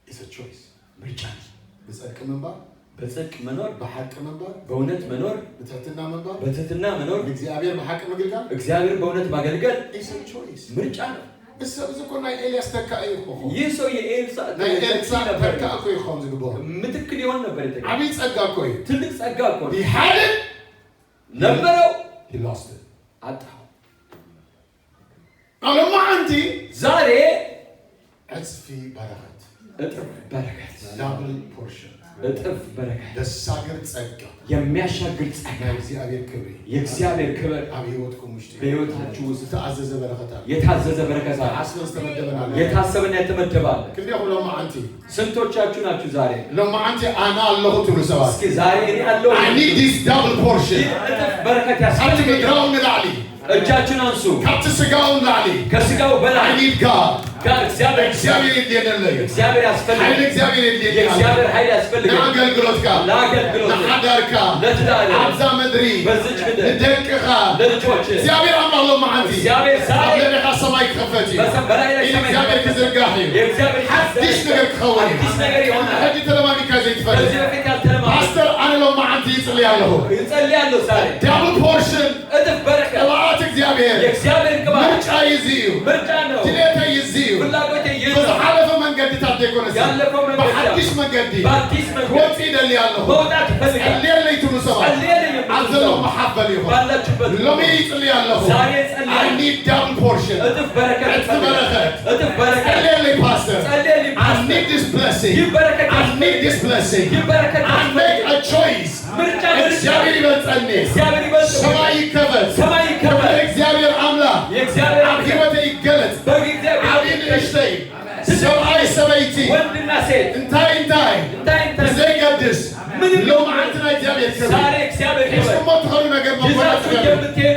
it's a choice. ምርጫ ነው። ብፀድቂ ምንባር፣ በጽድቅ መኖር፣ ብሓቂ ምንባር፣ በእውነት መኖር፣ ብትሕትና ምንባር፣ በትህትና መኖር፣ ንእግዚኣብሔር ብሓቂ ምግልጋል እግዚአብሔር በእውነት ማገልገል it's a choice. ምርጫ ነው። እዚ ሰብ እዚ እኮ ናይ ኤልያስ ተካኢ እዩ እኮ። ይህ ሰው የኤልሳ ናይ ተኪ ኤልሳዕ ነበር፣ ተካኢ እኮ እዩ ክኸውን ዝግብኦ። ምትክ ሊሆን ነበር የተገባው። ዓብይ ፀጋ እኮ እዩ። ትልቅ ጸጋ እኮ ነው። He had it, ነበረው፣ he lost it. አጣው። ኣብ ሎማዓንቲ ዛሬ ዕፅፊ በረኸት፣ እጥፍ በረከት፣ double portion፣ እጥፍ በረከት፣ ደሳግር ፀጋ፣ የሚያሻግር ጸጋ፣ ናይ እግዚኣብሔር ክብሪ የእግዚአብሔር ክብር ኣብ ሂወትኩም ውሽጢ በሕይወታችሁ ውስጥ ዝተኣዘዘ በረኸት ኣሎ። የታዘዘ በረከት አለ። ተሓስበን ዝተመደበን ኣሎ። የታሰበና የተመደበ አለ። ክንደይኹም ሎማዓንቲ ስንቶቻችሁ ናችሁ ዛሬ? ሎማዓንቲ ኣነ ኣለኹ ትብሉ ሰባት? እስኪ ዛሬ እኔ አለሁ። I need this double portion. ይህ እጥፍ በረከት ካብቲ ያስፈልገኛል። ምድራዊ ንላዕሊ፣ እጃችሁን አንሱ። ካብቲ ስጋውን ላዕሊ፣ ከስጋው I በላይ need God. ጋር እግዚአብሔር እግዚአብሔር የድልየኒ ኣሎ እዩ። እግዚአብሔር ሓይሊ ያስፈልጋል። እግዚአብሔር የድልየኒ ኣሎ። የእግዚአብሔር ኃይል ያስፈልጋል። ንኣገልግሎትካ፣ ለአገልግሎት፣ ንሓዳርካ፣ ለትዳር፣ ኣብዛ ምድሪ፣ በዚች ምድር፣ ንደቅኻ። ለልጆች። እግዚአብሔር ኣምላኽ ሎማዓንቲ እግዚአብሔር ኣብ ዛሬ ልዕሊኻ ሰማይ ክኽፈት እዩ። በላይ ላይ ኢድ ሰማይ እግዚአብሔር ክዝርጋሕ እዩ። የእግዚአብሔር ሓድሽ ነገር ክኸውን እዩ። አዲስ ነገር ይሆናል። ሕጂ ተለማሚድካ ዘይትፈልጥ። ከዚህ በፊት ያልተለማመደ። ፓስተር፣ ኣነ ሎማዓንቲ ይፅልይ ኣለኹ። እጸልያለሁ ዛሬ። Double portion፣ እጥፍ በረከት፣ ቅብኣት እግዚአብሔር። የእግዚአብሔር ቅባት። ምርጫ እዚ እዩ። ምርጫ ነው። ድሌተይ እዚ እዩ። ፍላጎቴ ይህ ነው። ብዝሓለፈ መንገድታት ዘይኮነስ ያለፈው መንገድ ብሓድሽ መንገዲ በአዲስ መንገድ ክወፅእ ይደሊ ኣለኹ። መውጣት ይፈልጋል። ጸልየለይ ትብሉ ሰባት ጸልየልኝ የምትሉ ኣብ ዘለኹም ሓበል ይኹን። ባላችሁበት ሎሚ ይፅልይ ኣለኹ። ዛሬ እጸልያለሁ። I need double portion. እጥፍ በረከት እጥፍ በረከት። እጥፍ በረከት። ጸልየለይ ፓስተር። ጸልየልኝ I ፓስተር። need this blessing. ይህ በረከት I need this blessing. ይህ በረከት I make a choice. ምርጫ ምርጫ። እግዚአብሔር ይበልጠኒ። እግዚአብሔር ይበልጥ። ሰማይ ይከፈት። ሰማይ ይከፈት። እግዚአብሔር አምላክ የእግዚአብሔር ኣብ አምላክ ሂወተይ ይገለጽ። በእግዚአብሔር ዓብይ ንእሽተይ፣ ሰብኣይ ሰበይቲ፣ ወንድና ሴት፣ እንታይ እንታይ እንታይ እንታይ ብዘይገድስ ምንም ሎማዓንቲ ናይ እግዚአብሔር ክብሪ ዛሬ እግዚአብሔር ክብር ሒዝኩሞ ትኸዱ ነገር ይዛችሁ መጎናፀፊያ የምትሄዱት